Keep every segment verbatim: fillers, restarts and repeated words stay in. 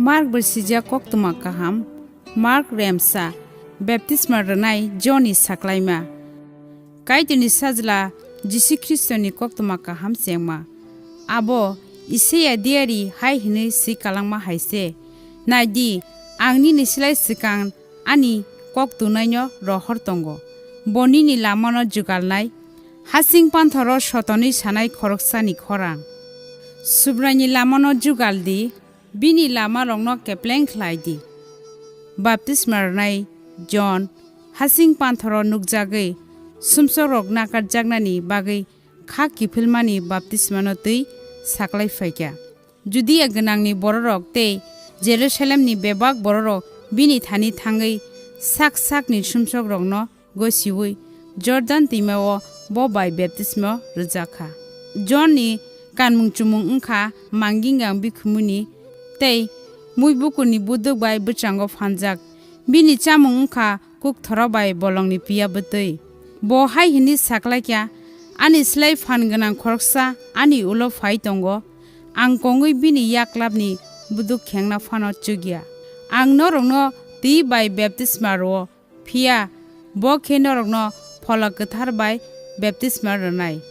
Mark bai swijak koktwma kaham. Mark remsa, baptisma rwnai Jonni saklaima. Kaitorni Sajla Jisu Khristoni koktwma kaham chengma. Abo Isaiya diari hai hwnwi swi kalangma hai se, "Nai di, ang nini slai swkang ani kok tunaino rohor tongo. Bo nini lamano jugalnai, hasing panthoro sotonwi sanai khoroksani khorang. Subraini lamano jugal di, bini lamarokno kepleng khlai di." Baptisma rwnai Jon hasing panthoro nukjagwi sumsokrok nakarjaknani bagwi kha kiphilmani baptismano twi saklai phaikha. Judia gwnangni bororok tei Jerusalemni bebak bororok bini thani thangwi sak sakni sumsokrokno gosiui Jordan twimao bo bai baptisma rwjak kha. Jonni kanmung chumung wngkha manggingang bikhumuni tei muibukurni buduk bai bwchango phanjak. Bini chamung wngkha kukthoro bai bolongni piya bwtwi. Bo hai hwnwi saklaikha, "Ani slai phan gwnang khoroksa ani ulo phai tongo, ang kongwi bini yaklapni buduk khengna phano chukya. Ang norokno twi bai baptisma rwo, phiya bo khe norokno Phola Kwthar bai baptisma rwnai."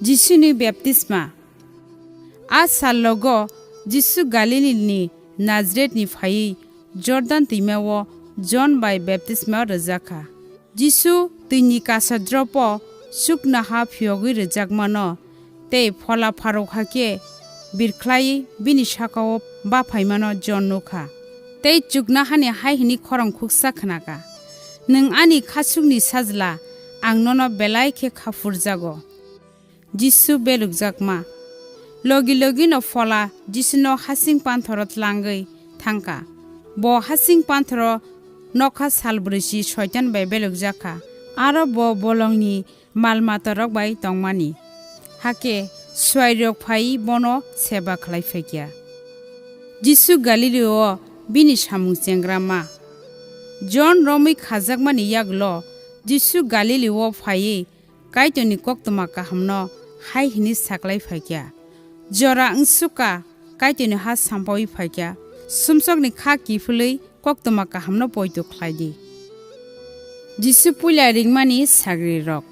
Jisuni baptisma. A sal logo Jisu Galilini Nazaretni phaiwi Jordan twimao Jon bai baptisma rwjak kha. Jisu twini kasa dropo chuknoha phiyogwi rwjakmano tei phola pharokha khe birkhlaiwi bini sakao baphaimano Jon nukha. Tei chuknohani hai hwnwi khorang khuksa khnakha, "Nwng ani khachukni Sajla, ang nono belai khe kha phurjago." Jisu belukjakma. Logi logino Phola Jisuno hasing panthoro tlangwi thangkha. Bo hasing panthoro nokha sal brwichi Soitan bai belukjak kha, aro bo bolongni mal matarok bai tongmani. Hakhe suarirok phaiwi bono seba khlai phaikha. Jisu Galilio bini samung chengrama. Jon romwi khajakmani yagulo Jisu Galilio phaiwi Kaitorni koktwma kahamno hai hwnwi saklai phaikha, "Jora wngsukha Kaitorni ha sampaui phaikha, sumsokni kha kiphilwi koktwma kahamno poito khlai di." Jisu puila ringmani sagrirok.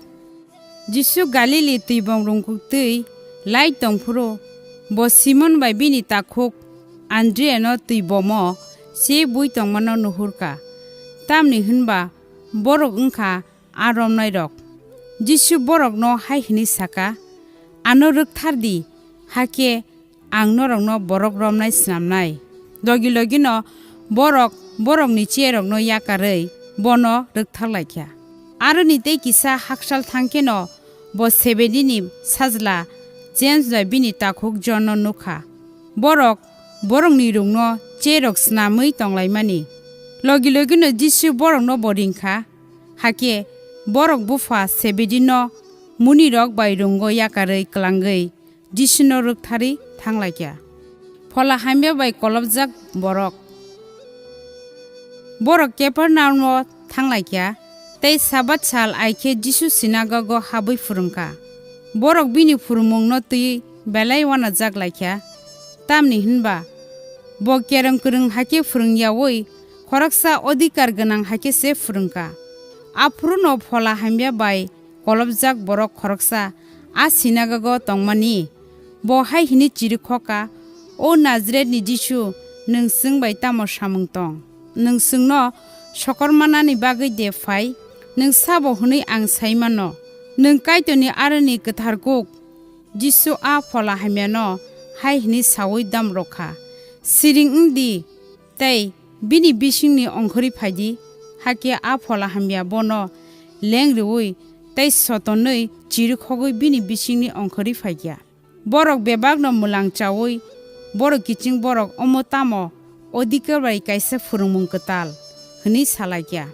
Jisu Galili twibom rwngkuk twi lai tongphuru, bo Simon bai bini takhuk Andriano twibomo chebui tongmano nuhurkha, tamni hwnba borok wngkha a romnairok. Jisu borokno hai hwnwi saka, "Ano rwkthar di, hakhe ang norokno borok romnai snamnai." Logi logino borok borokni cherokno yakarwi bono rwkthar laikha. Aroni tei kisa hakchal thangkheno bo Sebedini sajla James bai bini takhuk Jonno nukha. Borok borokni rungno cherok snamwi tonglaimani. Logi logino Jisu borokno bo ringkha. Hakhe borok bupha Sebedino munirok bai rungo yakarwi klangwi Jisuno rwktharwi thanglaikha. Phola hamya bai kolopjak borok. Borok Kapernaumo thanglaikha, tei Sabat sal ai khe Jisu sinagogo habwi phwrwngkha. Borok bini phwrwngmungno twiwi belai uanajak laikha, tamni hwnba bo kerong kwrwng hai khe phwrwng yaui khoroksa odhikar gwnang hai khe se phwrwngkha. Aphuru'-no phola hamya bai kolopjak borok khoroksa a sinagogo tongmani, bo hai hwnwi chirikhokha, "O Najaretni Jisu, nwng chwng bai tamo samung tong? Nwng chwngno sokormanani bagwi de phai? Nwng sabo hwnwi ang sai mano? Nwng Kaitorni aroni kwthar kuk." Jisu a phola hamyano hai hwnwi saui dam rwkha, "Siring wng di, tei bini bisingni ongkhorwi phai di." Hakhe a phola hamya bono leng rwui tei sotonwi chirikhogwi bini bisingni ongkhorwi phaikha. Borok bebakno mwlang chaui, "Borok kiching borok omo tamo odhikar bai kaisa phwrwngmung kwtal?" hwnwi salaikha.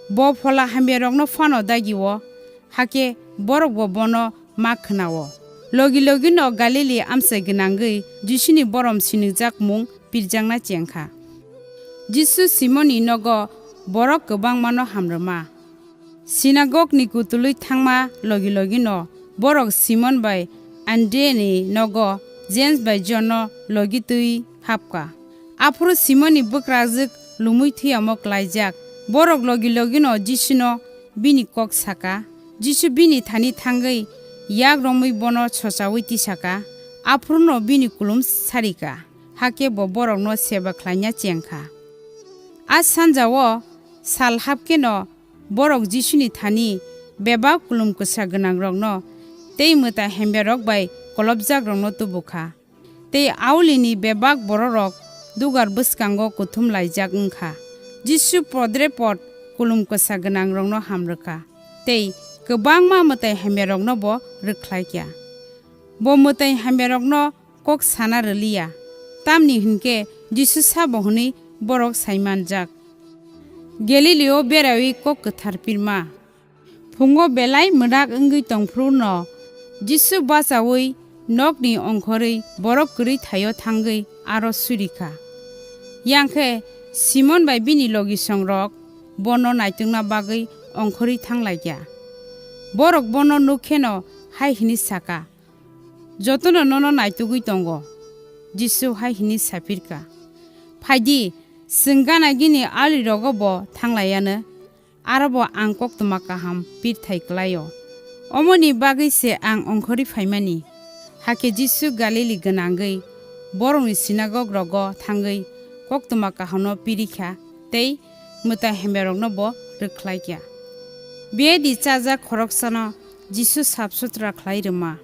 Bo phola hamyarokno phano dagio, hakhe borokbo bono ma khwnao. Logi logino Galili amchai gwnangwi Jisuni borom sinijak mung pirjakna chengkha. Jisu Simonni nogo borok kwbangmano hamrwma. Sinagogni kutulwi thangma logi logino borok Simon bai Andreni nogo James bai Jonno logi twiwi hapkha. Aphuru Simonni bwkrajwk lumwi thwiyamo klaijak. Borok logi logino Jisuno bini kok saka. Jisu bini thani thangwi yak romwi bono sochaui tisaka, aphuruno bini kulum sarika, hakhe bo borokno seba khlaina chengkha. A sanjao sal hapkheno borok Jisuni thani bebak kulum kwsa gwnangrokno tei mwtai hamyarok bai kolopjakrokno tubukha. Tei aulini bebak bororok dugar bwskango kuthum laijak wngkha. Jisu podre pod kulum kwsa gwnangrokno hamrwkha, tei kwbangma mwtai hamyaroknobo rwkhlaikha. Bo mwtai hamyarokno kok sana rwliya, tamni hwnkhe Jisu sabo hwnwi borok saimanjak. Galilio beraiwi kok kwthar pirma. Phungo belai mwnak wngwi tongphruno Jisu bachaui nokni ongkhorwi borok kwrwi thaio thangwi aro surikha. Yang khe Simon bai bini logisongrok bono naitokna bagwi ongkhorwi thanglaikha. Borok bono nukkheno hai hwnwi saka, "Jotono nono naitugwi tongo." Jisu hai hwnwi sapirkha, "Phai di, chwng gana gini alirogo bo thanglaiyanw, aro bo ang koktwma kaham pirthai klaio. Omoni bagwi se ang ongkhorwi phaimani." Hakhe Jisu Galili gwnangwi borokni sinagog rogo thangwi koktwma kahamno pirikha tei mwtai hamyarokno bo rwkhlaikha. Biyadi chajak khoroksano Jisu sap sutra khlai rwma.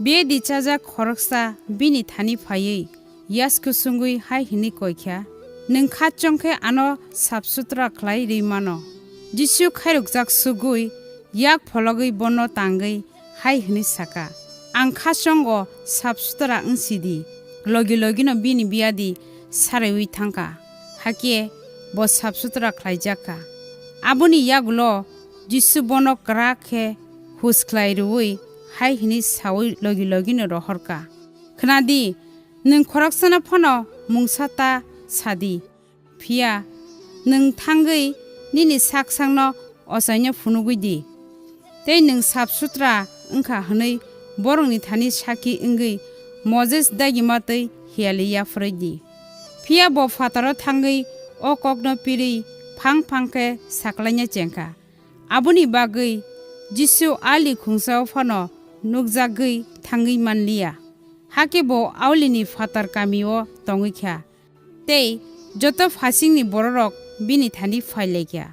Biyadi chajak khoroksa bini thani phaiwi yasku sungwi hai hwnwi koikha, "Nwng kha chong khe ano sap sutra khlai rwi mano." Jisu khairokjak sugwi yak phologwi bono tangwi hai hwnwi saka, "Ang kha chongo, sap sutra wng si di." Logi logino bini biyadi saraiwi thangkha, hakhe bo sap sutra khlaijakha. Aboni yagulo Jisu bono kwrak khe hus khlai rwui hai hwnwi saui logi logino rohorkha, "Khna di, nwng khoroksano phano mungsa ta sa di. Phiya nwng thangwi nini sak sakno ochaino phunugwi di. Tei nwng sap sutra wngkha hwnwi borokni thani sakhi wngwi Moses dagima twi hiyali yapharwi di. Phiya bo phataro thangwi o kokno pirwi phang phang khe saklaina chengkha." Aboni bagwi Jisu ali khungsao phano nukjagwi thangwi manliya. Hakhe bo aulini phatar kamio tongwi kha, tei joto phaisingni bororok bini thani phai lai kha.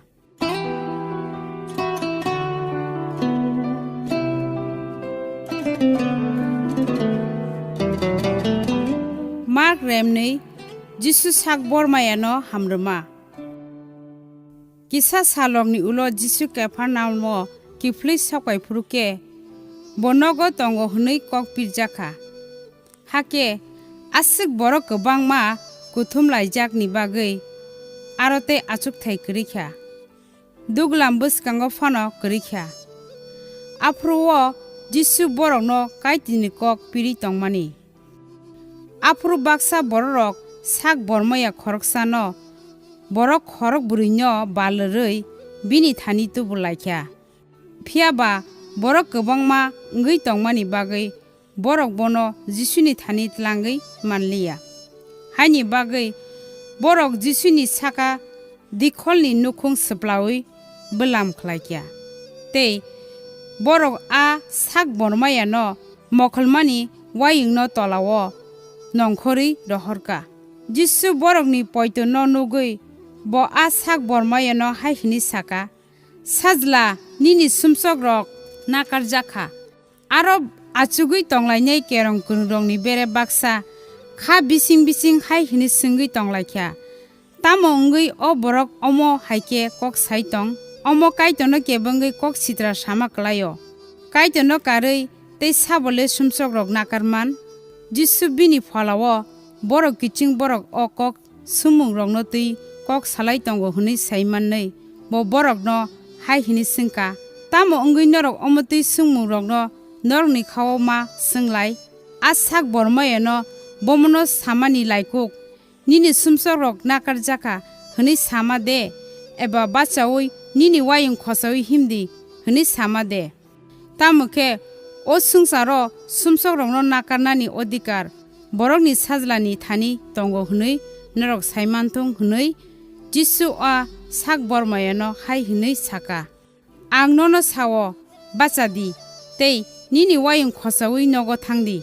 Mark remnwi Jisu sak bormayano hamrwma. Kisa salrokni ulo Jisu Kapharnaumo kiphilwi sok phai phuru khe, bo nogo tongo hwnwi kok pirjak kha. Hakhe aswk borok kwbangma kuthum laijakni bagwi aro tei achukthai kwrwi kha, duglam bwskango phano kwrwi kha. Aphuru-o Jisu borokno Kaitorni kok pirwi tongmani. Aphuru baksa bororok sak bormaya khoroksano borok khorok bwrwino balrwrwi bini thani tubu lai kha. Phiya ba borok kwbangma wngwi tongmani bagwi borok bono Jisuni thani tlangwi manliya. Haini bagwi borok Jisuni saka dikholni nukhung swplaui bwlam khlai kha. Tei borok a sak bormayano mokholmani wayungno tolao nongkhorwi rohor kha. Jisu borokni poitono nugwi bo a sak bormayano hai hwnwi sa kha, "Sajla, nini sumsokrok nakarjak kha." Aro achugwi tonglainai kerong kwrwngrokni bere baksa kha bising bising hai hwnwi swngwi tong lai kha, "Tamo wngwi o borok omo hai khe kok sai tong? Omo Kaitorno kebengwi kok sitra sama klai-o. Kaitorno karwi tei sabo le sumsokrok nakar man?" Jisu bini pholao borok kiching borok o kok swngmungrokno twi kok salai tongo hwnwi sai manwi bo borokno hai hwnwi swng kha, "Tamo wngwi norok omo twi swngmungrokno norokni khao ma swng lai? A sak bormayano bomono samani laikuk, 'Nini sumsokrok nakarjak kha,' hwnwi sama de? Eba 'Bachaui nini wayung khosaui him di,' hwnwi sama de? Tamo khe o swngcharo sumsokrokno nakarnani odhikar Borokni Sajlani thani tongo hwnwi norok sai man thung," hwnwi Jisu a sak bormayano hai hwnwi sa kha, "Ang nono sa-o, bacha di, tei nini uayung khochaui nogo thang di."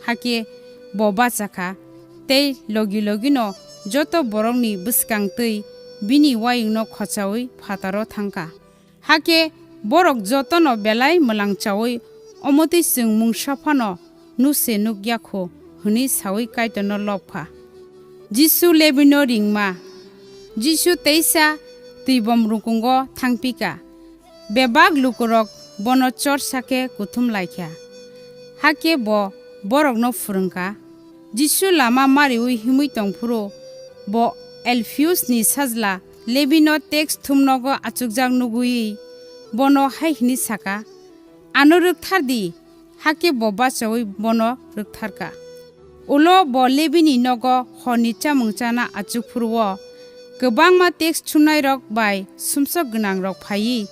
Hakhe bo bacha kha, tei logi logino joto borokni bwskang twi bini uayungno khochaui phataro thang kha. Hakhe borok jotono belai mwlangchaui, "Omo twi chwng mungsa phano nuk se nuk ya kho," hwnwi saui Kaitorno lob kha. Jisu Lebino ringma. Jisu teisa twibom rukungo thang pi kha. Bebak lukurok bono chorsa khe kuthum lai kha. Hakhe bo borokno phrwng kha. Jisu lama mariui himwi tong phuru bo Alphiusni sajla Lebino teks thumnogo achukjak nugui bono hai hwnwi sa kha, "Ano rwkthar di." Hakhe bo bachaui bono rwkthar kha. Ulo bo Lebini nogo horni chamung chana achuk phuru-o kwbangma teks thumnairok bai sumsok gwnangrok phaiwi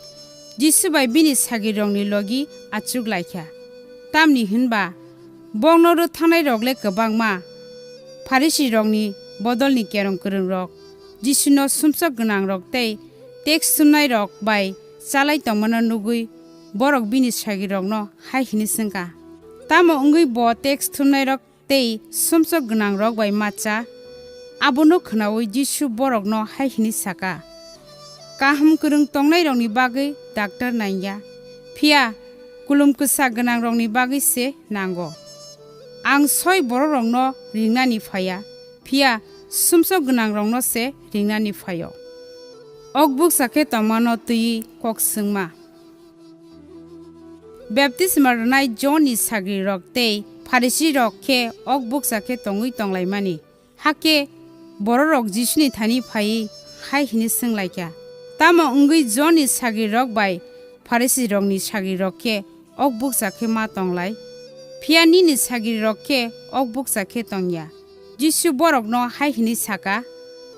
Jisu bai bini sagrirokni logi achuk lai kha. Tamni hwn ba bokno rwkthanairok le kwbangma. Pharisirokni bodolni kerong kwrwngrok Jisuno sumsok gwnangrok tei teks thumnairok bai chalai tongmano nugui borok bini sagrirokno hai hwnwi swng kha, "Tamo wngwi bo teks thumnairok tei sumsok gwnangrok bai ma cha?" Abono khnaui Jisu borokno hai hwnwi sa kha, "Kaham kwrwng tongnairokni bagwi daktar nang ya, phiya kulum kwsa gwnangrokni bagwi se nango. Ang soi bororokno ringnani phai ya, phiya sumsok gwnangrokno se ringnani phai-o." Ok bukcha khe tongmano twiwi kok swngma. Baptisma rwnai Jonni sagrirok tei Pharisirok khe ok bukcha khe tongwi tonglaimani. Hakhe bororok Jisuni thani phaiwi hai hwnwi swng lai kha, "Tamo wngwi Jonni sagrirok bai Pharisirokni sagrirok khe ok bukcha khe ma tong lai, phiya nini sagrirok khe ok bukcha khe tong ya?" Jisu borokno hai hwnwi sa kha,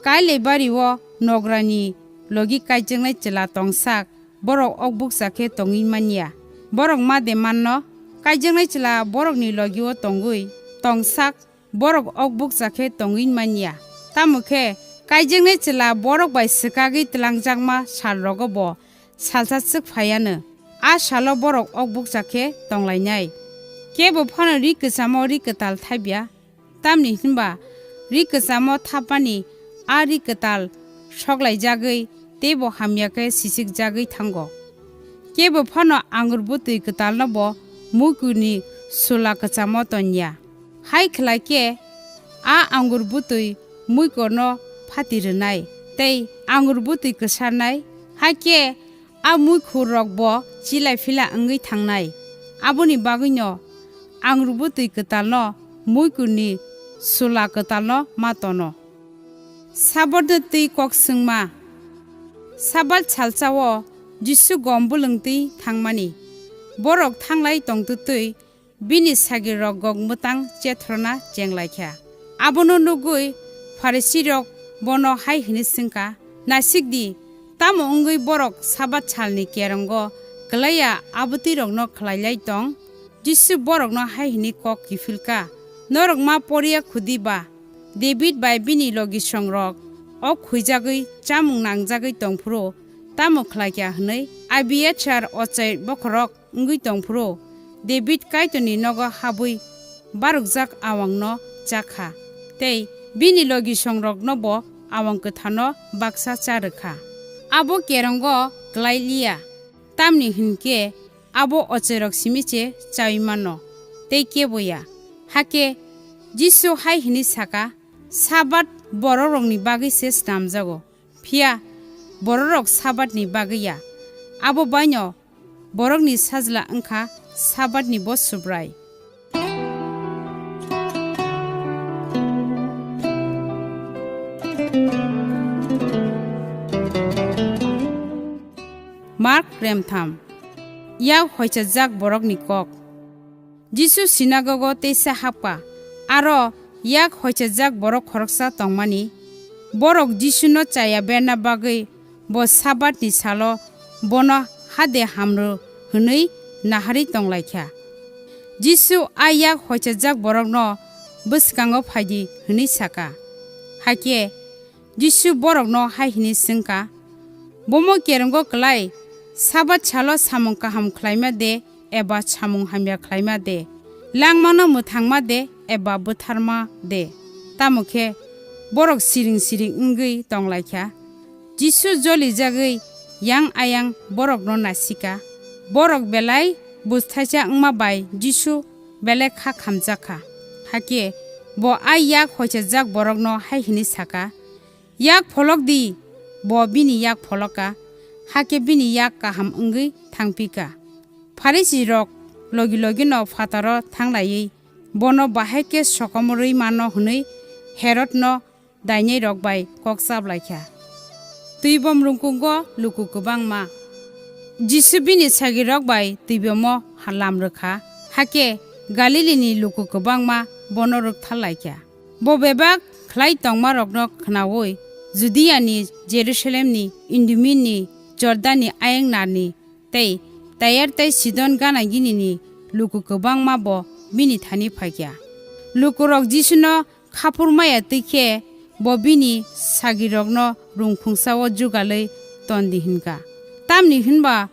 "Kailaibari-o nograni logi kaijaknai chwla tong sak, borok ok bukcha khe tongwi man ya. Borok ma de manno, kaijaknai chwla borokni logi-o tongwi tong sak, borok ok bukcha khe tongwi man ya. Tamo khe kaijaknai chwla borok bai swkagwi twlangjakma salrogo bo salsa swk phai anw. A salo borok ok bukcha khe tong lainai. Kebo phano ri kwchamo ri kwtal thapya. Tamni hwn ba ri kwchamo thapmani a ri kwtal soklaijagwi teibo hamya khe sisikjagwi thango. Kebo phano angur bwtwi kwtalno bo muikurni sula kwchamo ton ya. Hai khlai khe a angur bwtwi muikurno phati rwnai tei angur bwtwi kwsarnai, hakhe a muikurrok bo chilai phila wngwi thangnai. Aboni bagwino angur bwtwi kwtalno muikurni sula kwtalno ma tono." Sabatno twi kok swngma. Sabat salsao Jisu gom bwlwng twi thangmani. Borok thanglai tongtwtwi bini sagrirok gok mwtang chethrona cheng lai kha. Abono nugui Pharisirok bono hai hwnwi swng kha, "Naisik di, tamo wngwi borok Sabat salni kerongo kwlai ya abwtwirokno khlai lai tong?" Jisu borokno hai hwnwi kok kiphil kha, "Norok ma poriya khudi ba? David bai bini logisongrok ok huijagwi chamung nangjagwi tong phuru tamo khlai kha hwnwi? Abiathar ochai bokhorok wngwi tong phuru David Kaitorni nogo habwi barokjak awangno cha kha, tei bini logisongrokno bo awang kwtharno baksa cha rw kha. Abo kerongo klai li ya, tamni hwn khe abo ocherok simi se chaui mano, tei kebo ya." Hakhe Jisu hai hwnwi sa kha, "Sabat bororokni bagwi se snamjago, phiya bororok Sabatni bagwi ya. Abo baino borokni Sajla wng kha Sabatni bo Subrai." Mark remtham. Yak hoichajak borokni kok. Jisu sinagogo teisa hapkha. Aro yak hoichajak borok khoroksa tongmani. Borok Jisuno chaya berna bagwi bo Sabatni salo bono hade hamrw hwnwi naharwi tonglaikha. Jisu a yak hoichajak borokno bwskango phaidi hwnwi sakha. Hakhe Jisu borokno hai hwnwi swng kha, "Bomo kerongo klai, Sabat salo samung kaham khlaima de eba samung hamya khlaima de? Langmano mwthangma de eba butharma de?" Tamo khe borok siring siring wngwi tong lai kha. Jisu jolijagwi yang ayang borokno naisika. Borok belai busthaisa wngma bai Jisu belai kha khamjak kha. Hakhe bo a yak hoichajak borokno hai hwnwi saka, "Yak pholok di." Bo bini yak pholoka, hakhe bini yak kaham wngwi thangpika. Pharisirok logi logino phataro thanglaiwi bono bahai khe sokomorwi mano hwnwi Herodno dainairok bai kok chaplaikha. Twibom rungkungo luku kwbangma. Jisu bini sagirok bai twibomo ha-, lam rwkha, hakhe Galilini luku kwbangma bono rwktharlaikha. Bo bebak khlai tongmarokno khnaui Judiani, Jerusalemni, Idumeani, Jordanni ayang narni tei Tair tei Sidon gana ginini luku kwbangma bo bini thani phaikha. Lukurok Jisuno khaphur maya twi khe bo bini sagirokno rungkhungsao jugalwi ton di hwn kha. Tamni hwn ba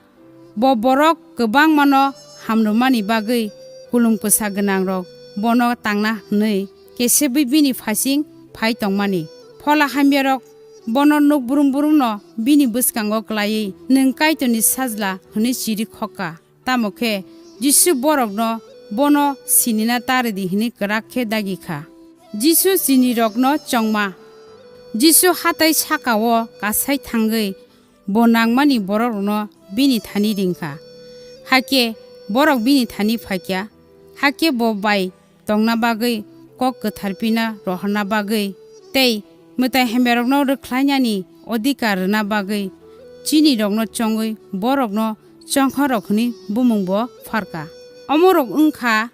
bo borok kwbangmano hamrwmani bagwi kulum kwsa gwnangrok bono tangna hwnwi kesebwi bini phasing phai tongmani. Phola hamyarok bono nuk brum brumno bini bwskango klaiwi, "Nwng Kaitorni Sajla," hwnwi chiri khokka. Tamo khe Jisu borokno bono sinina ta rw di hwnwi kwrak khe dagi kha. Jisu chinirokno chongma. Jisu hatai saka-o kasai thangwi bo nangmani bororokno bini thani ring kha. Hakhe borok bini thani phai kha, hakhe bo bai tongna bagwi, kok kwthar pina rohorna bagwi tei mwtai hamyarokno rwkhlainani odhikar rwna bagwi chinirokno chongwi borokno chongkhorok hwnwi bumung bo pharkha. Omorok wng kha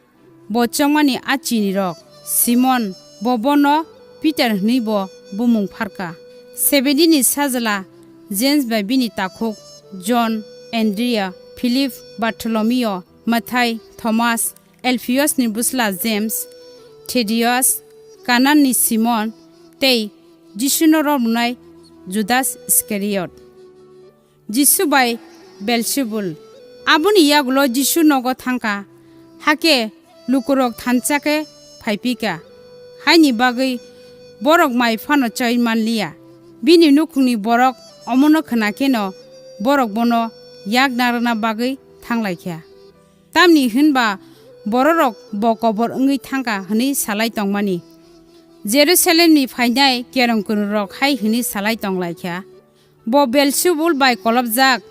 bo chongmani a chinirok: Simon, bo bono Peter hwnwi bo bumung pharkha, Sebedini sajla James bai bini takhuk John, Andria, Philip, Bartholomeo, Mathai, Thomas, Alphiosni bwsla James, Thaddeus, Kananni Simon, tei Jisuno romnai Judas Iskariot. Jisu bai Belsebul. Aboni yagulo Jisu nogo thangkha, hakhe lukurok thansa khe phaipikha, haini bagwi borok mai phano choi manliya. Bini nukhungni borok omono khna kheno borok bono yak narwkna bagwi thanglaikha. Tamni hwn ba bororok bo kobor wngwi thangkha hwnwi salai tongmani. Jerusalemni phainai kerong kwrwrok hai hwnwi salai tonglaikha, "Bo Belsebul bai kolopjak,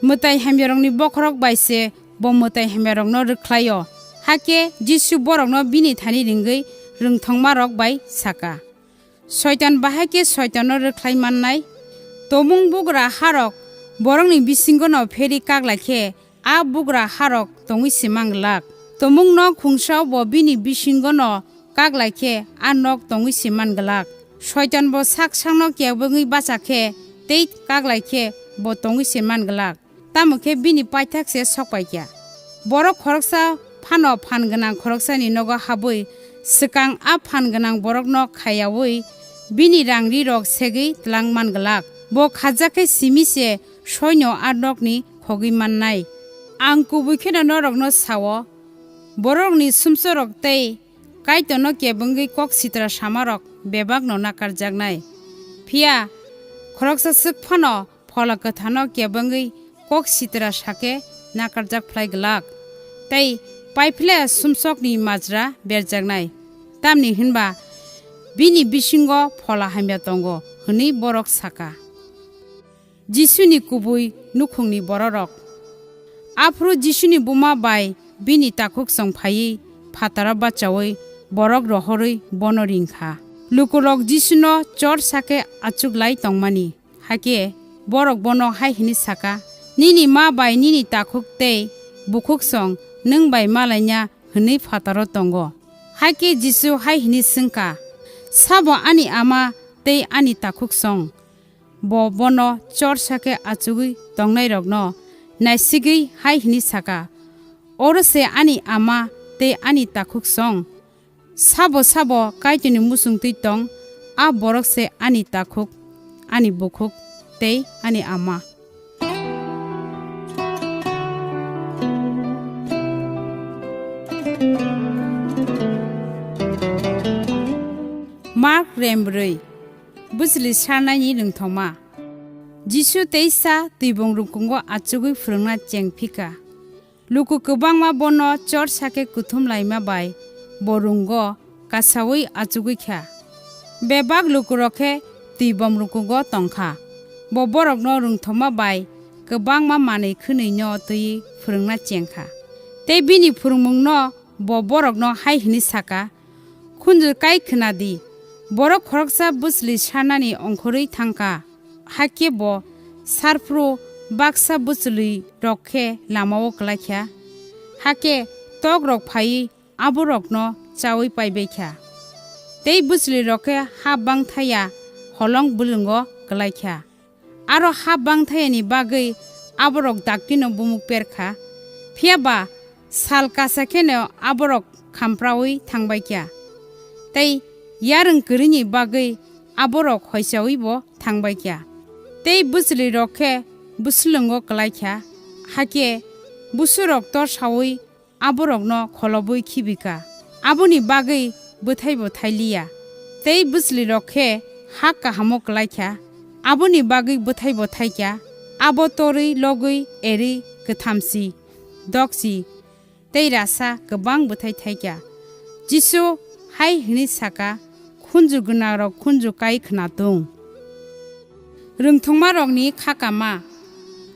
mwtai hamyarokni bokhorok bai se bo mwtai hamyarokno rwkhlai-o." Hakhe Jisu borokno bini thani ringwi rwngthongmarok bai saka, "Soitan bahai khe Soitanno rwkhlai mannai? Tomung bugra harok borokni bisingono pheri kak lai khe, a bugra harok tongwi se man glak. Tomung nok khungsao bo bini bisingono kak lai khe, a nok tongwi se man glak. Soitan bo sak sakno kebengwi bacha khe tei kak lai khe, bo tongwi se man glak, tamo khe bini paithak se sok pai kha. Borok khoroksa phano phan gwnang khoroksani nogo habwi swkang a phan gwnang borokno khayaui bini rang rirok segwi tlang man glak. Bo khajak khe simi se soino a nokni khogwi mannai. Ang kubui kheno norokno sao, borokni sumsorok tei Kaitorno kebengwi kok sitra samarok bebakno nakarjaknai. Phiya khoroksa swk phano Phola Kwthano kebengwi kok sitra sakhe nakarjak phlai glak, tei paiphle sumsokni majra berjaknai, tamni hwnba bini bisingo phola hamya tongo, hwnwi borok saka. Jisuni kubui nukhungni bororok. Aphuru Jisuni buma bai bini takhuksong phaiwi phataro bachaui borok rohorwi bono ringkha. Lukurok Jisuno chor sakhe achuklai tongmani. Hakhe borok bono hai hwnwi saka, "Nini ma bai nini takhuk tei bukhuksong nwng bai malaina," hwnwi phataro tongo. Hakhe Jisu hai hwnwi swngkha, "Sabo ani ama tei ani takhuksong?" Bo bono chor sakhe achugwi tongnairokno naisigwi hai hwnwi saka, "Oro se ani ama tei ani takhuksong. Sabo sabo Kaitorni muchungtwi tong, a borok se ani takhuk, ani bukhuk tei ani ama. Mark rembrwi. Bwchwlwi sarnaini rwngthoma. Jisu teisa twibong rwkungo achugwi phwrwngna cheng phika. Luku kwbangma bono chor sakhe kuthum laima bai bo rwngo kasaui achugwi kha. Bebak lukurok khe twibom rwkungo tong kha. Bo borokno rwngthoma bai kwbangma manwi khwnwino twiwi phwrwngna cheng kha. Tei bini phwrwngmungno bo borokno hai hwnwi sa kha, "Khunju kai khna di, borok khoroksa bwchwlwi sarnani ongkhorwi thang kha." Hakhe bo sar phuru baksa bwchwlwirok khe lama-o klai kha. Hakhe tokrok phaiwi aborokno chaui paibai kha. Tei bwchwlwirok khe ha bangthaya holong bwlwngo klai kha. Aro ha bangthayani bagwi aborok daktino bumuk per kha. Phiya ba sal kasa kheno aborok khampraui thangbai kha. Tei yarwng kwrwini bagwi aborok hoichaui bo thangbai kha. Tei bwchwlwirok khe bwswlwngo klai kha, hakhe busurok torsaui aborokno kholobwi khibi kha. Aboni bagwi bwthaibo thai liya. Tei bwchwlwirok khe ha kahamo klai kha, aboni bagwi bwthaibo thai kha. Abo torwi logwi erwi kwthamsi, doksi, tei rasa kwbang bwthai thai kha. Jisu hai hwnwi sa kha, "Khunju gwnangrok khunju kai khna tung." Rwngthoma rokni kha kama.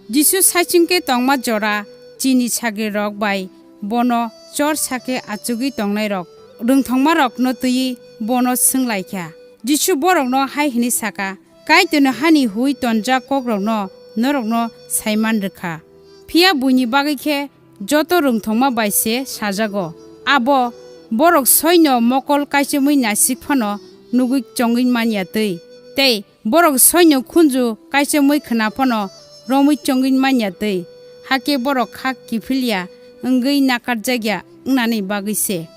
Jisu saichung khe tongma jora chini sagrirok bai bono chor sakhe achugwi tongnai rok rwngthoma rokno twiwi bono swng lai kha. Jisu borokno hai hwnwi sa kha, "Kaitorni hani hui tonjak kokrokno norokno saiman rwkha. Phiya buini bagwi khe joto rwngthoma bai se sajago. Abo borok soino mokol kaichomwi naisik phano nugwi chongwi man ya twi, tei borok soino khunju kaichomwi khna phano romwi chongwi man ya twi, hakhe borok kha kiphil ya wngwi nakarjak ya wngnani bagwi se."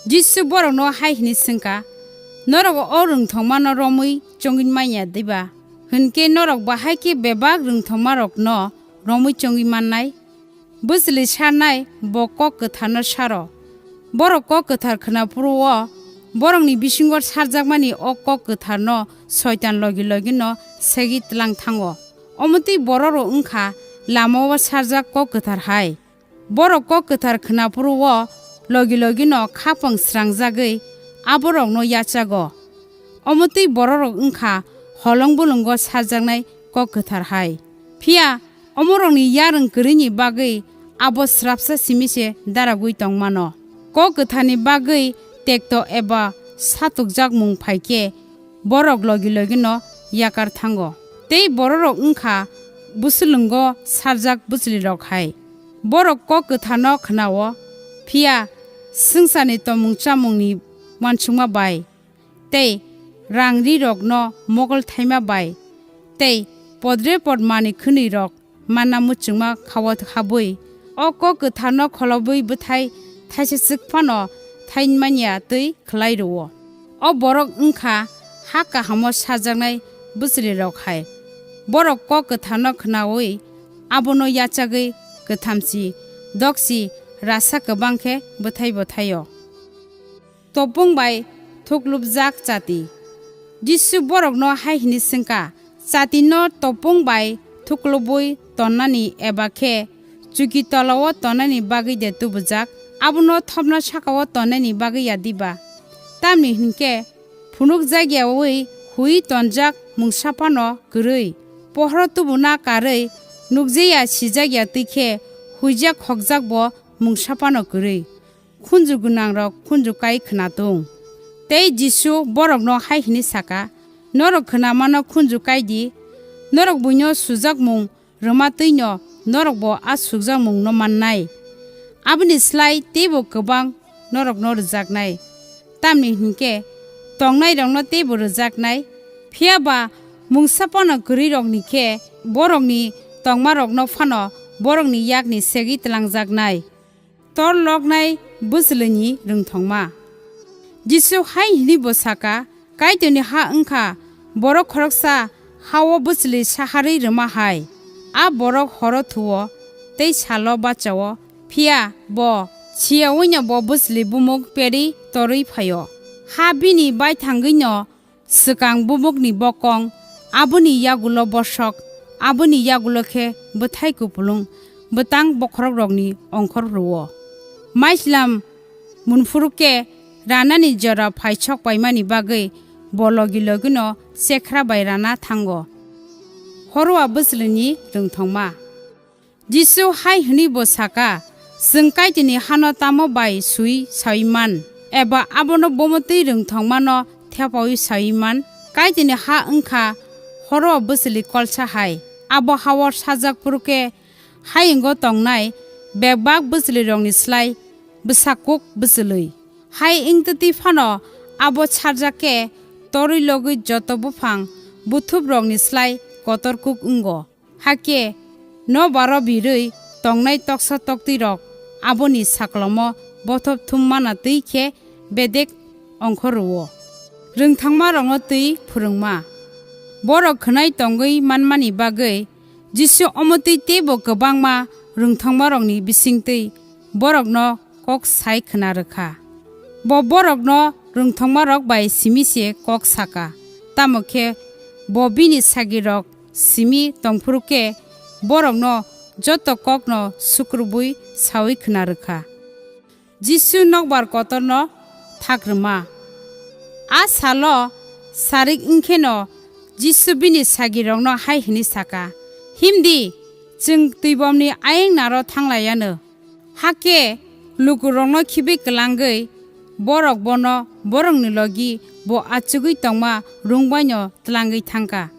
Jisu borokno hai hwnwi swng kha, "Norok o rwngthomano romwi chongwi man ya diba? Hwn khe norok bahai khe bebak rwngthoma rokno romwi chongwi mannai?" Bwchwlwi sarnai bo kok kwtharno saro. Borok kok kwthar khna phuru-o borokni bisingo sarjakmani o kok kwtharno soitan logi logino segwi tlang thango. Omo twi bororok wng kha lama-o sarjak kok kwthar hai. Borok kok kwthar khna phuru-o logi logino khaphang srangjagwi aborokno yachago. Omo twi bororok wng kha holong bolongo sarjaknai kok kwthar hai. Phiya omorokni yarwng kwrwini bagwi abo srapsa simi se daragwi tong mano. Kok kwtharni bagwi tekto eba satokjakmung phai khe borok logi logino yakar thango. Tei bororok wng kha bwswlwngo sarjak bwchwlwirok hai. Borok kok kwtharno khna-o, phiya swngcharni tongmung chamungni uansukma bai, tei rang-rirokno mokol thaima bai, tei podrepot manwi khwnwirok manna muchungma kha-o habwi, o kok kwtharno kholobwi bwthai thaisiswk phano thaimanya twi khlai rw-o. O borok wng kha ha kahamo sajaknai bwchwlwirok hai. Borok kok kwtharno khnaui abono yachagwi kwthamsi, doksi, rasa kwbang khe bwthai bwthai-o. Topung bai thuklubjak chati. Jisu borokno hai hwnwi swng kha, "Chatino topung bai thuklubwi tonnani eba khe chuki tola-o tonnani bagwi de tubujak? Abono thopna saka-o tonnani bagwi ya diba? Tamni hwn khe phunukjak yaui hui tonjak mungsa phano kwrwi. Pohoro tubuna karwi nukjaya sijak ya twi khe huijak khokjak bo mungsa phano kwrwi. Khunju gwnangrok khunju kai khna tung." Tei Jisu borokno hai hwnwi sa kha, "Norok khna mano khunju kai di, norok buino sujakmung rwma twi'-no norokbo a sukjakmungno mannai. Aboni slai teibo kwbang norokno rwjaknai, tamni hwn khe tongnairokno teibo rwjaknai, phiya ba mungsa phano kwrwirokni khe borokni tongmarokno phano borokni yakni segwi tlangjaknai." Tor loknai bwchwlwini rwngthoma. Jisu hai hwnwi bo sa kha, Kaitorni ha wng kha borok khoroksa ha-o bwchwlwi saharwi rwma hai. A borok horo thu-o tei salo bacha-o, phiya bo siyaui'-no bo bwchwlwi bumuk perwi torwi phai-o. Ha bini baithangwi'-no swkang bumukni bokong, aboni yagulo bosok, aboni yagulo khe bwthai kupulung bwtang bokhorokrokni ongkhor rw-o. Maislam munphuru khe ranani jora phai sok paimani bagwi bo logi logi'-no chekhra bai rana thango. Horoa bwchwlwini rwngthoma. Jisu hai hwnwi bo sa kha, "Chwng Kaitorni hano tamo bai sui saui man, eba abono bomo twi rwngthokmano thepaui saui man? Kaitorni ha wng kha horo bwchwlwi kolsa hai. Abo ha-o sajak phuru khe hayungo tongnai bebak bwchwlwirokni slai bwsa kuk bwchwlwi. Hai wng twtwi phano abo sarjak khe torwi logwi joto buphang buthuprokni slai kotor kuk wngo." Hakhe nokbar-o birwi tongnai toksa toktwirok aboni saklomo bothop thum mana twi khe bedek ongkhor rw-o. Rwngthangmarokno twi phwrwngma. Borok khwnai tongwi manmani bagwi Jisu omo twi teibo kwbangma rwngthangmarokni bisingtwi borokno kok sai khwna rw kha. Bo borokno rwngthokmarok bai simi se kok sa kha, tamo khe bo bini sagirok simi tongphuru khe borokno joto kokno sukrubwi saui khwna rw kha. Jisu nokbar kotorno thak rwma. A salo sarik wng kheno Jisu bini sagirokno hai hwnwi sa kha, "Him di, chwng twibomni ayang naro thang lai anw." Hakhe lukurokno khibwi kwlangwi borok bono borokni logi bo achugwi tongma rwng bai'-no tlangwi thang kha.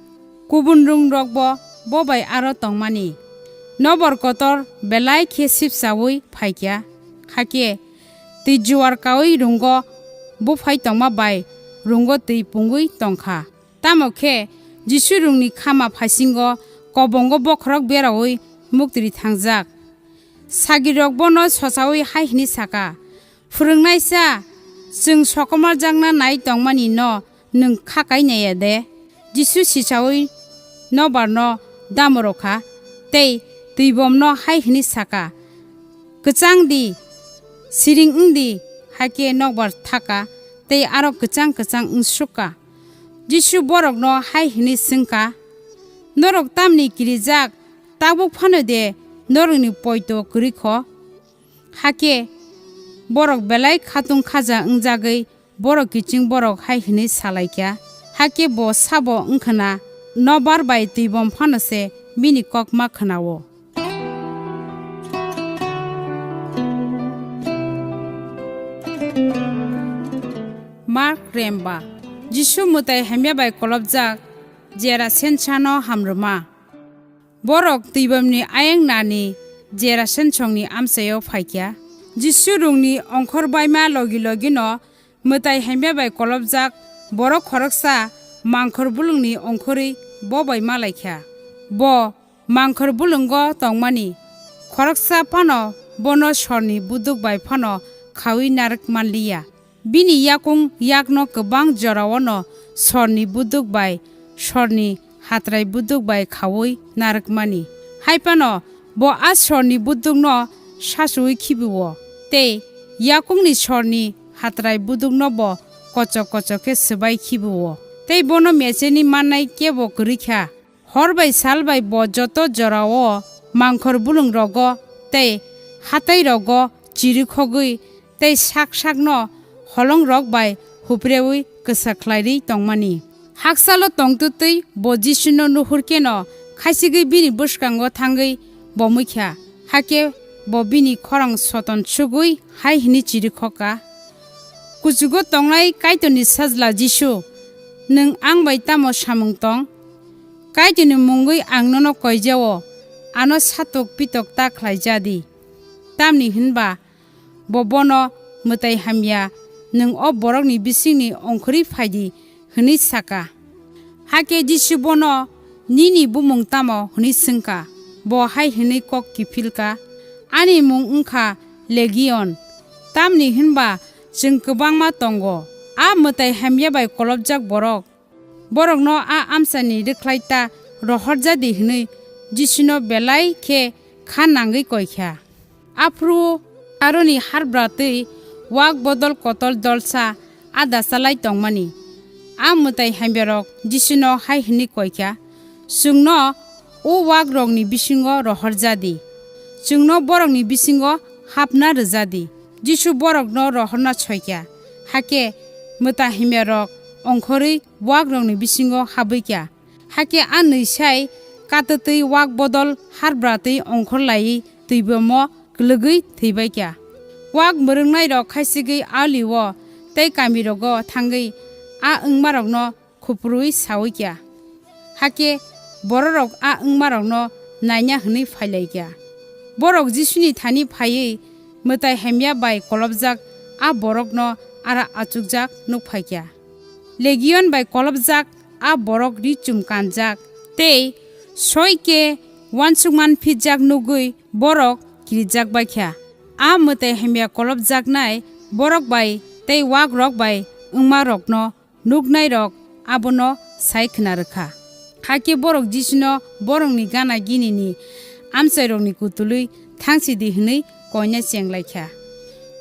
Kubun rwngrokbo bo bai aro tongmani. Nokbar kotor belai khe sipchaui phai kha, hakhe twi juar kaui rwngo buphai tongma bai rwngo twi pungwi tong kha. Tamo khe Jisu rwngni khama phaisingo kobongo bokhorok beraui muktri thangjak. Sagirok bono sochaui hai hwnwi sa kha, "Phwrwngnaisa, chwng sokomorjakna nai tongmani'-no nwng kha kai naiya de?" Jisu sichaui nokbarno damo rw kha tei twibomno hai hwnwi sa kha, "Kwchang di, siring wng di." Hakhe nokbar thak kha tei aro kwchang kwchang wng suk kha. Jisu borokno hai hwnwi swng kha, "Norok tamni kirijak, tabuk phano de norokni poito kwrwi kho?" Hakhe borok belai khatung khaja wngjagwi borok kiching borok hai hwnwi sa lai kha, "Hakhe bo sabo wng khwna, nokbar bai twibom phano se bini kok ma khwna-o." Mark Remba. Jisu mwtai hamya bai kolobjak Jerasensano hamrwma. Borok twibomni ayang nani Jerasensongni amchaio phai kha. Jisu rwngni ongkhor baima logi logi'-no mwtai hamya bai kolobjak borok khoroksa mangkhor bulungni ongkhorwi bo bai ma lai kha. Bo mangkhor bulungo tongmani khoroksa phano bono sorni buduk bai phano khaui narwk man li ya. Bini yakung yakno kwbang jorao'-no sorni buduk bai, sorni hatrai buduk bai khaui narwk mani. Hai phano bo a sorni budukno sachuui khibi-o, tei yakungni sorni hatrai budukno bo kochok kochok khe swbai khibi-o, tei bono mecheni mannai kebo kwrwi kha. Hor bai sal bai bo joto jorao mangkhor bulungrogo tei hatairogo chirikhogwi tei sak sakno holongrok bai hupreui kwsa khlairwi tongmani. Haksalo tongtwtwi bo Jisuno nuhur kheno khaisigwi bini bwskango thangwi bo mui kha. Hakhe bo bini khorang soton sugwi hai hwnwi chirikhok kha, "Kuchugo tongnai Kaitorni Sajla Jisu, nwng ang bai tamo samung tong? Kaitorni mungwi ang nono koijao, ano satok pitok ta khlai ja di. Tamni hwnba bo bono mwtai hamya, nwng o borokni bisingni ongkhorwi phai di," hwnwi sa kha. Hakhe Jisu bono, "Nini bumung tamo?" hwnwi swng kha. Bo hai hwnwi kok kiphil kha, "Ani mung wng kha Legion, tamni hwnba chwng kwbangma tongo." A mwtai hamya bai kolobjak borok, borokno a amchaini rwkhlai ta rohor ja di hwnwi Jisuno belai khe kha nangwi koi kha. Aphuru aroni harbra twi wak bodol kotol dolsa a dachalai tongmani. A mwtai hamyarok Jisuno hai hwnwi koi kha, "Chwngno o wakrokni bisingo rohor ja di. Chwngno borokni bisingo hapna rw ja di." Jisu borokno rohorna soi kha, hakhe mwtai hamyarok ongkhorwi wakrokni bisingo habwi kha. Hakhe a nwisai katwtwi wak bodol harbra twi ongkhor laiwi twibomo kwlwgwi thwibai kha. Wak mwrwknairok khaisigwi alio tei kamirogo thangwi a wngmarokno khupurwi saui kha. Hakhe bororok a wngmarokno naina hwnwi phailai kha. Borok Jisuni thani phaiwi mwtai hamya bai kolobjak a borokno ara achukjak nuk phai kha. Legion bai kolobjak a borok ri chum kanjak tei soi khe uansukman phitjak nugwi borok kirijak bai kha. A mwtai hamya kolobjaknai borok bai tei wakrok bai wngmarokno nuknairok abono sai khna rw kha. Hakhe borok Jisuno borokni gana ginini amchairokni kutulwi thangsi di hwnwi koina cheng lai kha.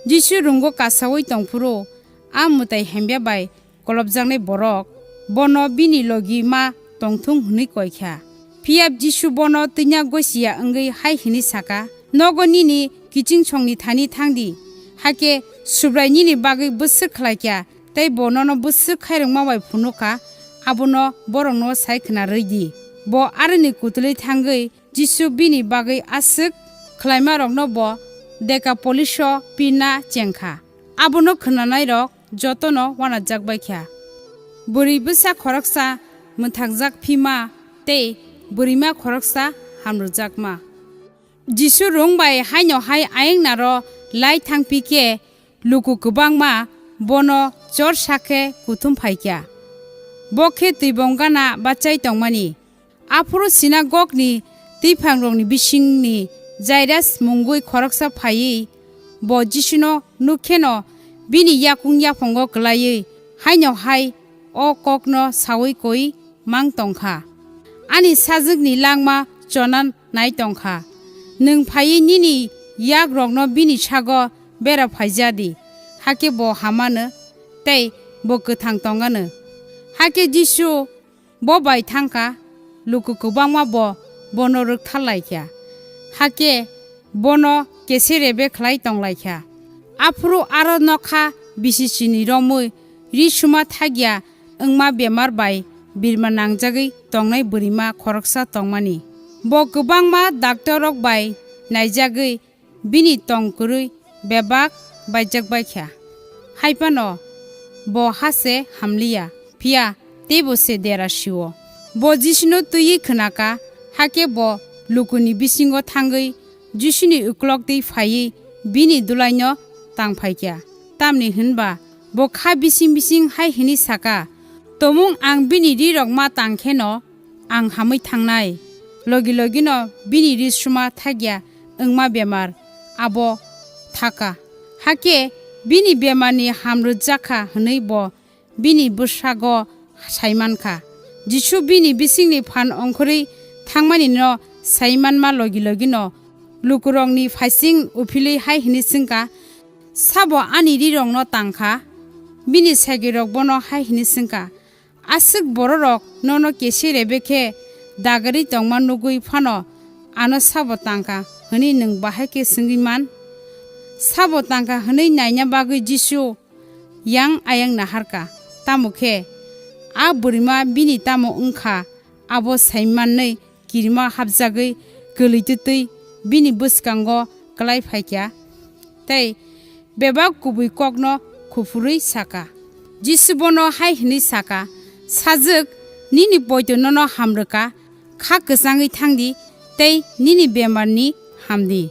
Jisu rungo kasaui tong phuru a mwtai hamya bai kolobjaknai borok bono bini logi ma tongthung hwnwi koi kha. Phiya Jisu bono twina gosia wngwi hai hwnwi sa kha, "Nogo nini kichingsongni thani thang di, hakhe Subrai nini bagwi bwswk khlai kha, tei bo nono bwswk khairokma bai phunuk kha, abono borokno sai khna rwui di." Bo aroni kutulwi thangwi Jisu bini bagwi aswk khlaimarokno bo Dekapoliso pina cheng kha. Abono khwnanairok jotono uanajak bai kha. Bwrwi bwsa khoroksa mwthakjak phima tei bwrwima khoroksa hamrwjakma. Jisu rung bai haino hai ayang naro lai thang phi khe luku kwbangma bono chor sa khe kuthum phai kha. Bo khe twibong gana bachai tongmani. Aphuru sinagogni twiphangrokni bisingni Jairas mungwi khoroksa phaiwi bo Jisuno nuk kheno bini yakung yaphango kwlaiwi haino hai o kokno saui koi mang tong kha, "Ani sajwkni langma chona nai tong kha. Nwng phaiwi nini yakrokno bini sago bera phaija di, hakhe bo hamano tei bo kwthang tong anw." Hakhe Jisu bo bai thang kha, luku kwbangma bo bono rwkthar lai kha, hakhe bono kese rebe khlai tong lai kha. Aphuru aro nokha bisi chini romwi ri suma thakya wngma bemar bai birma nangjagwi tongnai bwrwima khoroksa tongmani. Bo kwbangma daktorrok bai naijagwi bini tong kwrwi bebak baijak bai kha. Hai phano bo ha se hamliya, phiya teibo se dera sio. Bo Jisuno twiwi khna kha, hakhe bo lukuni bisingo thangwi Jisuni uklok twi phaiwi bini dulaino tang phai kha. Tamni hwn ba bo kha bising bising hai hwnwi sa kha, "Tumung ang bini rirok ma tang kheno ang hamwi thangnai." Logi logino bini ri suma thakya wngma bemar abo thaka. Hakhe bini bemarni hamrwjak kha hwnwi bo bini bwskango sai man kha. Jisu bini bisingni phan ongkhorwi thangmanino sai manma logi logino lukurokni phaising uphilwi hai hwnwi swng kha, "Sabo ani rirokno tang kha?" Bini sagirok bono hai hwnwi swng kha, "Aswk bororok nono kesi rebe khe dagarwi tongma nugwi phano ano sabo tang kha hwnwi nwng bahai khe swngwi man?" Sabo tang kha hwnwi naina bagwi Jisu yang ayang nahar kha, tamo khe a bwrwima bini tamo wng kha abo sai manwi kirima hapjagwi kwlwitwtwi bini bwskango klai phai kha tei bebak kubui kokno khupurwi sa kha. Jisu bono hai hwnwi sa kha, "Sajwk, nini poito nono ham rw kha, kha kwchangwi thang di tei nini bemarni ham di."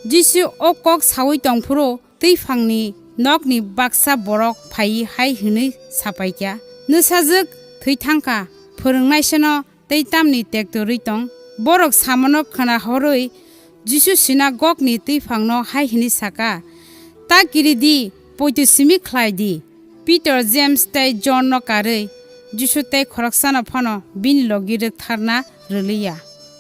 Jisu o kok saui tong phuru twiphangni nokni baksa borok phaiwi hai hwnwi sa pai kha, "Nwsajwk thwi thang kha, phwrwngnaisano tei tamni tektorwi tong?" Borok samano khna horwi Jisu sinagogni twiphangno hai hwnwi sa kha, "Ta kiri di, poito simi khlai di." Pitor, Jems tei Jonno karwi Jisu tei khoroksano phano bini logi rwktharna rw li ya.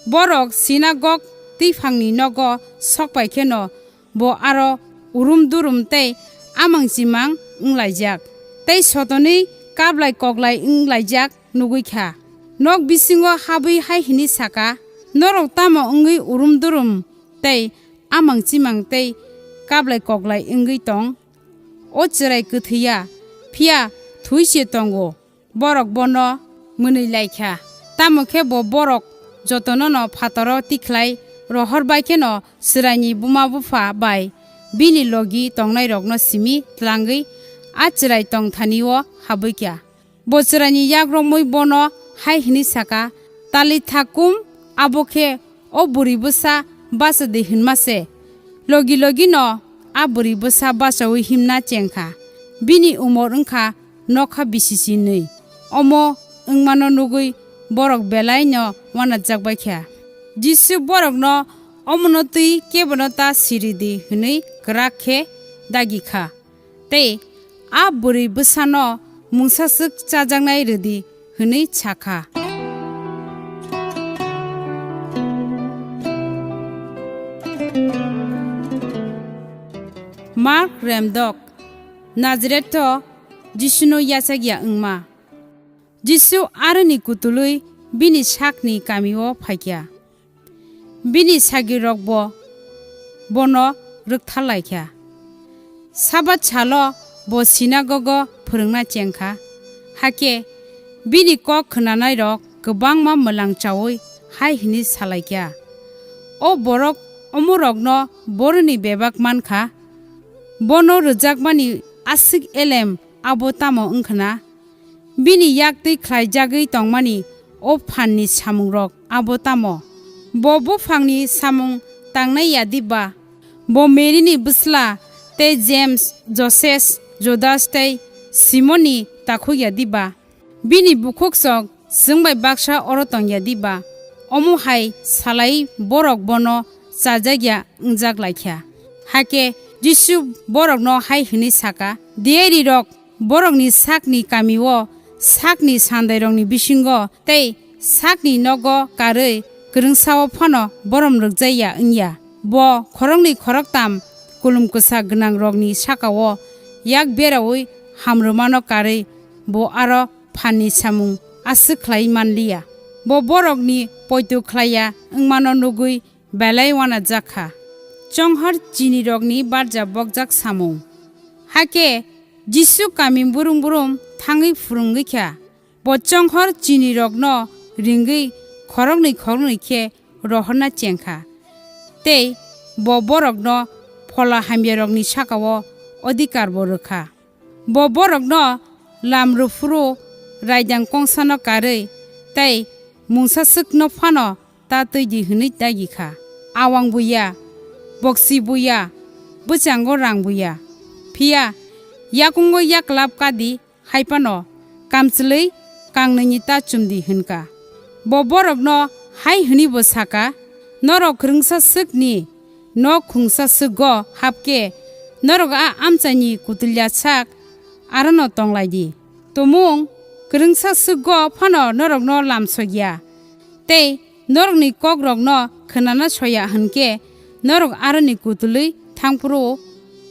Borok sinagog tẃiphangni nogo sok pai kheno bo aro urum-durum tei amang-chimang wng laijak, tei sotonwi kablai-koglai wng laijak nugwi kha. Nok bisingo habwi hai hwnwi sa kha, "Norok tamo wngwi urum-durum tei amang-chimang tei kablai-koglai wngwi tong? O chwrai kwthwi ya, phiya thwi se tongo." Borok bono mwnwi lai kha, tamo khe bo borok jotono'-no phataro tikhlai rohor bai kheno chwraini buma-bupha bai bini logi tongnairokno simi tlangwi a chwrai tong thani-o habwi kha. Bo chwraini yak romwi bono hai hwnwi sa kha, "Talitha kum," abo khe, "O bwrwi bwsa, bacha di," hwnma se. Logi logi'-no a bwrwi bwsa bachaui himna cheng kha, bini umor wng kha nokha bisi si nwi. Omo wngmano nugwi borok belai'-no uanajak bai kha. Jisu borokno omono twi kebono ta siri di hwnwi kwrak khe dagi kha. Tei a bwrwi bwsano mungsaswk chajaknai rw di hwnwi sa kha. Mark Remdok. Nazaretho Jisuno yachak ya wngma. Jisu aroni kutulwi bini sakni kamio phai kha. Bini sagrirokbo bono rwkthar lai kha. Sabat salo bo sinagogo phwrwngna cheng kha. Hakhe bini kok khwnanairok kwbangma mwlang chaui hai hwnwi sa lai kha, "O borok omorokno boroni bebak man kha. Bono rwjakmani aswk elem abo tamo wng khna? Bini yak twi khlaijagwi tongmani o phanni samungrok abo tamo? Bo buphangni samung tangnai ya di ba? Bo Merini bwsla tei Jems, Joses, Judas tei Simonni takhuk ya di ba? Bini bukhuksong chwng bai baksa oro tong ya di ba?" Omo hai salai borok bono chajak ya wngjak lai kha. Hakhe Jisu borokno hai hwnwi sa kha, "Diyarirok, borokni sakni kamio, sakni sandairokni bisingo tei sakni nogo karwi kwrwngsao phano borom rwkjai ya wng ya. Bo khoroknwi khoroktam kulum kwsa gwnangrokni saka-o yak beraui ham rwmano karwi bo aro phanni samung aswk khlai man li ya. Bo borokni poito khlai ya wngmano nugwi belai uanajak kha." Chonghor chinirokni barja bokjak samung. Hakhe Jisu kami brum brum thangwi phwrwngwi kha. Bo chonghor chinirokno ringwi khoroknwi khoroknwi khe rohorna cheng kha, tei bo borokno phola hamyarokni saka-o odhikarbo rw kha. Bo borokno lam rw phuru raidang kongsano karwi tei mungsaswkno phano ta twi di hwnwi dagi kha. Awang buya, boksi buya, bwchango rang buya. Phiya yakungo yaklap ka di, hai phano kamchwlwi kangnwini ta chum di hwn kha. Bo borokno hai hwnwi bo sa kha, "Norok kwrwngsa swkni nok khungsa swkgo hap khe norok a amchaini kutulya sak arono tong lai di. Tumung kwrwngsa swkgo phano norokno lam sok ya. Tei norokni kokrokno khwnana soya hwn khe norok aroni kutulwi thang phuru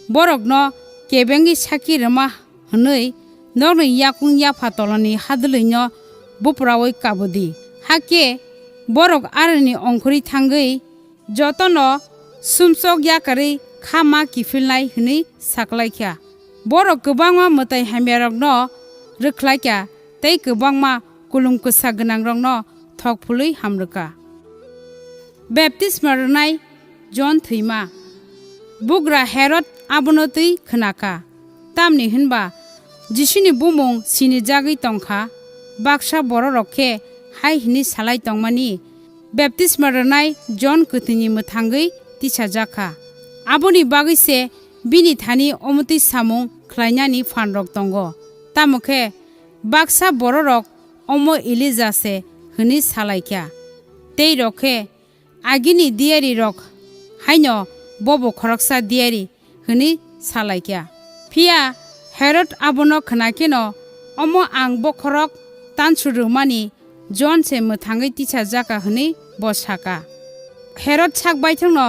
borokno kebengwi sakki rwma hwnwi norokni yakung yapha tolani hadwlwino bupraui kabo di. Hakhe borok aroni ongkhorwi thangwi jotono sumsok yakarwi kha ma kiphilnai," hwnwi sa klai kha. Borok kwbangma mwtai hamyarokno rwkhlai kha tei kwbangma kulum kwsa gwnangrokno thok phului ham rw kha. Baptisma rwnai Jon thwima. Bugra Herod abono twi khna kha, tamni hwn ba Jisuni bumung sinijagwi tong kha. Baksa bororok khe hai hwnwi salai tongmani, "Baptisma rwnai Jon kwthwini mwthangwi tisajak kha. Aboni bagwi se bini thani omo twi samung khlainani phanrok tongo. Tamo khe baksa bororok omo Elija se," hwnwi sa lai kha. Tei rok khe, "Agini diyarirok haino bobo khoroksa diyari," hwnwi sa lai kha. Phiya Herod abono khwna kheno, "Omo ang bokhorok tansu rwmani Jon se mwthangwi tisajak kha," hwnwi bo sa kha. Herod sak baithangno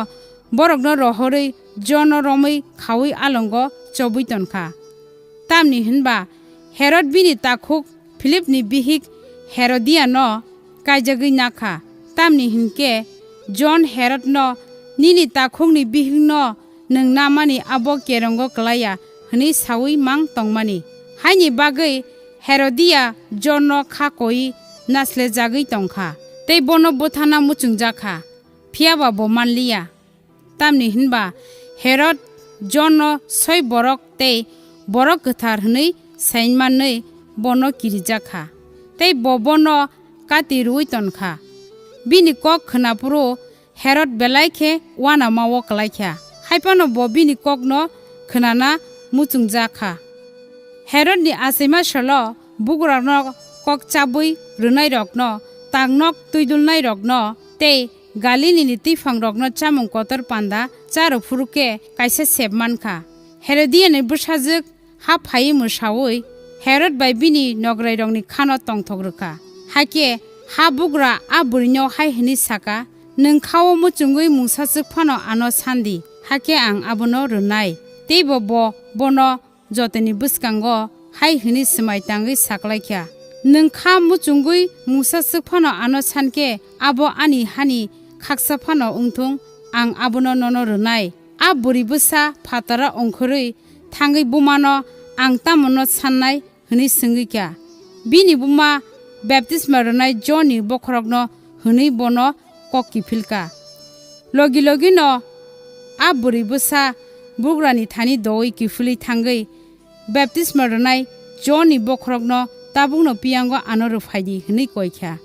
borokno rohorwi Jonno romwi khaui alongo chobwi ton kha. Tamni hwn ba Herod bini takhuk Philipni bihik Herodiano kaijagwi na kha, tamni hwn khe Jon Herodno, "Nini takhukni bihikno nwng namani abo kerongo klai ya," hwnwi saui mang tongmani. Haini bagwi Herodia Jonno kha koi naslejagwi tong kha, tei bono buthana muchungjak kha, phiya ba bo man li ya. Tamni hwn ba Herod Jonno soi borok tei borok kwthar hwnwi saimannwi bono kirijak kha, tei bo bono kati rwui ton kha. Bini kok khwna phuru Herod belai khe uanama-o klai kha, hai phano bo bini kokno khwnana muchungjak kha. Herodni achaima salo bugrano kok chabwi rwnairokno, tangnok twidulnairokno tei Galilini twiphang rokno chamung kotor panda cha rw phuru khe kaisa sep man kha. Herodiani bwsajwk ha phaiwi mwsaui Herod bai bini nograi rokni khano tongthok rw kha. Hakhe ha bugra a bwrwino hai hwnwi sa kha, "Nwng kha-o muchungwi mungsaswk phano ano san di, hakhe ang abono rwnai." Teibo bo bono jotoni bwskango hai hwnwi swmai tangwi saklai kha, "Nwng kha muchungwi mungsa swk phano ano san khe, abo ani hani khaksa phano wng thung, ang abono nono rwnai." A bwrwi bwsa phataro ongkhorwi thangwi bumano, "Ang tamono sannai?" hwnwi swngwi kha. Bini buma baptisma rwnai Jonni bokhorokno hwnwi bono kok kiphil kha. Logi logino a bwrwi bwsa bugrani thani doui kiphilwi thangwi, "Baptisma rwnai Jonni bokhorokno tabukno piyango ano rw phai di," hwnwi koi kha.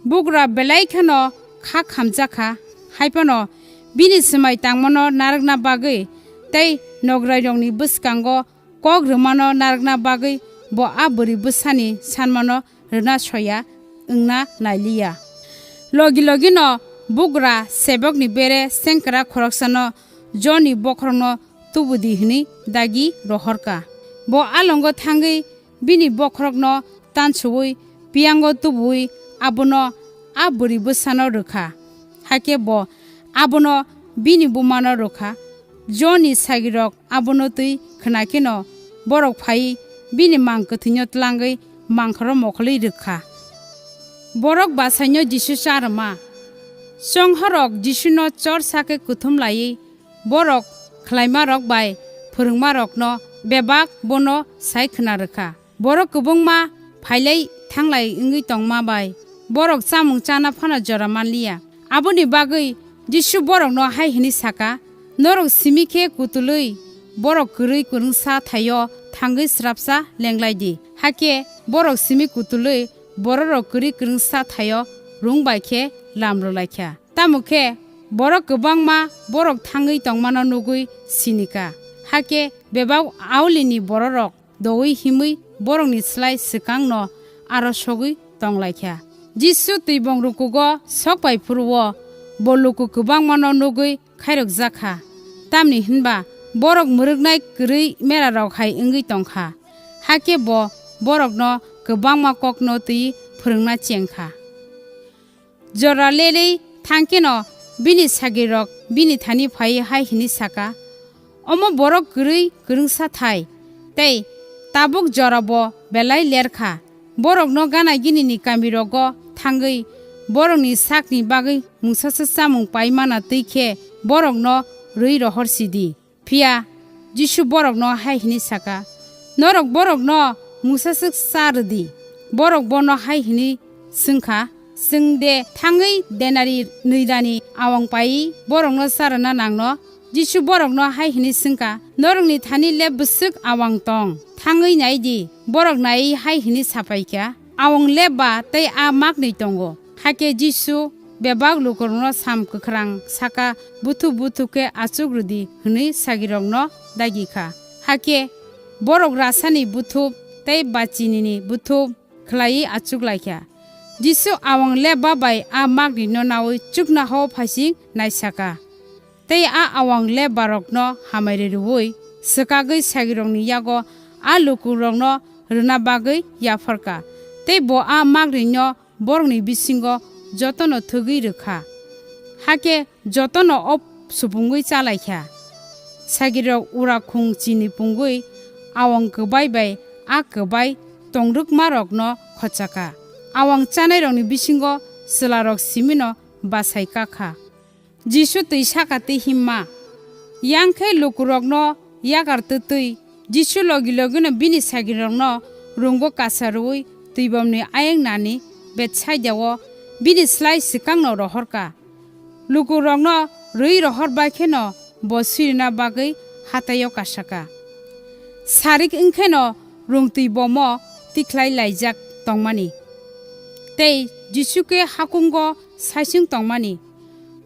Bugra belai kheno kha khamjak kha, hai phano bini swmai tangmano narwkna bagwi tei nograirokni bwskango kok rwmano narwkna bagwi bo a bwrwi bwsani sanmano rwna soya wngna nai li ya. Logi logino bugra sebokni bere sengkrak khoroksano Jonni bokhorokno tubu di hwnwi dagi rohor kha. Bo alongo thangwi bini bokhorokno tansuwi piyango tubuwi abono a bwrwi bwsano rw kha. Hakhe bo abono bini bumano rw kha. Jonni sagirok abono twi khwna kheno borok phaiwi bini mang kwthwino tlangwi mangkhoro mokholwi rw kha. Borok basaino Jisu cha rwma. Chonghorrok Jisuno chor sakhe kuthum laiwi borok khlaimarok bai phwrwngmarokno bebak bono sai khwna rw kha. Borok kwbangma phailai thanglai wngwi tongma bai borok chamung chana phano jora man li ya. Aboni bagwi Jisu borokno hai hwnwi sa kha, "Norok simi khe kutulwi borok kwrwi kwrwngsa thaio thangwi srapsa lenglai di. Hakhe borok simi kutulwi bororok kwrwi kwrwngsa thaio rwng bai khe lam rw lai kha. Tamo khe borok kwbangma borok thangwi tongmano nugwi sini kha. Hakhe bebak aulini bororok doui himwi borokni slai swkangno aro sogwi tong lai kha." Jisu twibong rukugo sok pai phuru-o bo luku kwbangmano nugwi khairokjak kha, tamni hwn ba borok mwrwknai kwrwi merarok hai wngwi tong kha. Hakhe bo borokno kwbangma kokno twi phwrwngna cheng kha. Jora lerwi thang kheno bini sagirok bini thani phaiwi hai hwnwi sa kha, "Omo borok kwrwi kwrwngsa thai, tei tabuk jorabo belai ler kha. Borokno gana ginini kamirogo thangwi borokni sakni bagwi mungsaswk chamung pai mana twi khe borokno rwi rohor si di." Phiya Jisu borokno hai hwnwi sa kha, "Norok borokno mungsaswk cha rw di." Borok bono hai hwnwi swng kha, "Chwng de thangwi denari nwi dani awang paiwi borokno cha rwna nangno?" Jisu borokno hai hwnwi swng kha, "Norokni thani le bwswk awang tong? Thangwi nai di." Borok naiwi hai hwnwi sa pai kha, "Awang le ba tei a maknwi tongo." Hakhe Jisu bebak lukurokno sam kwkhrang saka, "Buthup buthup khe achuk rw di," hwnwi sagirokno dagi kha. Hakhe borok rasani buthup tei bachinini buthup khlaiwi achuk lai kha. Jisu awang le ba bai a maknwino naui chuknoha-o phaising nai sa kha. Tei a awang lebarokno hamari rwui swkagwi sagrirokni yago a lukurokno rwna bagwi yapharkha. Tei bo a magwrwino borokni bisingo jotono thwgwi rwkha. Hakhe jotono o supungwi chalaikha. Sagrirok ura khung chini pungwi awang kwbai bai a kwbai tongrwkmarokno khochakha. Awang chanairokni bisingo chwlarok simino bachai kakha. Jisu twi saka tei himma. Yang khe lukurokno yakar twtwi Jisu logi logino bini sagrirokno rungo kasa rwui twibomni ayang nani Betsaida-o bini slai swkangno rohorkha. Lukurokno rwi rohor bai kheno bo swirina bagwi hataio kasakha. Sarik wngkheno rungtwi bomo tikhlai laijak tongmani. Tei Jisu khe hakungo saising tongmani.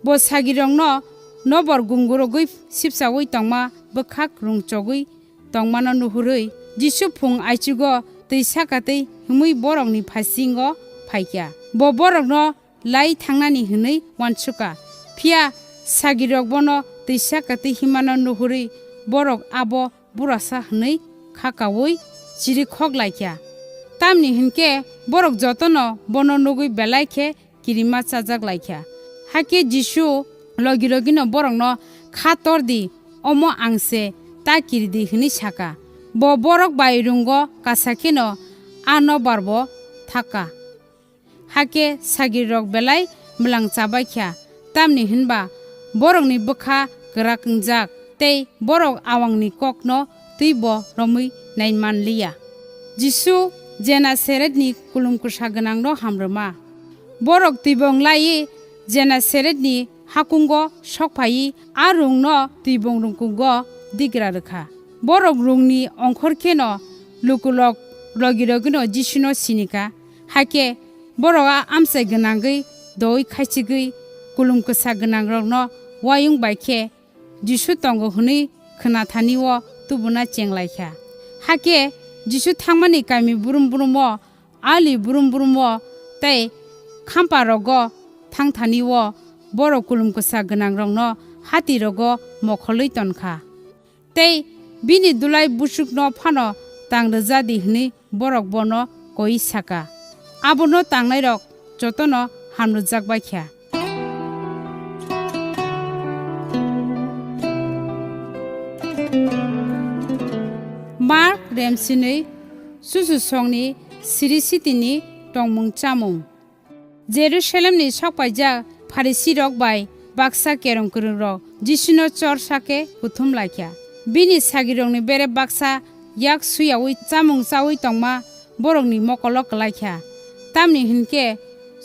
Bo sagrirokno nobor gungurogwi sipchaui tongma bwkhak rungchogwi tongmano nuhurwi Jisu phung aichugo twi saka tei himwi borokni phasingo phaikha. Bo borokno lai thangnani hwnwi uansukha. Phiya sagrirok bono twi saka tei himmano nuhurwi borok abo burasa hwnwi khakaui chirikhok laikha. Tamni hwnkhe borok jotono bono nugwi belai khe kirima chajak laikha. Hakhe Jisu logi logino borokno, "Kha tor di, omo ang se, ta kiri di," hwnwi saka. Bo borok bai rungo kasa kheno a nobar bo thaka. Hakhe sagrirok belai mwlang chabaikha, tamni hwnba borokni bwkha kwrak wngjak, tei borok awangni kokno twibo romwi nai man liya. Jisu Genesaretni kulum kwsa gwnangno hamrwma. Borok twibong laiwi Genesaretni hakungo sok phaiwi a rungno twibong rungkungo digra rwkha. Borok rungni ongkhor kheno lukulok logi logino Jisuno sinikha. Hakhe borok a amchai gwnangwi doi khaichigwi kulum kwsa gwnangrokno uayung bai khe Jisu tongo hwnwi khwnathani-o tubuna chenglaikha. Hakhe Jisu thangmani kami brum brum-o, ali brum brum-o tei khamparogo thangthani-o borok kulum kwsa gwnangrokno hatirogo mokholwi tonkha. Tei bini dulai busukno phano tang rwja di hwnwi borok bono koi saka. Abono tangnairok jotono hamrwjak bai kha. Mark remsinwi Chuchusongni siri sitini tongmung chamung. Jerusalemni sokpaijak Pharisirok bai baksa kerong kwrwngrok Jisuno chor sakhe kuthum laikha. Bini sagrirokni bere baksa yak suiyaui chamung chaui tongma borokni mokolo kwlaikha. Tamni hwnkhe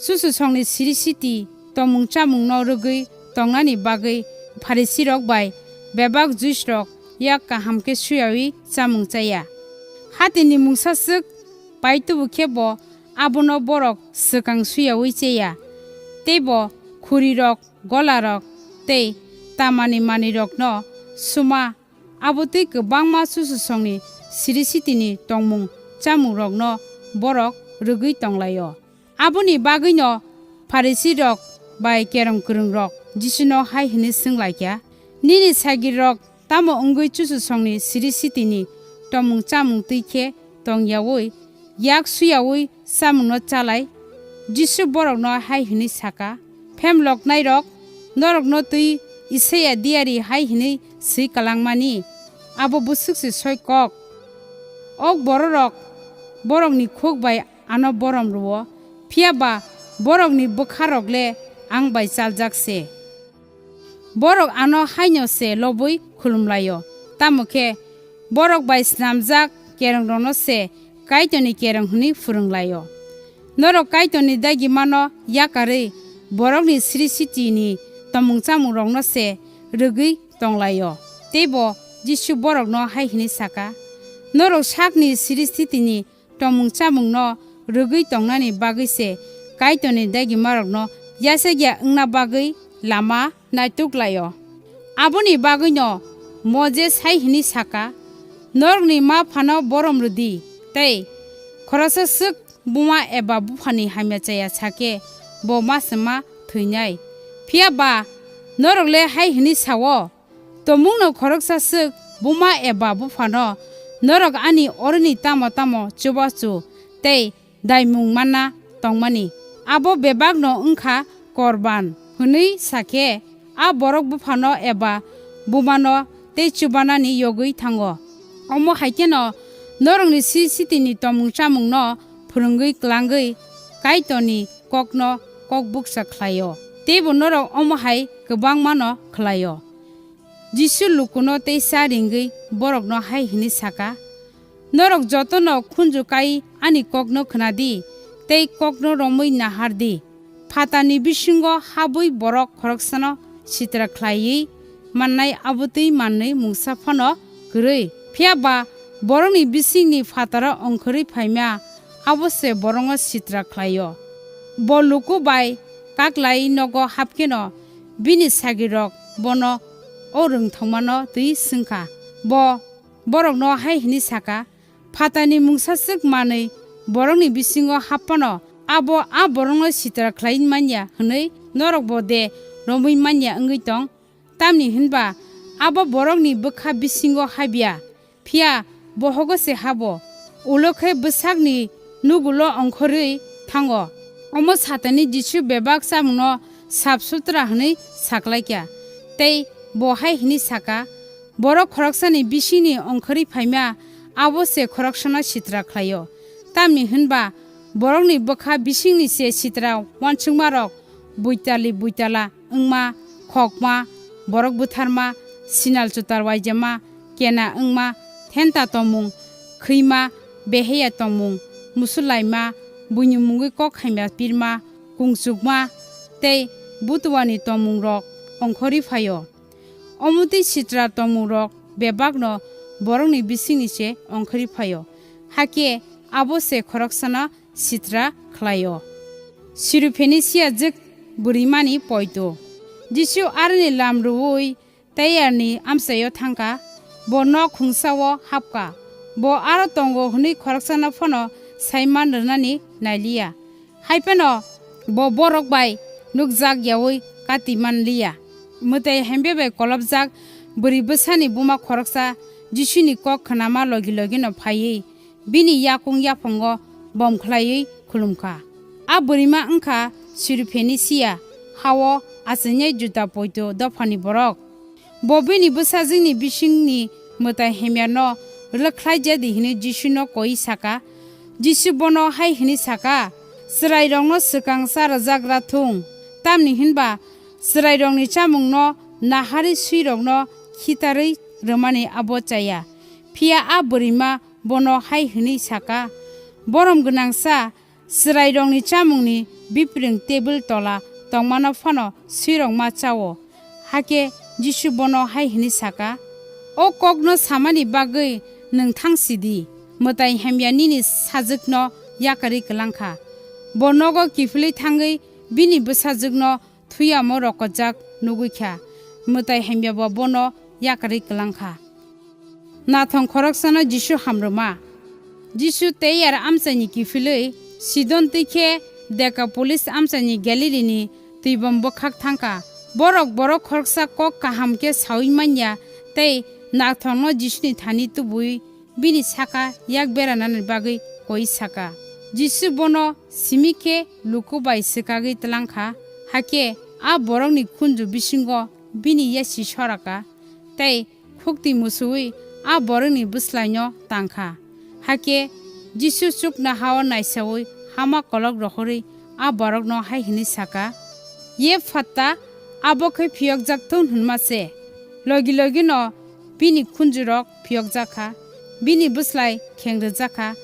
Chuchusongni siri siti tongmung chamungno rwgwi tongnani bagwi Pharisirok bai bebak Juisrok yak kaham khe suiyaui chamung chaya. Hatini mungsa swk pai tubu khe bo abono borok swkang suiyaui cheya, tei bo khurirok, golarok tei tamani manwirokno suma, abo twi kwbangma Chuchusongni siri sitini tongmung chamungrokno borok rwgwi tonglaio. Aboni bagwino Pharisirok bai kerong kwrwngrok Jisuno hai hwnwi swng lai kha, "Nini sagrirok tamo wngwi Chuchusongni siri sitini tongmung chamung twi khe tong yaui, yak su yaui chamungno cha lai?" Jisu borokno hai hwnwi sa kha, "Phemloknairok, norokno twi Isaia diyari hai hwnwi swi kwlangmani, abo bwswk se soi kok? Ok bororok borokni khuk bai ano borom rw-o, phiya ba borokni bwkharok le ang bai chaljak se. Borok ano haino se lobwi khulum lai-o, tamo khe borok bai snamjak kerongrokno se Kaitorni kerong hwnwi phrwng lai-o. Norok Kaitorni dagimano yakarwi borokni siri sitini tongmung chamungrokno se rwgwi tong lai-o." Tei bo Jisu borokno hai hwnwi sa kha, "Norok sakni siri sitini tongmung chamungno rwgwi tongnani bagwi se Kaitorni dagimarokno yachakya wngna bagwi lama naituk lai-o. Aboni bagwino Moses hai hwnwi sa kha, 'Norokni ma phano borom rw di,' tei 'Khoroksa swk buma eba buphani hamya chaya sa khe bo ma se ma thwinai.' Phiya ba Norok le hai hwnwi sa-o, tomungno khoroksa swk buma eba buphano norok ani oroni tamo tamo chubachu tei daimung manna tongmani, abo bebakno wng kha korban hwnwi sa khe, a borok buphano eba bumano tei chubanani yogwi thango. Omo hai kheno norokni sri sitini tomung chamungno phwrwngwi klangwi Kaitorni kokno kok bukcha khlai-o, teibo norok omo hai kwbangmano khlai-o. Jisu lukuno teisa ringwi borokno hai hwnwi sa kha, "Norok jotono khunju kai ani kokno khna di tei kokno romwi nahar di. Phatarni bisingo habwi borok khoroksano sitra khlaiwi mannai abo twi manwi mungsa phano kwrwi. Phiya ba borokni bisingni phataro ongkhorwi phaima abo se borokno sitra khlai-o. Bo luku bai kaklai nogo hap kheno bini sagrirok bono o rwngthomano twi swng kha. Bo borokno hai hwnwi sa kha, 'Phatarni mungsa swk manwi borokni bisingo hap phano abo a borokno sitra khlai man ya hwnwi norokbo de romwi man ya wngwi tong? Tamni hwn ba abo borokni bwkha bisingo hap ya, phiya bohogo se habo, ulo khe bwsakni nugulo ongkhorwi thango.' Omo satani Jisu bebak chamungno sap sutra hwnwi saklai kha, tei bo hai hwnwi sa kha, "Borok khoroksani bisingni ongkhorwi phaima abo se khoroksano sitra khlai-o. Tamni hwn ba borokni bwkha bisingni se sitra uansukmarok buitali buitala wngma, khokma, borok butharma, sinal chutar uaijama, kena wngma, thenta tongmung, khwima, beheya tongmung, musu laima, buini mungwi kok hamya pirma, kungchukma tei butuani tongmungrok ongkhorwi phai-o. Omo twi sitra tongmungrok bebakno borokni bisingni se ongkhorwi phai-o, hakhe abo se khoroksano sitra khlai-o." Sirofenisia jwk bwrwimani poito. Jisu aroni lam rwui Tairni amchaio thang kha, bo nok hwngsao hap kha. Bo aro tongo hwnwi khoroksano phano sai man rwnani nai li ya. Hai phano bo borok bai nukjak yaui kati man li ya. Mwtai hamya bai kolopjak bwrwi bwsani buma khoroksa Jisuni kok khnama logi logino phaiwi bini yakung yaphango bom khlaiwi khulum kha. A bwrwima wng kha Sirofenisia ha-o achainya Juda poito dophani borok. Bo bini bwsajwkni bisingni mwtai hamyano rwkhlai ja di hwnwi Jisuno koi sa kha. Jisu bono hai hwnwi sa kha, "Chwrairokno swkang cha rwjak ra thung, tamni hwn ba chwrairokni chamungno naharwi swirokno khitarwi rwmani abo cha ya." Phiya a bwrwima bono hai hwnwi sa kha, "Borom gwnang cha, chwrairokni chamungni biphrwng tebil tola tongmano phano swirok ma cha-o." Hakhe Jisu bono hai hwnwi sa kha, "O kokno samani bagwi nwng thang si di, mwtai hamya nini sajwkno yakarwi kwlang kha." Bo nogo kiphilwi thangwi bini bwsajwkno thuyamo rokojak nugwi kha, mwtai hamya bo bono yakarwi kwlang kha. Nathong khoroksano Jisu hamrwma. Jisu Tair amchaini kiphilwi Sidon twi khe Dekapolis amchaini Galilini twibom bwkhak thang kha. Borok borok khoroksa kok kaham khe saui man ya tei nathongno Jisuni thani tubui bini saka yak beranani bagwi koi sa kha. Jisu bono simi khe luku bai swkagwi tlang kha, hakhe a borokni khunju bisingo bini yasi sora kha, tei khukti musuwi a borokni bwslaino tang kha. Hakhe Jisu chuknoha-o naisaui hama kolok rohorwi a borokno hai hwnwi sa kha, "Ye phatta, abo khe phiyokjak thung hwnma se." Logi logino bini khunjurok phiyokjak kha, bini bwslai kheng rwjak kha,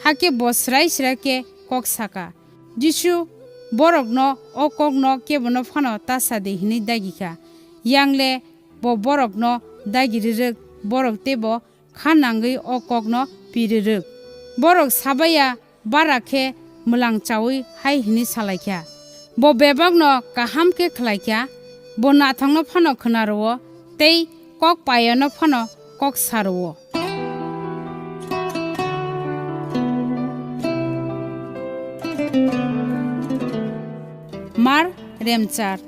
hakhe bo swrai swrai khe kok sa kha. Jisu borokno o kokno kebono phano ta sa di hwnwi dagi kha. Yang le bo borokno dagi rwrwk, borok teibo kha nangwi o kokno pi rwrwk. Borok sabaya bara khe mwlang chaui hai hwnwi sa lai kha, "Bo bebakno kaham khe khlai kha, bo nathokno phano khna rw-o tei kok paiano phano kok sa rw-o." Mar remchar.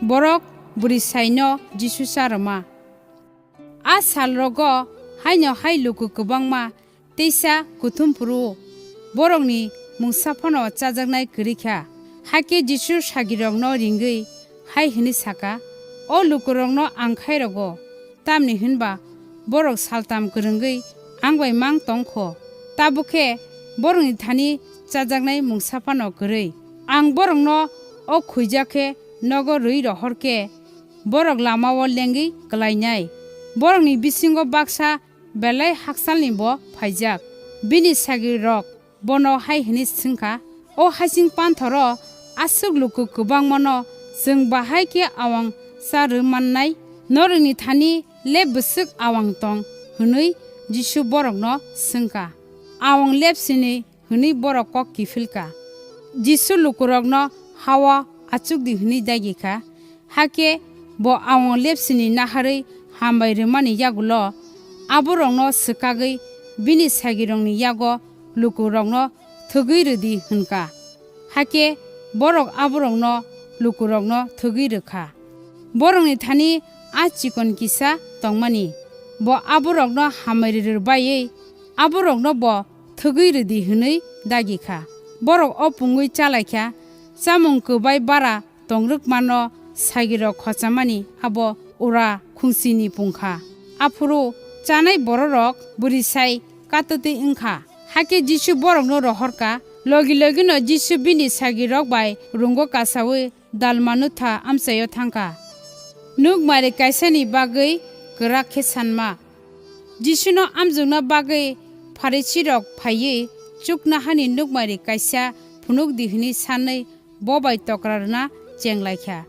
Borok bwrwisaino Jisu cha rwma. A salrogo haino hai luku kwbangma teisa kuthum phuru-o, borokni mungsa phano chajaknai kwrwi kha. Hakhe Jisu sagrirokno ringwi hai hwnwi sa kha, "O lukurokno ang khairokgo, tamni hwn ba borok saltam kwrwngwi ang bai mang tong kho, tabuk khe borokni thani chajaknai mungsa phano kwrwi. Ang borokno o khuijak khe nogo rwi rohor khe borok lama-o lengwi klainai. Borokni bisingo baksa belai hakchalni bo phaijak." Bini sagrirok bono hai hwnwi swng kha, "O hasing panthoro aswk luku kwbangmano chwng bahai khe auang cha rw mannai? Norokni thani le bwswk auang tong?" hwnwi Jisu borokno swng kha. "Auang lepsini," hwnwi borok kok kiphil kha. Jisu lukurokno ha-o achukdi hwnwi dagi kha. Hakhe bo auang lepsini naharwi hambai rwmani yagulo aborokno swkagwi bini sagrirokni yago lukurokno thwgwi rwdi hwn kha. Hakhe borok aborokno lukurokno thwgwi rw kha. Borokni thani a chikon kisa tongmani, bo aborokno hambai rwrwbaiwi aborokno bo thwgwi rwdi hwnwi dagi kha. Borok opungwi cha lai kha, chamung kwbai bara tongrwkmano sagrirok khochamani abo ura khungsini pung kha. Aphuru chanai bororok bwrwisai katwtwi wng kha. Hakhe Jisu borokno rohor kha. Logi logino Jisu bini sagrirok bai rungo kasaui Dalmanutha amchaio thang kha. Nukmari kaisani bagwi kwrak khe sanma. Jisuno amjokna bagwi Pharisirok phaiwi chuknohani nukmari kaisa phunukdi hwnwi sanwi bo bai tokra rwna cheng lai kha.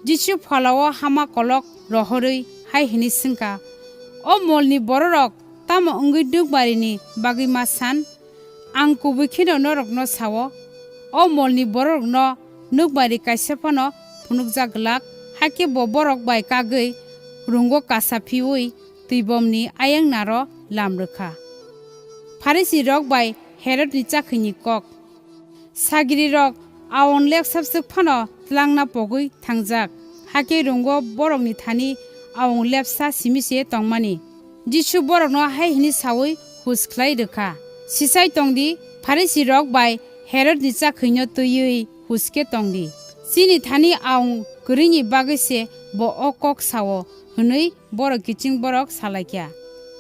Jisu phalao hama kolok rohorwi hai hwnwi swng kha, "O molni bororok tamo wngwi nukmarini bagwi ma san? Ang kubui kheno norokno sa-o, o molni bororokno nukmari kaisa phano phunukjak glak." Hakhe bo borok bai kagwi rungo kasa phiui twibomni ayang naro lam rw kha. Pharisirok bai Herodni chakhwini kok. Sagrirok auang lepsabswk phano tlangna pogwi thangjak. Hakhe rungo borokni thani auang lepsa simi se tongmani. Jisu borokno hai hwnwi saui hus khlai rw kha, "Sichai tong di, Pharisirok bai Herodni chakhwino twiwi hus khe tong di. Chini thani auang kwrwini bagwi se bo o kok sa-o," hwnwi borok kiching borok sa lai kha.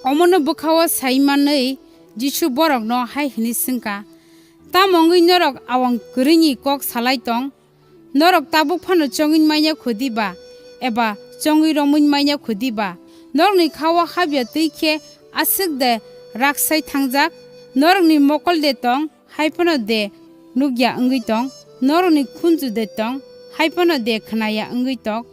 Omono bwkha-o sai manwi Jisu borokno hai hwnwi swng kha, "Tamo wngwi norok auang kwrwini kok sa lai tong? Norok tabuk phano chongwi manya kho diba, eba chongwi romwi manya kho diba? Norokni kha-o habya twi khe aswk de raksai thangjak? Norokni mokol de tong, hai phano de nukya wngwi tong? Norokni khunju de tong, hai phano de khnaya wngwi tong?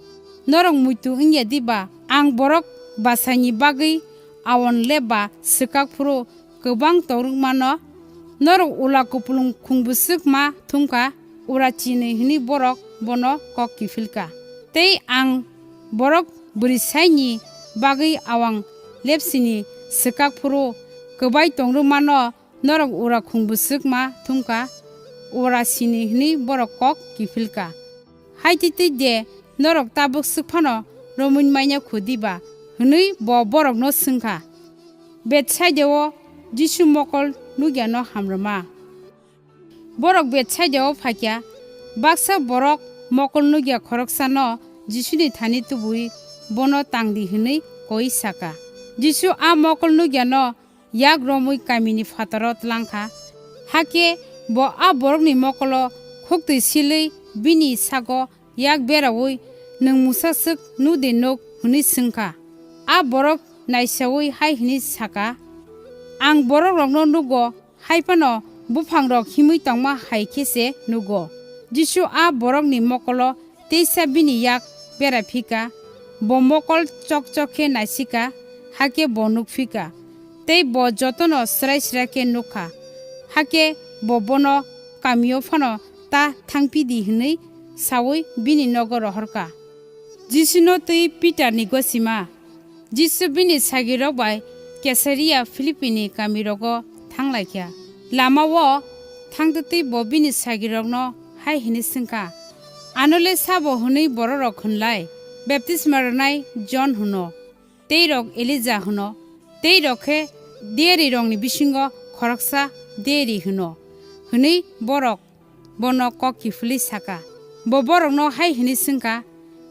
Norok muitu wngya diba? Ang borok basaini bagwi auang lepba swkak phuru kwbang torwk mano. Norok ula kupulung khungbwswk ma thum kha, ura chini hwnwi borok bono kok kiphil kha. Tei ang borok bwrwisaini bagwi auang lepsini swkak phuru kwbai tongrwk mano, norok ura khungbwswk ma thum kha, ura sini hwnwi borok kok kiphil kha. Hai twi twi de norok tabuk swk phano romwi manya kho diba?" hwnwi bo borokno swng kha. Betsaida-o Jisu mokol nukyano hamrwma. Borok Betsaida-o phaikha, baksa borok mokol nukya khoroksano Jisuni thani tubui bono tang di hwnwi koi sa kha. Jisu a mokol nukyano yak romwi kamini phataro tlang kha. Hakhe bo a borokni mokolo khuktwi silwi bini sago yak beraui, "Nwng mungsa swk nuk de nuk?" hwnwi swng kha. A borok naisaui hai hwnwi sa kha, "Ang borokrokno nugo, hai phano buphangrok himwi tongma hai khe se nugo." Jisu a borokni mokolo teisa bini yak bera phi kha, bo mokol chok chok khe naisi kha, hakhe bo nuk phi kha, tei bo jotono srai srai khe nuk kha. Hakhe bo bono kamio phano ta thang phi di hwnwi saui bini nogo rohor kha. Jisuno twi Pitarni gosima. Jisu bini sagrirok bai Kesaria Philipini kamirogo thang lai kha. Lama-o thang twtwi bo bini sagrirokno hai hwnwi swng kha, "Ano le sabo hwnwi bororok hwn lai?" baptisma rwnai Jon hwno, teirok Elija hwno, teirok khe diyarirokni bisingo khoroksa diyari hwno," hwnwi borok bono kok kiphilwi sa kha. Bo borokno hai hwnwi swng kha,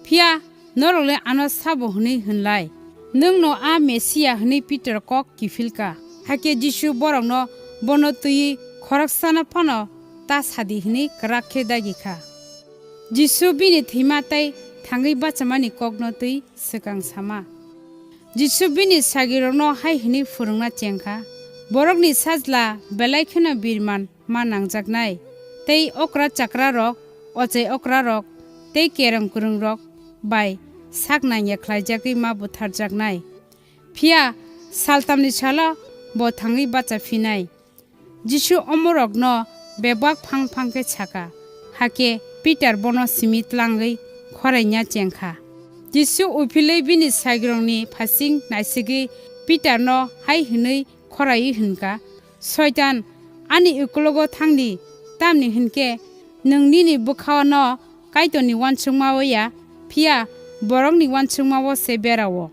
"Phiya norokle ano sabo hwnwi hwn lai? Nwng'-no a Mesia," hwnwi Pitor kok kiphil kha. Hakhe Jisu borokno bono twiwi khoroksano phano ta sa di hwnwi kwrak khe dagi kha. Jisu bini thwima tei thangwi bachamani kokno twi swkang sama. Jisu bini sagrirokno hai hwnwi phwrwngna cheng kha, "Borokni Sajla belai kheno birman ma nangjaknai, tei okra chakrarok, ochai okrarok tei kereng kwrwngrok bai sak nangya khlaijagwi ma butharjaknai. Phiya saltamni salo bo thangwi bacha phinai." Jisu omorokno bebak phang phang khe sa kha, hakhe Pitar bono simi tlangwi khoraina cheng kha. Jisu uphilwi bini sagrirokni phasing naisingwi Pitarno hai hwnwi khoraiwi hwn kha, "Soitan, ani ukologo thang di, tamni hwn khe nwng nini bwkha-o no Kaitorni uansukma-o ya, phiya borokni uansukma-o se bera-o."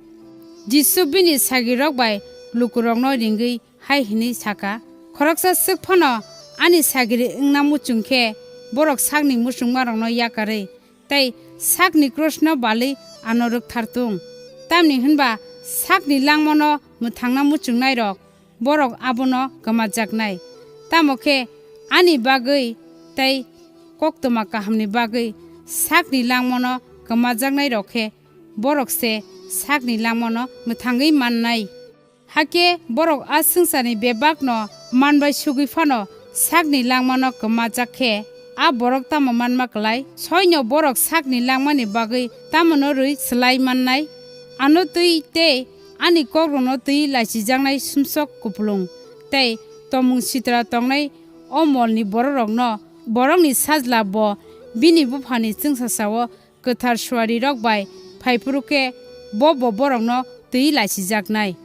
Jisu bini sagrirok bai lukurokno ringwi hai hwnwi sa kha, "Khoroksa swk phano ani sagri wngna muchung khe, borok sakni muchungmarokno yakarwi tei sakni krosno balwi ano rwk thar thung. Tamni hwn ba sakni langmano mwthangna muchungnairok, borok abono kwmajaknai. Tamo khe ani bagwi tei koktwma kahamni bagwi sakni langmano kwmajaknairok khe borok se sakni langmano mwthangwi mannai. Hakhe borok a swngcharni bebakno man bai sugwi phano sakni langmano kwmajak khe, a borok tamo manma klai? Soino borok sakni langmani bagwi tamono rwi swlai mannai? Ano twi tei ani kokrokno twi lachijaknai sumsok kupulung tei tomung sitra tongnai o molni bororokno borokni Sajla bo bini Buphani chwngsasao kwthar suarirok bai phai phuru khe bo bo borokno twi lachijaknai.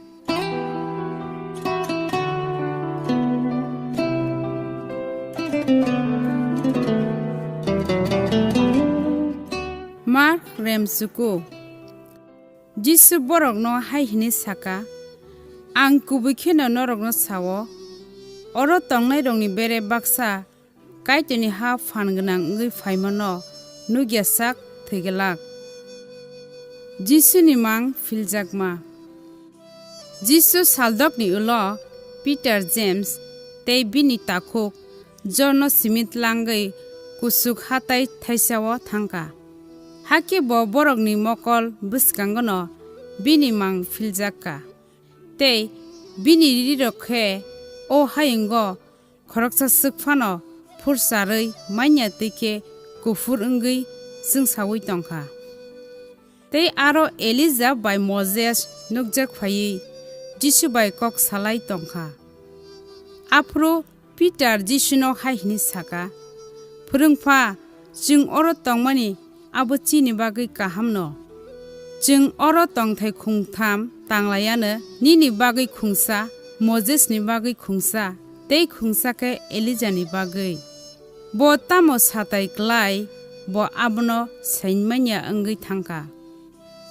Mark remchuku. Jisu borokno hai hwnwi sa kha, "Ang kubui kheno norokno sa-o, oro tongnairokni bere baksa Kaitorni ha phan gwnang wngwi phaimano nukya sak thwi glak." Jisuni mang philjakma. Jisu saldokni ulo Peter, James tei bini takhuk John-no simi tlangwi kuchuk hatai thaisao thang kha. Hakhe bo borokni mokol bwskango'-no bini mang philjak kha. Tei bini rirok khe o hayungo khoroksa swk phano phurcharwi manya twi khe kuphur wngwi chwngsaui tong kha. Tei aro Elija bai Moses nukjak phaiwi Jisu bai kok salai tong kha. Aphuru Peter Jisuno hai hwnwi sa kha, "Phwrwngpha, chwng oro tongmani abo chini bagwi kaham no. Chwng oro tongthai khungtham tanglaiano, nini bagwi khungsa, Mosesni bagwi khungsa, tei khungsa khe Elijani bagwi. Bo tamo satai klai, bo abono saimanya wngwi thang kha.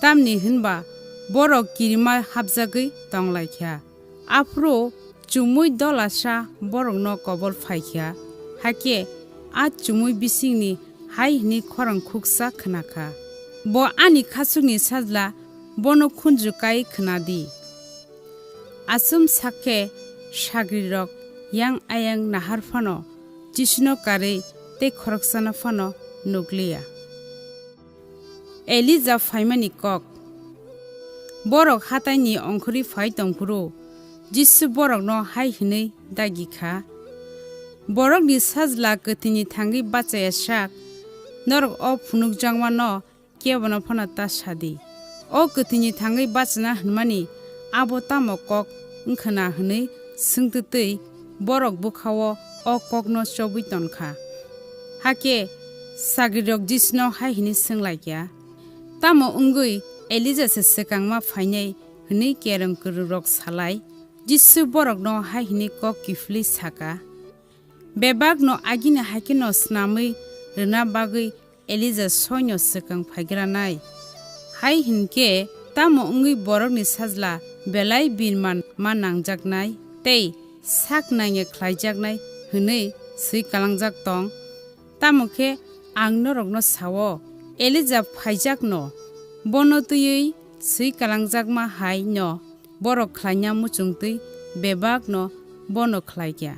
Tamni hwn ba borok kirima hapjagwi tong lai kha." Aphuru chumui dolasa borokno kobol phai kha, hakhe a chumui bisingni hai hwnwi khorang khuksa khna kha, "Bo ani khachukni sajla, bono khunju kai khna di." Achum sak khe sagrirok yang ayang nahar phano Jisuno karwi tei khoroksano phano nukliya. Elija phaimani kok. Borok hataini ongkhorwi phai tong phuru, Jisu borokno hai hwnwi dagi kha, "Borokni Sajla kwthwini thangwi bachaya sak, norok o phunukjakmano kebono phano ta sa di. O kwthwini thangwi bachana hwnmani abo tamo kok wng khna?" hwnwi swngtwtwi borok bwkha-o o kokno chobwi ton kha. Hakhe sagrirok Jisuno hai hwnwi swng lai kha, "Tamo wngwi Elija se swkangma phainai?" hwnwi kereng kwrwrok salai. Jisu borokno hai hwnwi kok kiphilwi sa kha, "Bebakno agini hai kheno snamwi rwna bagwi Elija soino swkang phaigranai. Hai hinkhe tamo wngwi Borokni Sajla belai birman ma nangjaknai tei sak nangya khlaijaknai hwnwi swi kalangjak tong? Tamo khe ang norokno sa-o, Elija phaijakno, bono twiwi swi kalangjakma hai'-no borok khlaina muchung twi bebak'-no bono khlai kha.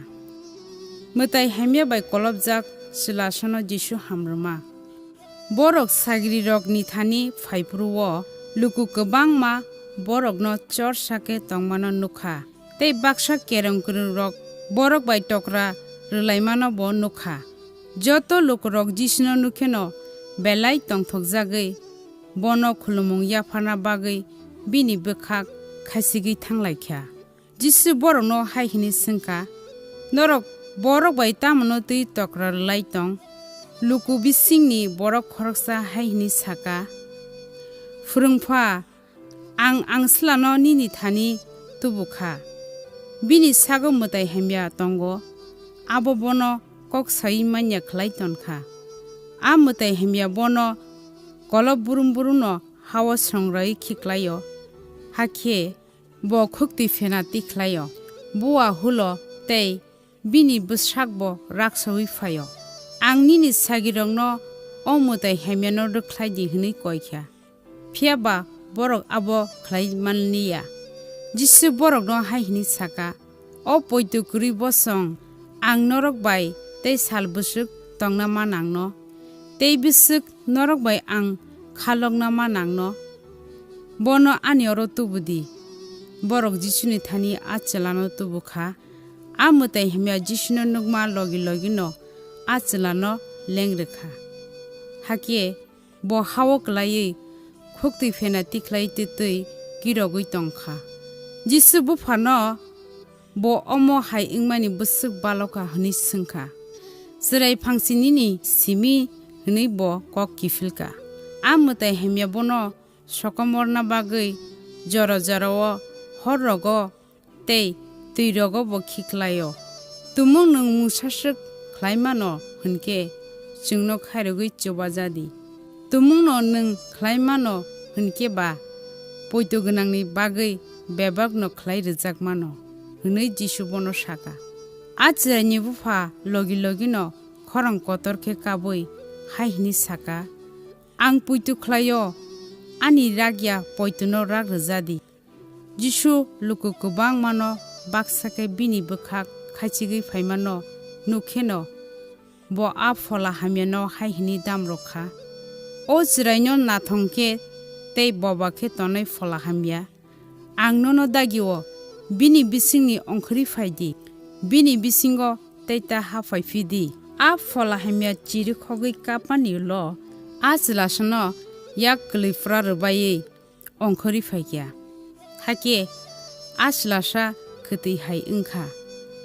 Mwtai hamya bai kolopjak chwlasano Jisu hamrwma. Borok sagrirokni thani phai phuru-o luku kwbangma borokno chorsa khe tongmano nuk kha, tei baksa kerong kwrwngrok borok bai tokra rwlaimano bo nuk kha. Joto lukurok Jisuno nuk kheno belai tongthokjagwi bono khulumung yapharna bagwi bini bwkhak khaichigwi thang lai kha. Jisu borokno hai hwnwi swng kha, "Norok borok bai tamono twi tokra rwlai tong?" Luku bisingni borok khoroksa hai hwnwi sa kha, "Phrwngpha, ang angslano nini thani tubu kha. Bini sago mwtai hamya tongo, abo bono kok saui man ya khlai ton kha. A mwtai hamya bono kolop burum burumno ha-o srongroi khiklai-o, hakhe bo khuktwi phena tikhlai-o, buwa hulo tei bini bwsakbo raksaui phai-o. Ang nini sagirokno o mwtai hamyano rwkhlai di hwnwi koi kha, phiya ba borok abo khlai man li ya." Jisu borokno hai hwnwi sa kha, "O poito kwrwi bosong, ang norok bai tei sal bwswk tongna ma nangno, tei bwswk norok bai ang khalokna ma nangno? Bono ani oro tubu di." Borok Jisuni thani a chwlano tubu kha. A mwtai hamya Jisuno nukma logi logino a chwlano leng rw kha. Hakhe bo ha-o klaiwi khuktwi phena tikhlai twi twi kirogwi tong kha. Jisu buphano bo omo hai wngmani bwswk balo kha hwnwi swng kha. "Chwrai phangsi nini simi?" hwnwi bo kok kiphil kha. A mwtai hamya bono sokomorna bagwi jora jora-o, hor rogo tei twi rogo bo khiklai-o. "Tumung nwng mungsaswk khlai mano hwn khe chwngno khairogwi chuba ja di. Tumungno nwng khlai mano hwn khe ba poito gwnangni bagwi bebakno khlai rwjak mano," hwnwi Jisu bono sa kha. A chwraini bupha logi logino khorang kotor khe kabwi hai hwnwi sa kha, "Ang poito khlai-o, ani rak ya poitono rak rw ja di." Jisu luku kwbangmano baksa khe bini bwkhak khaichigwi phaimano nuk kheno, bo a phola hamyano hai hwnwi dam rw kha, "O chwraino nathong khe tei boba khe tonwi phola hamya, ang nono dagi-o, bini bisingni ongkhorwi phai di, bini bisingo tei ta haphai phi di." A phola hamya chirikhogwi kapmani ulo a chwlasano yak kwlwi phra rwbaiwi ongkhorwi phai kha. Hakhe a chwlasa kwtwi hai wng kha.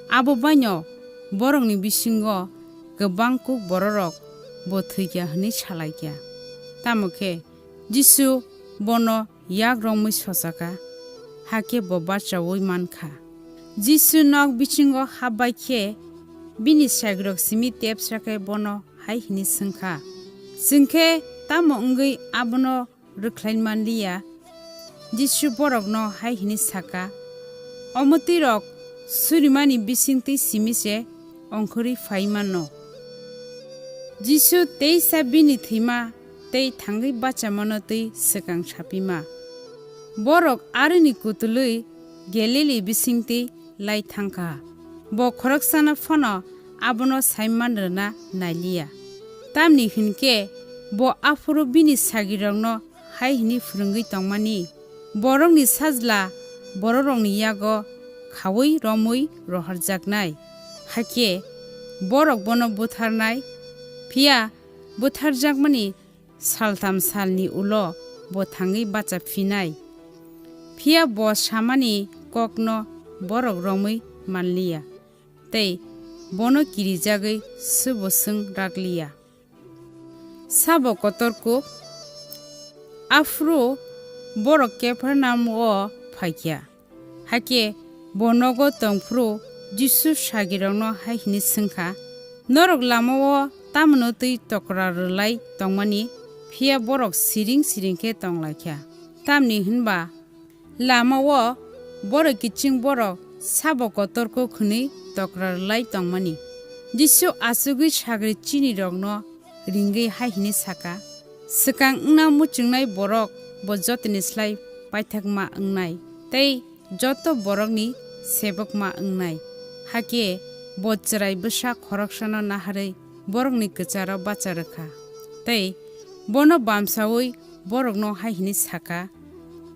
Abo baino borokni bisingo kwbang kuk bororok bo thwi kha hwnwi sa lai kha. Tamo khe Jisu bono yak romwi socha kha, hakhe bo bachaui man kha. Jisu nok bisingo hap bai khe bini sagrirok simi tepsa khe bono hai hwnwi swng kha, "Chwng khe tamo wngwi abono rwkhlai man li ya?" Jisu borokno hai hwnwi sa kha, "Omo twi rok surimani bising twi simi se ongkhorwi phai mano." Jisu teisa bini thwima tei thangwi bachamano twi swkang sapima. Borok aroni kutulwi Galili bising twi lai thang kha. Bo khoroksano phano abono sai man rwna nai li ya. Tamni hwn khe bo aphuru bini sagrirokno hai hwnwi phrwngwi tongmani, "Borokni Sajla bororokni yago khaui romwi rohorjaknai, hakhe borok bono butharnai, phiya butharjakmani saltham salni ulo bo thangwi bacha phinai." Phiya bo samani kokno borok romwi man li ya, tei bono kirijagwi swbo swng rak li ya. Sabo kotor kuk. Aphuru borok Kapharnaum-o phai kha. Hakhe bo nogo tong phuru Jisu sagrirokno hai hwnwi swng kha, "Norok lama-o tamoni twi tokra rwlai tongmani, phiya borok siring siring khe tong lai kha. Tamni hwn ba lama-o borok kiching borok sabo kotor kuk hwnwi tokra rw lai tongmani. Jisu achugwi sagri chinirokno ringwi hai hwnwi sa kha, "Swkang wngna muchungnai borok bo jotoni slai paithakma wngnai, tei joto borokni sebokma wngnai." Hakhe bo chwrai bwsa khoroksano naharwi borokni kwcharo bacha rw kha, tei bono bamsaui borokno hai hwnwi sa kha,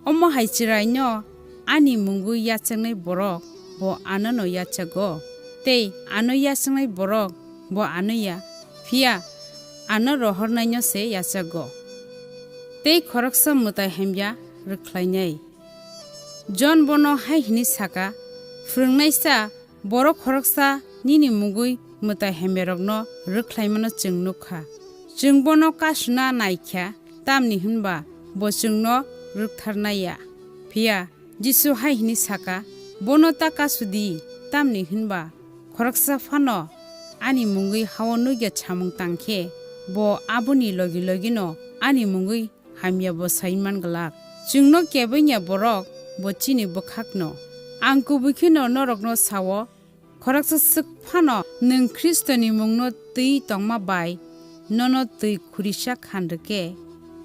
"Omo hai chwraino ani mungwi yachaknai borok bo anono yachago, tei ano yachaknai borok bo ano ya, phiya ano rohornaino se yachago." Tei khoroksa mwtai hamya rwkhlainai. Jon bono hai hwnwi sa kha, "Phrwngnaisa, borok khoroksa nini mungwi mwtai hamyarokno rwkhlaimano chwng nuk kha. Chwng bono kasuna nai kha, tamni hwn ba bo chwngno rwktharnai ya." Phiya Jisu hai hwnwi sa kha, "Bono ta kasu di, tamni hwn ba khoroksa phano ani mungwi ha-o nukya samung tang khe, bo aboni logi logino ani mungwi hamya bo sai man glak. Chwngno kebengya borok bo chini bwkhakno. Ang kubui kheno norokno sa-o, khoroksa swk phano nwng Khristoni mungno twi tongma bai nono twi khurisa khan rwkhe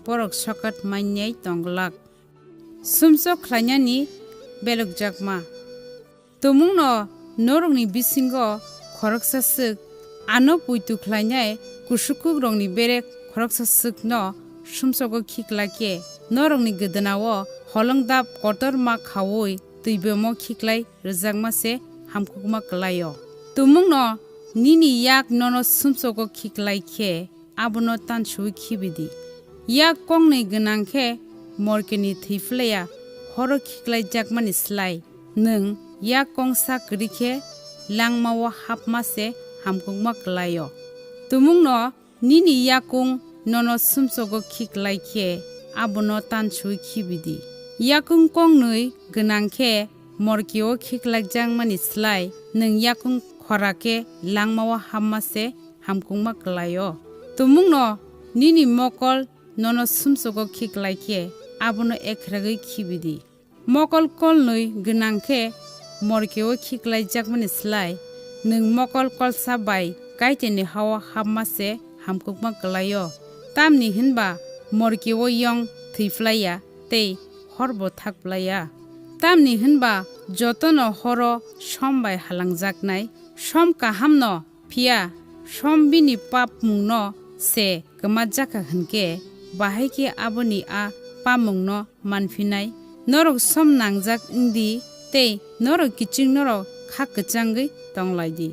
borok sokat manyai tong glak." Sumsok khlainani belokjakma. Tumungno norokni bisingo khoroksa swk, ano puitu khlainai kusukukrokni bere khoroksa swkno sumsogo khiklai khe, norokni gwdana-o holongdap kotorma khaui twibomo khiklai rwjakma se hamkukma klai-o. Tumungno nini yak nono sumsogo khiklai khe, abono tansugwi khibi di. Yak kongnwi gwnang khe morkeni thwi phlaiya horo khiklaijakmani slai, nwng yak kongsa kwrwi khe langma-o hapma se hamkukma klai-o. Tumungno nini yakung nono sumsogo khiklai khe, abono tansugwi khibi di. Yakung kongnwi gwnang khe morkeo khiklaijakmani slai, nwng yakung khora khe langma-o hapma se hamkukma klai-o. Tumungno nini mokol nono sumsogo khiklai khe, abono ekhregwi khibi di. Mokol kolnwi gwnang khe morkeo khiklaijakmani slai, nwng mokol kolsa bai Kaitorni ha-o hapma se hamkukma klai-o. Tamni hwn ba morkeo yong thwi phlaiya tei horbo thak phlaiya. Tamni hwn ba jotono horo som bai halangjaknai, som kahamno, phiya som bini papmungno se kwmajak kha hwn khe, bahai khe aboni a papmungno manphinai. Norok som nangjak wng di tei norok kiching norok kha kwchangwi tong lai di.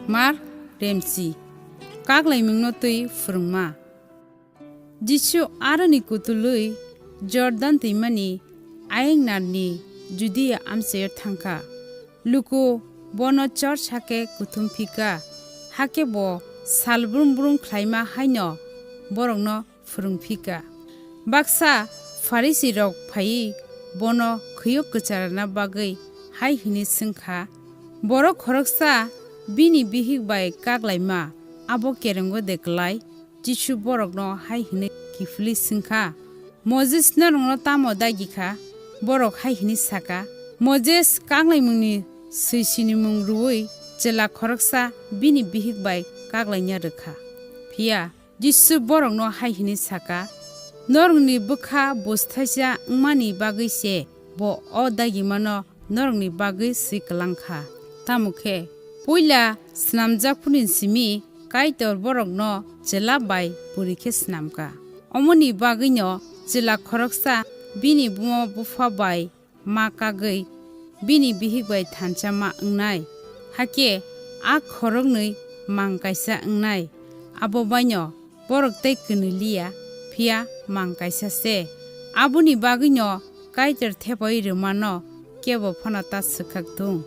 Mar Remsi, Kaklaimungno twi phwrwngma. Jisu aroni kutulwi Jordan twimani ayang narni Judia amchaio thang kha. Luku bono chorch hakhe kuthum phi kha, hakhe bo sal brum brum khlaima haino borokno phwrwng phi kha. Baksa Pharisirok phaiwi bono khwio kwcharna bagwi hai hwnwi swng kha, "Borok khoroksa bini bihik bai kaklaima, abo kerongo de klai?" Jisu borokno hai hwnwi kiphilwi swng kha, "Moses norokno tamo dagi kha?" Borok hai hwnwi sa kha, "Moses kaklaimungni swi sinimung rwui chwla khoroksa bini bihik bai kaklaina rw kha." Phiya Jisu borokno hai hwnwi sa kha, "Norokni bwkha busthaisa wngmani bagwi se bo o dagimano norokni bagwi swi kwlang kha. Tamo khe, puila snamjakphuruni simi Kaitor borokno chwla bai puri khe snam kha. Omoni bagwino chwla khoroksa bini buma bupha bai ma kagwi bini bihik bai thansa ma wngnai, hakhe a khoroknwi mang kaisa wngnai. Abo baino borok tei kwnwi liya, phiya mang kaisa se. Aboni bagwino Kaitor thepaui rwmano kebo phano ta swkak thung."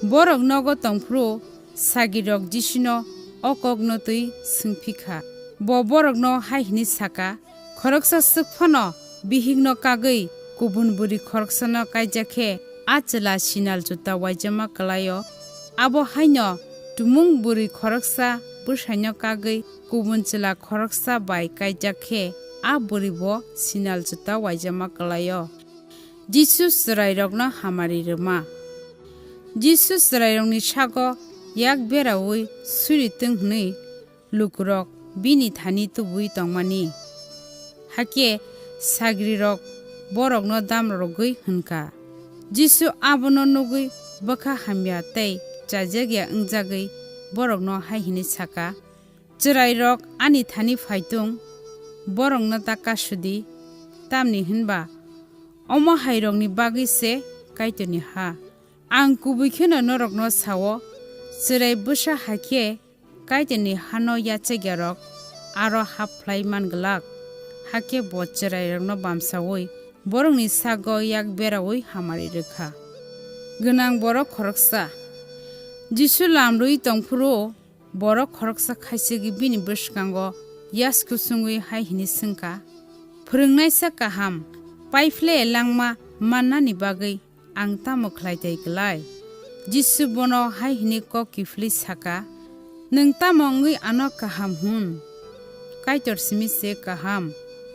Borok nogo tongphuru sagirok Jisuno o kokno twi swng phi kha. Bo borokno hai hwnwi sa kha, "Khoroksa swk phano bihikno kagwi kubun bwrwi khoroksano kaijak khe, a chwla sinal juta uaijama kwlai-o. Abo haino tumung bwrwi khoroksa bwsaino kagwi kubun chwla khoroksa bai kaijak khe a bwrwibo sinal juta uaijama kwlai-o. Jisu chwrairokno hamari rwma. Jisu chwrairokni sago yak beraui suri twng hwnwi lukurok bini thani tubui tongmani. Hakhe sagrirok borokno damrogwi hwn kha. Jisu abono nugwi bwkha hamya tei chajakya wngjagwi borokno hai hwnwi sa kha, "Chwrairok ani thani phai thung, borokno ta kasu di, tamni hwn ba omo hairokni bagwi se Kaitorni ha. Ang kubui kheno norokno sa-o, chwrai bwsa hai khe Kaitorni hano yachakyarok aro hap phlai man glak." Hakhe bo chwrairokno bamsaui borokni sago yak beraui hamari rw kha. Gwnang borok khoroksa. Jisu lam rwui tong phuru borok khoroksa khaichigwi bini bwskango yas kusungwi hai hwnwi swng kha, "Phwrwngnaisa kaham, paiphle langma mannani bagwi ang tamo khlai tai klai?" Jisu bono hai hwnwi kok kiphilwi sa kha, "Nwng tamo wngwi ano kaham hwn? Kaitor simi se kaham,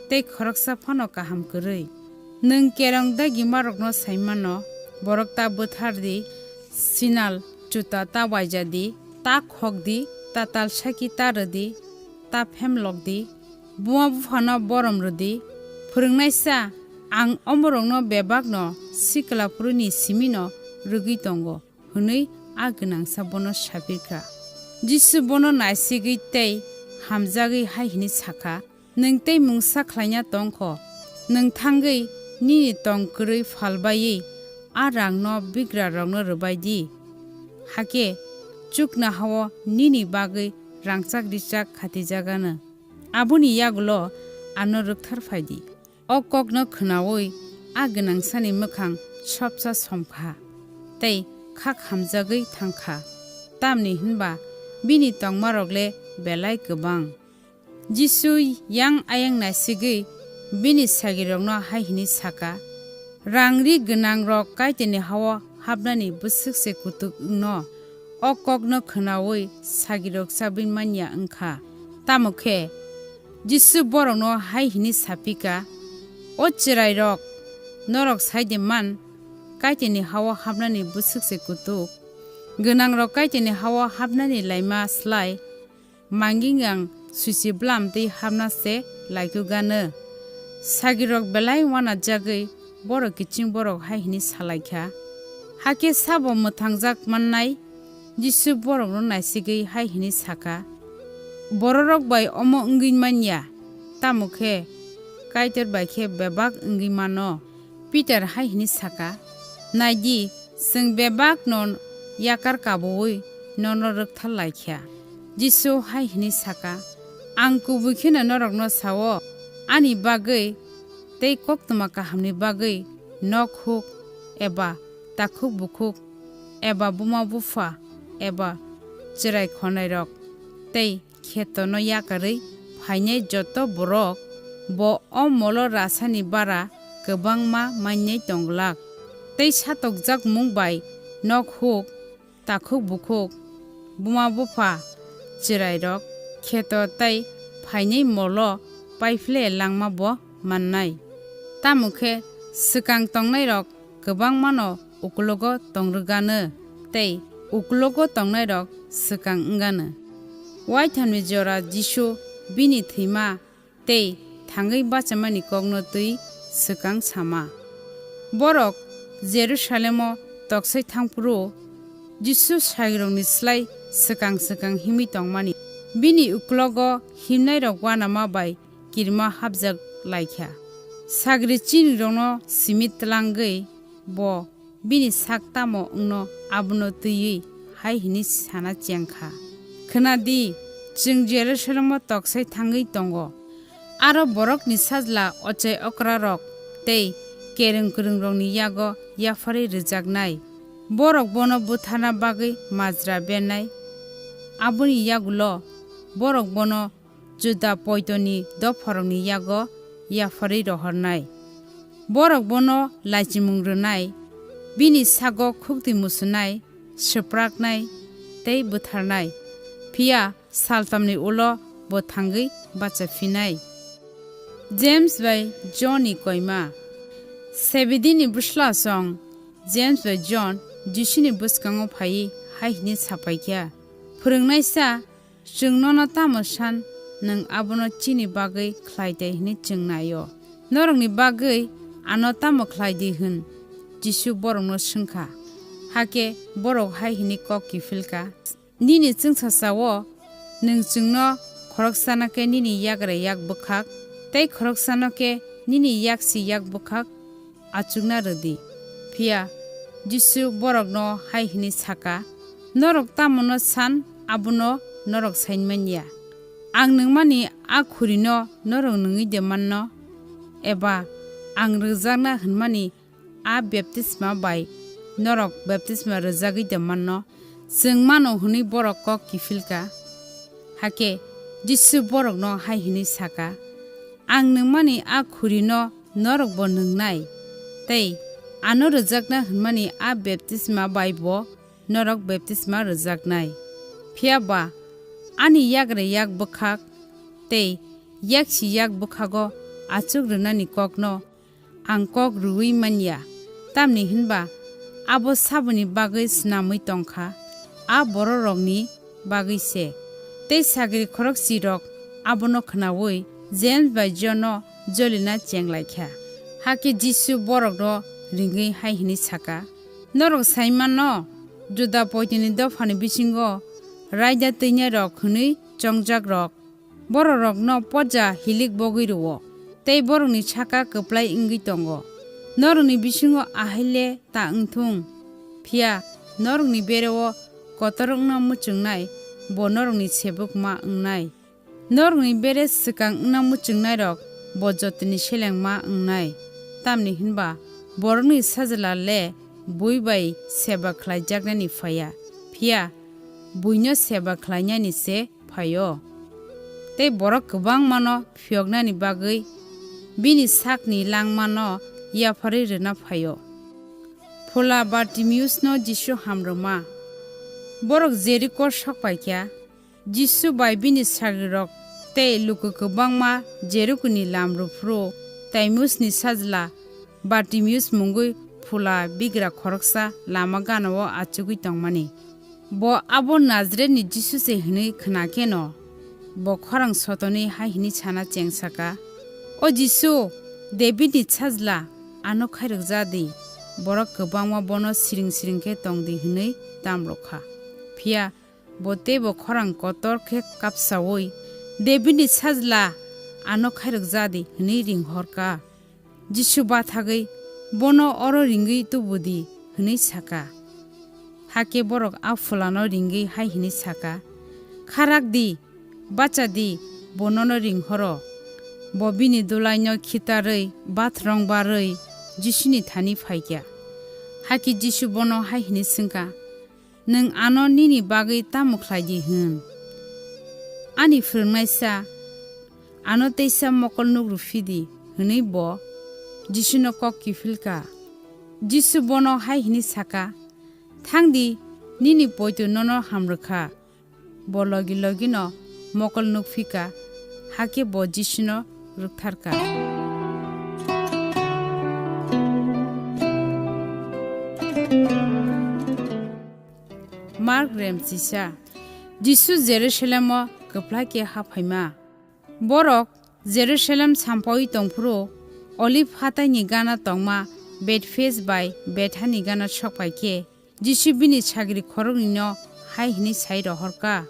tei khoroksa phano kaham kwrwi. Nwng kerong dagimarokno sai mano, borok ta bwthar di, sinal juta ta uaija di, ta khok di, ta tal saki ta rw di, ta phemlok di, buma buphano borom rw di. Phwrwngnaisa, ang omorokno bebakno sikla phuruni simino rwgwi tongo," hwnwi a gwnangsa bono sapir kha. Jisu bono naisigwi tei hamjagwi hai hwnwi sa kha, "Nwng tei mungsa khlaina tong kho. Nwng thangwi nini tong kwrwi phalbaiwi a rangno bigrarokno rwbai di. Hakhe chuknoha-o nini bagwi rangchak-richak khatijagano. Aboni yagulo ano rwkthar phai di." O kokno khwnaui a gwnangsani mwkhang sopsa som kha tei khak hamjagwi thang kha, tamni hwn ba bini tongmarok le belai kwbang. Jisu yang ayang naisigwi bini sagirokno hai hwnwi sa kha, "Rang-ri gwnangrok Kaitorni ha-o hapnani bwswk se kutuk wngno?" O kokno khwnaui sagirok chabwi man ya wng kha. Tamo khe Jisu borokno hai hwnwi sa phi kha, "O chwrairok, norok sai de man, Kaitorni ha-o hapnani bwswk se kutuk. Gwnangrok Kaitorni ha-o hapnani laima slai mangwingang suichi bwlam twi hapna se laikugano." Sagirok belai uanajagwi borok kiching borok hai hwnwi sa lai kha, "Hakhe sabo mwthangjak mannai?" Jisu borokno naisigwi hai hwnwi sa kha, "Bororok bai omo wngwi man ya, tamo khe Kaitor bai khe bebak wngwi mano." Pitar hai hwnwi sa kha, "Nai di, chwng bebak'-no yakar kabuui nono rwkthar lai kha." Jisu hai hwnwi sa kha, "Ang kubui kheno norokno sa-o, ani bagwi tei koktwma kahamni bagwi nok huk eba takhuk bukhuk eba buma bupha eba chwrai khonairok tei khetono yakarwi phainai joto borok bo o molo rasani bara kwbangma mannai tong glak. Tei satokjakmung bai nok huk, takhuk bukhuk, buma bupha, chwrairok, kheto tei phainai molo paiphle langma bo mannai. Tamo khe swkang tongnairok kwbangmano ukulogo tong rwgano, tei ukulogo tongnairok swkang wngano." Waithamni jora Jisu bini thwima tei thangwi bachamani kokno twi swkang sama. Borok Jerusalemo toksai thang phuru Jisu sagirokni slai swkang swkang himwi tongmani. Bini ukulogo himnairok uanama bai kirima hapjak lai kha. Sagri chinirokno simi tlangwi bo bini sak tamo wngno abono twiwi hai hwnwi sana cheng kha, "Khna di, chwng Jerusalemo toksai thangwi tongo. Aro borokni sajla ochai okrarok tei kereng kwrwngrokni yago yapharwi rwjaknai. Borok bono butharna bagwi majra bernai. Aboni yagulo borok bono juda poitoni dopharokni yago yapharwi rohornai. Borok bono laichimung rwnai, Bini sago khukti musunai, swpraknai tei butharnai, phiya saltamni ulo bo thangwi bacha phinai. James bai John ni koima. Sebedini bwslasong James bai John Jisuni bwskango phaiwi hai hwnwi sapaikha, "Phwrwngnaisa, chwng nono tamo san, nwng abono chini bagwi khlai de hwnwi chwng nai-o. Norokni bagwi ano tamo khlai di?" hwn Jisu borokno swngkha. Hakhe borok hai hwnwi kok kiphilkha, "Nini chwngsasao nwng chwngno khoroksano khe nini yagra yak bwkhak, tei khoroksano khe nini yaksi yak bwkhak achukna rw di." Phiya Jisu borokno hai hwnwi saka, "Norok tamono san, abono norok sain man ya. Ang nungmani a khurino norok nungwi de manno? Eba ang rwjakna hwnmani a baptisma bai norok baptisma rwjagwi de manno?" chwng mano hwnwi borok kok kiphilkha. Hakhe Jisu borokno hai hwnwi saka, "Ang nungmani a khurino norok bo nungnai, tei ano rwjakna hwnmani a baptisma bai bo norok baptisma rwjaknai. Phiya ba ani yagra yak bwkhak tei yaksi yak bwkhago achuk rwnani kokno ang kok rwui man ya, tamni hwnba abo saboni bagwi snamwi tong kha, a bororokni bagwi se." Tei sagri khoroksirok abono khnaui James bai John-no jolina cheng lai kha. Hakhe Jisu borokno ringwi hai hwnwi saka, "Norok sai mano, Juda poitoni dophani bisingo raida twinairok hwnwi chongjakrok bororokno poja hilik bogwi rw-o, tei borokni saka kwplai wngwi tongo. Norokni bisingo ahai le ta wng thung, phiya norokni bere-o kotor wngna muchungnai bo norokni sebuk ma wngnai. Norokni bere swkang wngna muchungnairok bo jotoni seleng ma wngnai. Tamni hwnba borokni Sajla le bui bai seba khlaijaknani phai ya, phiya buino seba khlainani se phai-o. Tei borok kwbangmano phiyoknani bagwi bini sakni langmano yapharwi rwna phai-o." Phula Bartimiusno Jisu hamrwma. Borok Jeriko sok pai kha. Jisu bai bini sagrirok tei luku kwbangma Jerikoni lam rw phuru Taimusni sajla Bartimius mungwi phula bigra khoroksa lama gana-o achugwi tongmani. Bo abo Najaretni Jisu se hwnwi khna kheno, bo khorang sotonwi hai hwnwi sana cheng saka, "O Jisu, Debidni sajla, ano khairok ja di. Borok kwbangma bono siring siring khe tong di," hwnwi dam rw kha. Phiya bo teibo khorang kotor khe kapsaui, "Debidni sajla, ano khairok ja di," hwnwi ring hor kha. Jisu bathagwi, "Bono oro ringwi tubu di," hwnwi saka. Hakhe borok a phulano ringwi hai hwnwi saka, "Kharak di, bacha di, bo nono ring horo." Bo bini dulaino khitarwi, bathrong barwi Jisuni thani phai kha. Hakhe Jisu bono hai hwnwi swng kha, "Nwng ano nini bagwi tamo khlai di hwn? Ani phwrwngnaisa, ano teisa mokol nuk rw phi di," hwnwi bo Jisuno kok kiphil kha. Jisu bono hai hwnwi sa kha, "Thang di, nini poito nono ham rw kha." Bo logi logino mokol nuk phi kha, hakhe bo Jisuno rwkthar kha. Mark remchisa. Jisu Jerusalemo kwplai khe haphaima. Borok Jerusalem sampaui tongphuru Olive hataini gana tongma Betfage bai Bethani gana sokpai khe, Jisu bini sagri khoroknwino hai hwnwi sai rohor kha,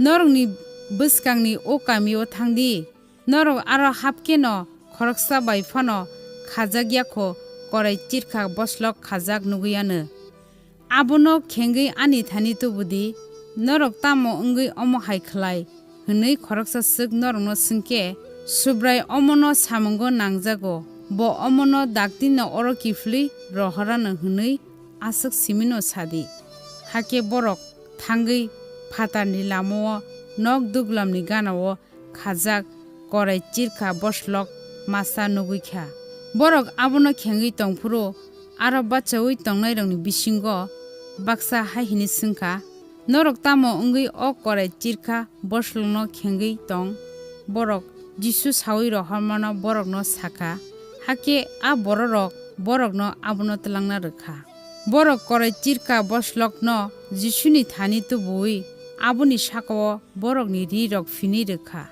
"Norokni bwskangni o kamio thang di. Norok aro hap kheno khoroksa bai phano khajak ya kho, korai chirkha boslok khajak nugwi anw. Abono khengwi ani thani tubu di, norok tamo wngwi omo hai khlai?" hwnwi khoroksa swk norokno swng khe, Subrai omono samungo nangjago, bo omono dakti'-no oro kiphilwi rohor anw hwnwi aswk simino sa di. Hakhe borok thangwi phatarni lama-o nok duglamni gana-o khajak korai chirkha boslok masa nugwi kha. Borok abono khengwi tongphuru Aro bachaui tongnairokni bisingo baksa hai hwnwi swng kha, "Norok tamo wngwi o korai chirkha boslokno khengwi tong?" Borok Jisu saui rohormano borokno sa kha, hakhe a bororok borokno abono tlangna rw kha. Borok korai chirkha boslokno Jisuni thani tubu-ui aboni saka-o borokni rí-rok phini rw kha,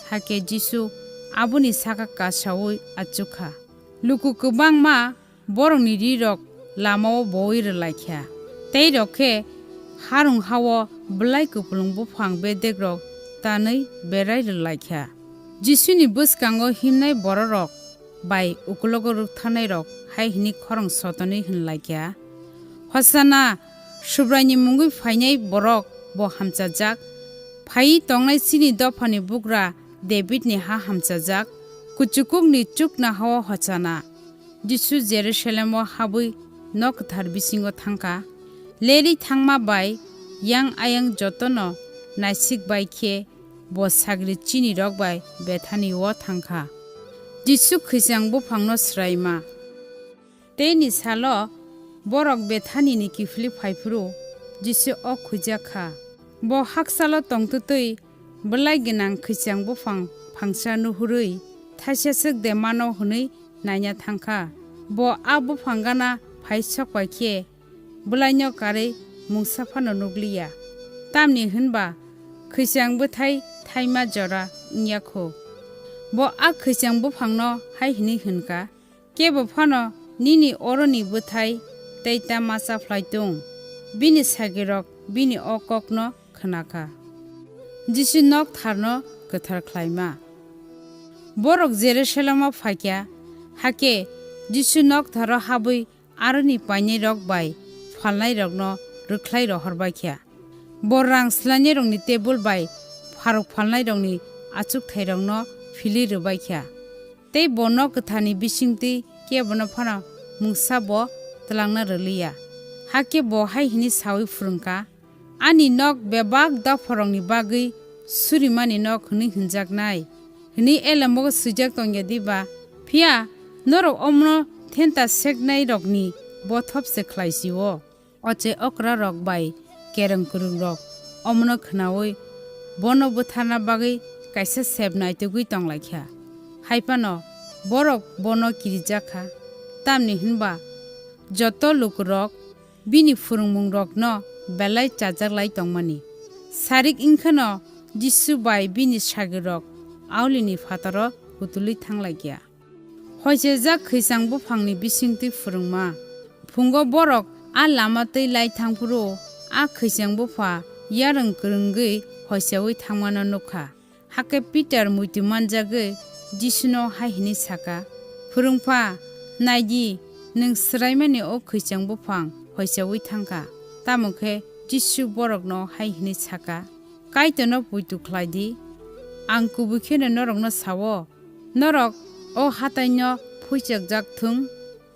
hakhe Jisu aboni saka kasaui achuk kha. Luku kwbángma borokni rí-rok lama-o boui rw lai kha, tei rok khe harung ha-o bwlai kupulung buphang bedekrok tanwi berai rw lai kha. Jisuni bwskango himnai bororok bai ukulogo rwktharnairok hai hwnwi khorang sotonwi hwn lai kha, "Hosana! Subraini mungwi phainai borok bo hamchajak! Phaiwi tongnai chini dophani bugra Davidni ha hamchajak! Kuchukukni chuknoha-o Hosana!" Jisu Jerusalemo habwi nok kwthar bisingo thang kha. Lerwi thangma bai yang ayang jotono naisik bai khe bo sagri chinirok bai Bethani-o thang kha. Jisu khwichang buphangno swraima. Teini salo borok Bethanini kiphilwi phai phuru Jisu o khuijak kha. Bo hakchalo tongtwtwi bwlai gwnang khwichang buphang phangsa nuhurwi thaisa swk de mano hwnwi naina thang kha. Bo a buphang gana phai sok pai khe bwlaino karwi mungsa phano nukliya, tamni hwnba khwichang bwthai thaima jora wngya kho. Bo a khwichang buphangno hai hwnwi hwn kha, "Kebo phano nini oroni bwthai tei ta ma cha phlai tung." Bini sagirok bini o kokno khna kha. Jisu nok tharno kwthar khlaima. Borok Jerusalemo phai kha, hakhe Jisu nok tharo habwi aroni painairok bai phalnairokno rwkhlai rohor bai kha. Bo rang swlainairokni tebul bai pharok phalnairokni achukthairokno philwi rw bai kha. Tei bo nok kwtharni bisingtwi kebono phano mungsa bo twlangna rw liya. Hakhe bo hai hwnwi saui phrwng kha, "Ani nok bebak dopharokni bagwi surimani nok hwnwi hwnjaknai," hwnwi elembogo swijak tongya diba? Phiya norok omono thenta seknairokni bothop se khlai si-o. Ochai okrarok bai kereng kwrwngrok omono khnaui bono butharna bagwi kaisa sep naitugwi tong lai kha. Hai phano borok bono kirijak kha, tamni hwnba joto lukurok bini phrwngmungrokno belai chajak lai tongmani. Sarik wng kheno Jisu bai bini sagrirok aulini phataro kutulwi thang lai kha. Hoichajak khwichang buphangni bisingtwi phrwngma. Phungo borok a lama twi lai thang phuru a khwichang bupha yarwng kwrwngwi hoichaui thangmano nuk kha. Hakhe Pitar muitu manjagwi Jisuno hai hwnwi sa kha, "Phwrwngpha, nai di, nwng swraimani o khwichang buphang hoichaui thang kha." Tamo khe Jisu borokno hai hwnwi sa kha, "Kaitorno poito khlai di. Ang kubui kheno norokno sa-o, norok o hataino phuichakjak thung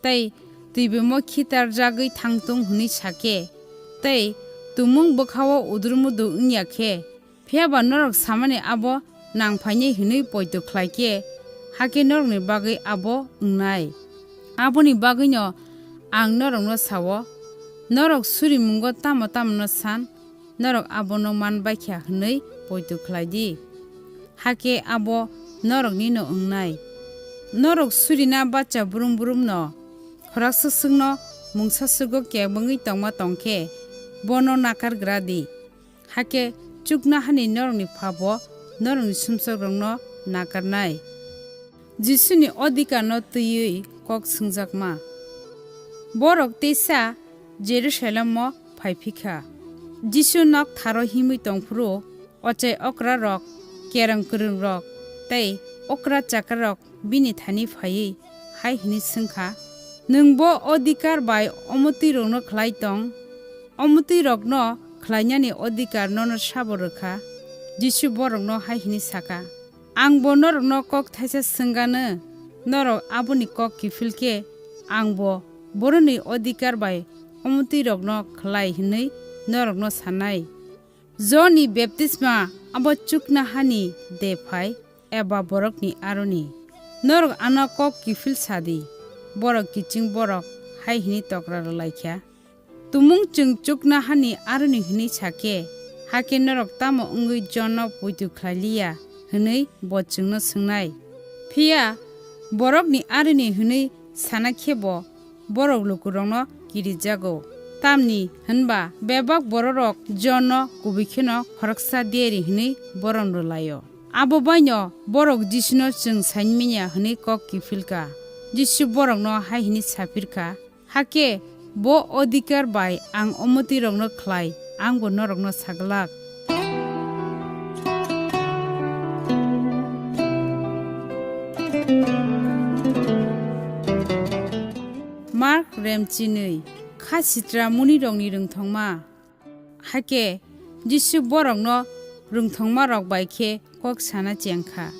tei twibimo khitarjagwi thang thung hwnwi sa khe, tei tumung bwkha-o udurmudu wng ya khe, phiya ba norok samani abo nang phainai hwnwi poito khlai khe, hakhe norokni bagwi abo wngnai. Aboni bagwino ang norokno sa-o, norok surimungo tamo tamo'-no san, norok abono man bai kha hwnwi poito khlai di, hakhe abo noroknino wngnai. Norok surina bacha brum brumno, khoroksa swkno mungsa swgo kebengwi tongma tong khe, bono nakar gra di, hakhe chuknohani norokni Pha bo norokni sumsokrokno nakarnai." Jisuni odikarno twiwi kok swngjakma. Borok teisa Jerusalemo phai phi kha. Jisu nok tharo himwi tong phuru, ochai okrarok, kereng kwrwngrok tei okra chakarrok bini thani phaiwi hai hwnwi swng kha, "Nwng bo odikar bai omo twi rokno khlai tong? Omo twi rokno khlainani odikar nono sabo rw kha?" Jisu borokno hai hwnwi sa kha, "Ang bo norokno kok thaisa swng gano, norok aboni kok kiphil khe ang bo boroni odikar bai omo twi rokno khlai hwnwi norokno sanai. Jonni baptisma abo chuknohani de phai eba borokni aroni? Norok ano kok kiphil sa di." Borok kiching borok hai hwnwi tokra rwlai kha, "Tumung chwng chukna hani aroni hwnwi sa khe, hakhe norok tamo wngwi Jonno poito khlai li ya?" hwnwi bo chwngno swngnai. Phiya borokni aroni hwnwi sana khe bo borok lukurokno kirijago, tamni hwnba bebak bororok Jonno kubui kheno khoroksa diari hwnwi borom rwlaio. Abo baino borok Jisuno chwng saimanya hwnwi kok kiphil kha. Jisu borokno hai hwnwi sa phir kha, "Hakhe bo odhikar bai ang omotirokno khlai, ang bo norokno sa glak." Mark remchinwi, kha sitra munirokni rwngthoma. Hakhe Jisu borokno rwngthoma rok bai khe kok sana cheng kha.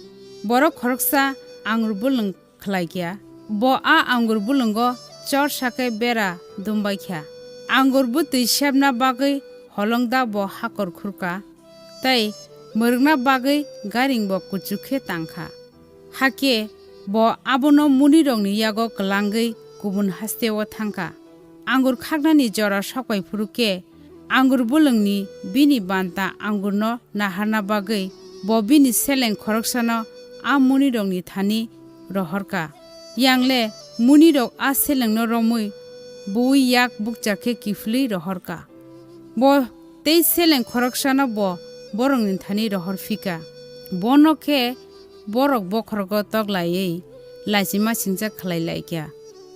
Borok khoroksa angur bulwng khlai kha. Bo a angur bulwngo chor sakhe bera dumbai kha. Angur bwtwi sepna bagwi holongda bo hakor khur kha, tei mwrwkna bagwi garing bo kuchuk khe tang kha. Hakhe bo abono munirokni yago kwlangwi kubun hasteo thang kha. Angur khaknani jora sok pai phuru khe, angur bulwngni bini banta angurno naharna bagwi bo bini seleng khoroksano a munirokni thani rohor kha. Yangle munirok a selengno romwi buwi yak bukcha khe kiphilwi rohor kha. Bo tei seleng khoroksano bo borokni thani rohor phi kha. Bono khe borok bokhorogo tok laiwi lachima singcha khlai lai kha.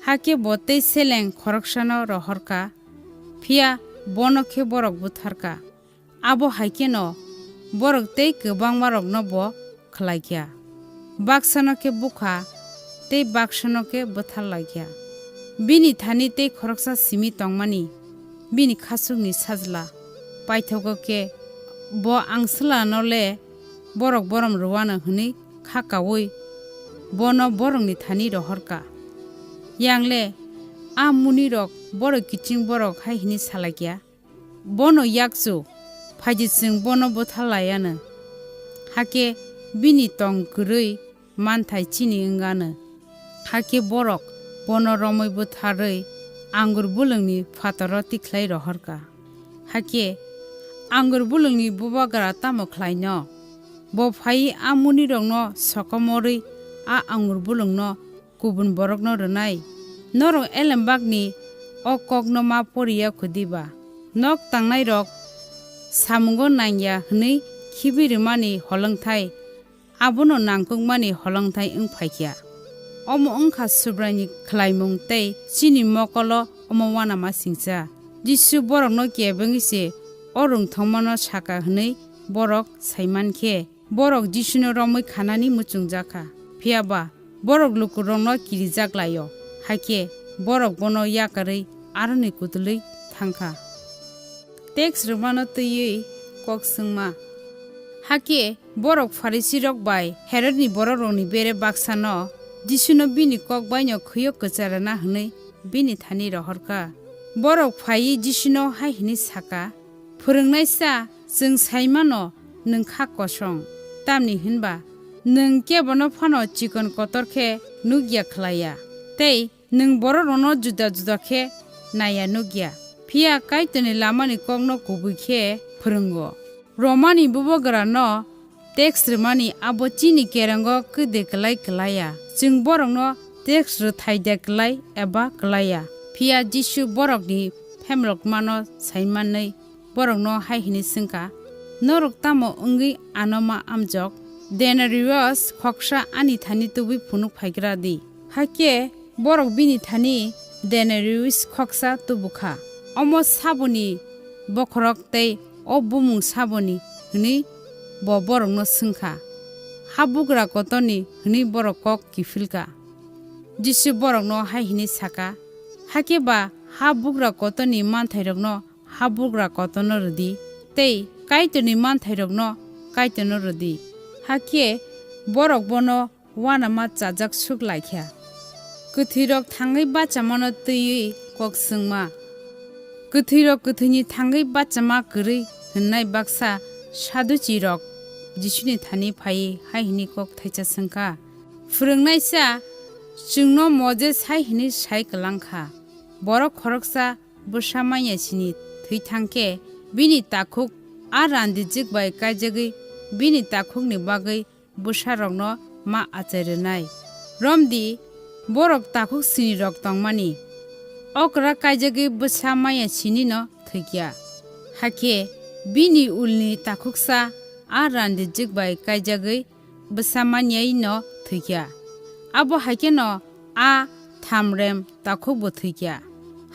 Hakhe bo tei seleng khoroksano rohor kha, phiya bono khe borok buthar kha. Abo hai kheno borok tei kwbangmarokno bo khlai kha. Baksano khe bukha tei baksano khe buthar lai kha. Bini thani tei khoroksa simi tongmani bini khasukni sajla. Paithago khe bo angswlano le borok borom rwano hwnwi kha kaui bono borokni thani rohor kha. Yangle a munirok borok kiching borok hai hwnwi sa lai kha, "Bono yakchu, phaidi chwng bono butharlai anw. Hakhe bini tong kwrwi manthai chini wng anw." Hakhe borok bono romwi butharwi angur bulwngni phataro tikhlai rohor kha. Hakhe angur bulwngni bubagra tamo khlaino? Bo phaiwi a munirokno sokomorwi a angur bulwngno kubun borokno rwnai. Norok elembakni o kokno ma poriya khudiba? Nok tangnairok samungo nangya hwnwi khibi rwmani holongthai abono nangkukmani holongthai wng phaikha. Omo wngkha Subraini khlaimung tei chini mokolo omo uanama singcha. Jisu borokno kebengwi se o rwngthomano sakha hwnwi borok saimankhe, borok Jisuno romwi khanani muchungjakha. Phiya ba borok lukurokno kirijak lai-o, hakhe borok bono yakarwi aroni kutulwi thangkha. Teks rwmano twiwi kok swngma. Hakhe borok Pharisirok bai Herodni borokrokni bere baksano Jisuno bini kok baino khwi-o kwcha rwna hwnwi bini thani rohor kha. Borok phaiwi Jisuno hai hwnwi sakha, "Phwrwngnaisa, chwng sai mano nwng kha kosong, tamni hwn ba nwng kebono phano chikon kotor khe nuk ya khlai ya, tei nwng bororokno juda juda khe nai ya nuk ya, phiya Kaitorni lamani kokno kubui khe phwrwngo. Romani bubagrano teks rwmani abo chini kerengo kwdwi klai klai ya. Chwng borokno teks rwthai de klai eba klai ya." Phiya Jisu borokni phemlokmano sai manwi borokno hai hwnwi swngkha, "Norok tamo wngwi ano ma amjok? Denarius khoksa ani thani tubui phunuk phaigra di." Hakhe borok bini thani denarius khoksa tubu kha. "Omo saboni bokhorok tei o bumung saboni?" hwnwi bo borokno swngkha. "Habugra kotorni," hwnwi borok kok kiphil kha. Jisu borokno hai hwnwi sakha, "Hakhe ba habugra kotorni manthairokno habugra kotorno rwdi, tei Kaitorni manthairokno Kaitorno rwdi." Hakhe borok bono uanama chajak suk lai kha. Kwthwirok thangwi bachamano twiwi kok swngma. Kwthwirok kwthwini thangwi bachama kwrwi hwnnai baksa Saduchirok Jisuni thani phaiwi hai hwnwi kok thaisa swngkha, "Phwrwngnaisa, chwngno Moses hai hwnwi sai kwlang kha, borok khoroksa bwsa manya sini thwi thang khe, bini takhuk a randijwk bai kaijagwi bini takhukni bagwi bwsarokno ma achai rwnai. Romdi, borok takhuk sinirok tongmani. Okra kaijagwi bwsa manya sinino thwikya. Hakhe bini ulni takhuksa a randijwk bai kaijagwi bwsa manyaino thwikya. Abo haikheno a thamrem takhukbo thwikya.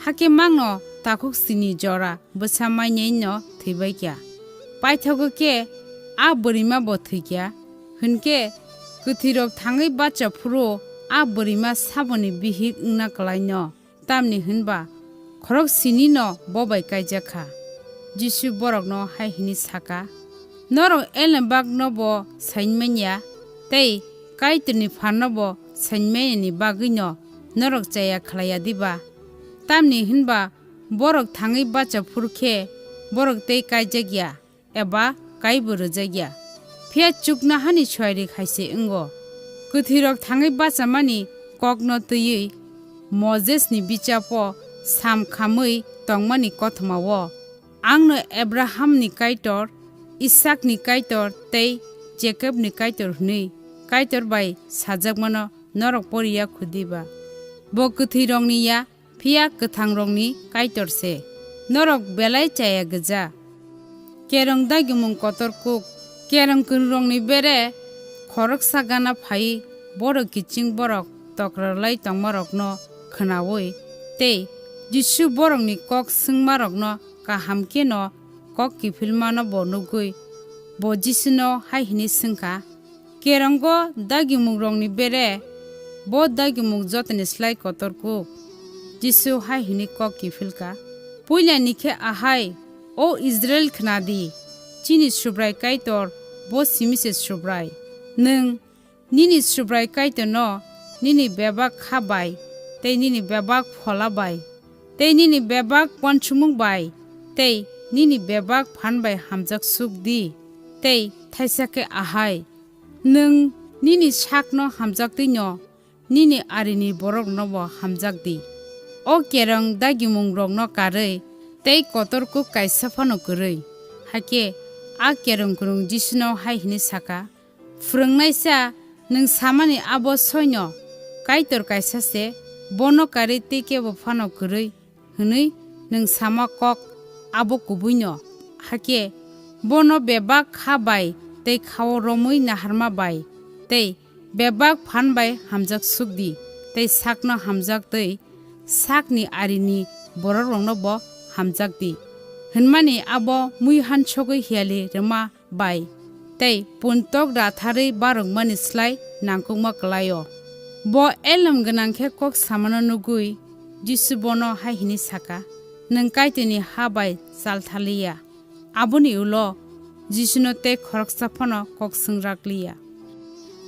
Hakhe mangno takhuk sini jora bwsa manyaino thwibaikya. Paithago khe a bwrwimabo thwikya. Hwnkhe kwthwirok thangwi bacha phuru a bwrwima saboni bihik wngna kwlaino. Tamni hwnba khorok sinino bo bai kaijak kha. Jisu borokno hai hwnwi saka, "Norok elembakno bo saimanya tei Kaitorni phanno bo saimanyani bagwino norok chaya khlaiya diba? Tamni hwnba borok thangwi bacha phuru khe borok tei kaijak ya eba kaibo rwjak ya. Phiya chuknohani suairi hai se wngo. Kwthwirok thangwi bachamani kokno twiwi Mosesni bichapo sam khamwi tongmani kothomao, 'Angno Abrahamni Kaitor, Isakni Kaitor tei Jakobni Kaitor,' hwnwi Kaitor bai sajakmano norok poriya khudiba? Bo kwthwirokni ya, phiya kwthangrokni Kaitor se. Norok belai chaya gwja." Kerong dagimung kotor kuk. Kerong kwrwngrokni bere khoroksa gana phaiwi borok kiching borok tokralai tongmarokno khwnaui tei Jisu borokni kok swngmarokno kaham kheno kok kiphilmano bo nugwi, bo Jisuno hai hwnwi swngkha, "Kerongo dagimungrokni bere bo dagimung jotoni slai kotor kuk?" Jisu hai hwnwi kok kiphilkha, "Puilani khe ahai, o Israil khna di, chini Subrai Kaitor bo simi se Subrai. Nwng nini Subrai Kaitorno nini bebak kha bai tei nini bebak phola bai tei nini bebak uansukmung bai tei nini bebak phan bai hamjak suk di, tei thaisa khe ahai, nwng nini sakno hamjak twi'-no nini arini borokno bo hamjak di." O kerong dagimungrokno karwi tei kotor kuk kaisa phano kwrwi. Hakhe a kerong kwrwng Jisuno hai hwnwi saka, "Phrwngnaisa, nwng samani abo soino Kaitor kaisa se, bono karwi tei kebo phano kwrwi hwnwi nwng sama kok abo kubui'-no. Hakhe bono bebak kha bai tei kha-o romwi naharma bai tei bebak phan bai hamjak suk di, tei sakno hamjak twi sakni arini bororokno bo hamjak di," hwnmani abo muihan sogwi hiyali rwma bai tei puntok ratharwi barokmani slai nangkukma kwlai-o. Bo elem gwnang khe kok samano nugwi Jisu bono hai hwnwi saka, "Nwng Kaitorni ha bai chalthaliya." Aboni ulo Jisuno tei khoroksa phano kok swngrak liya.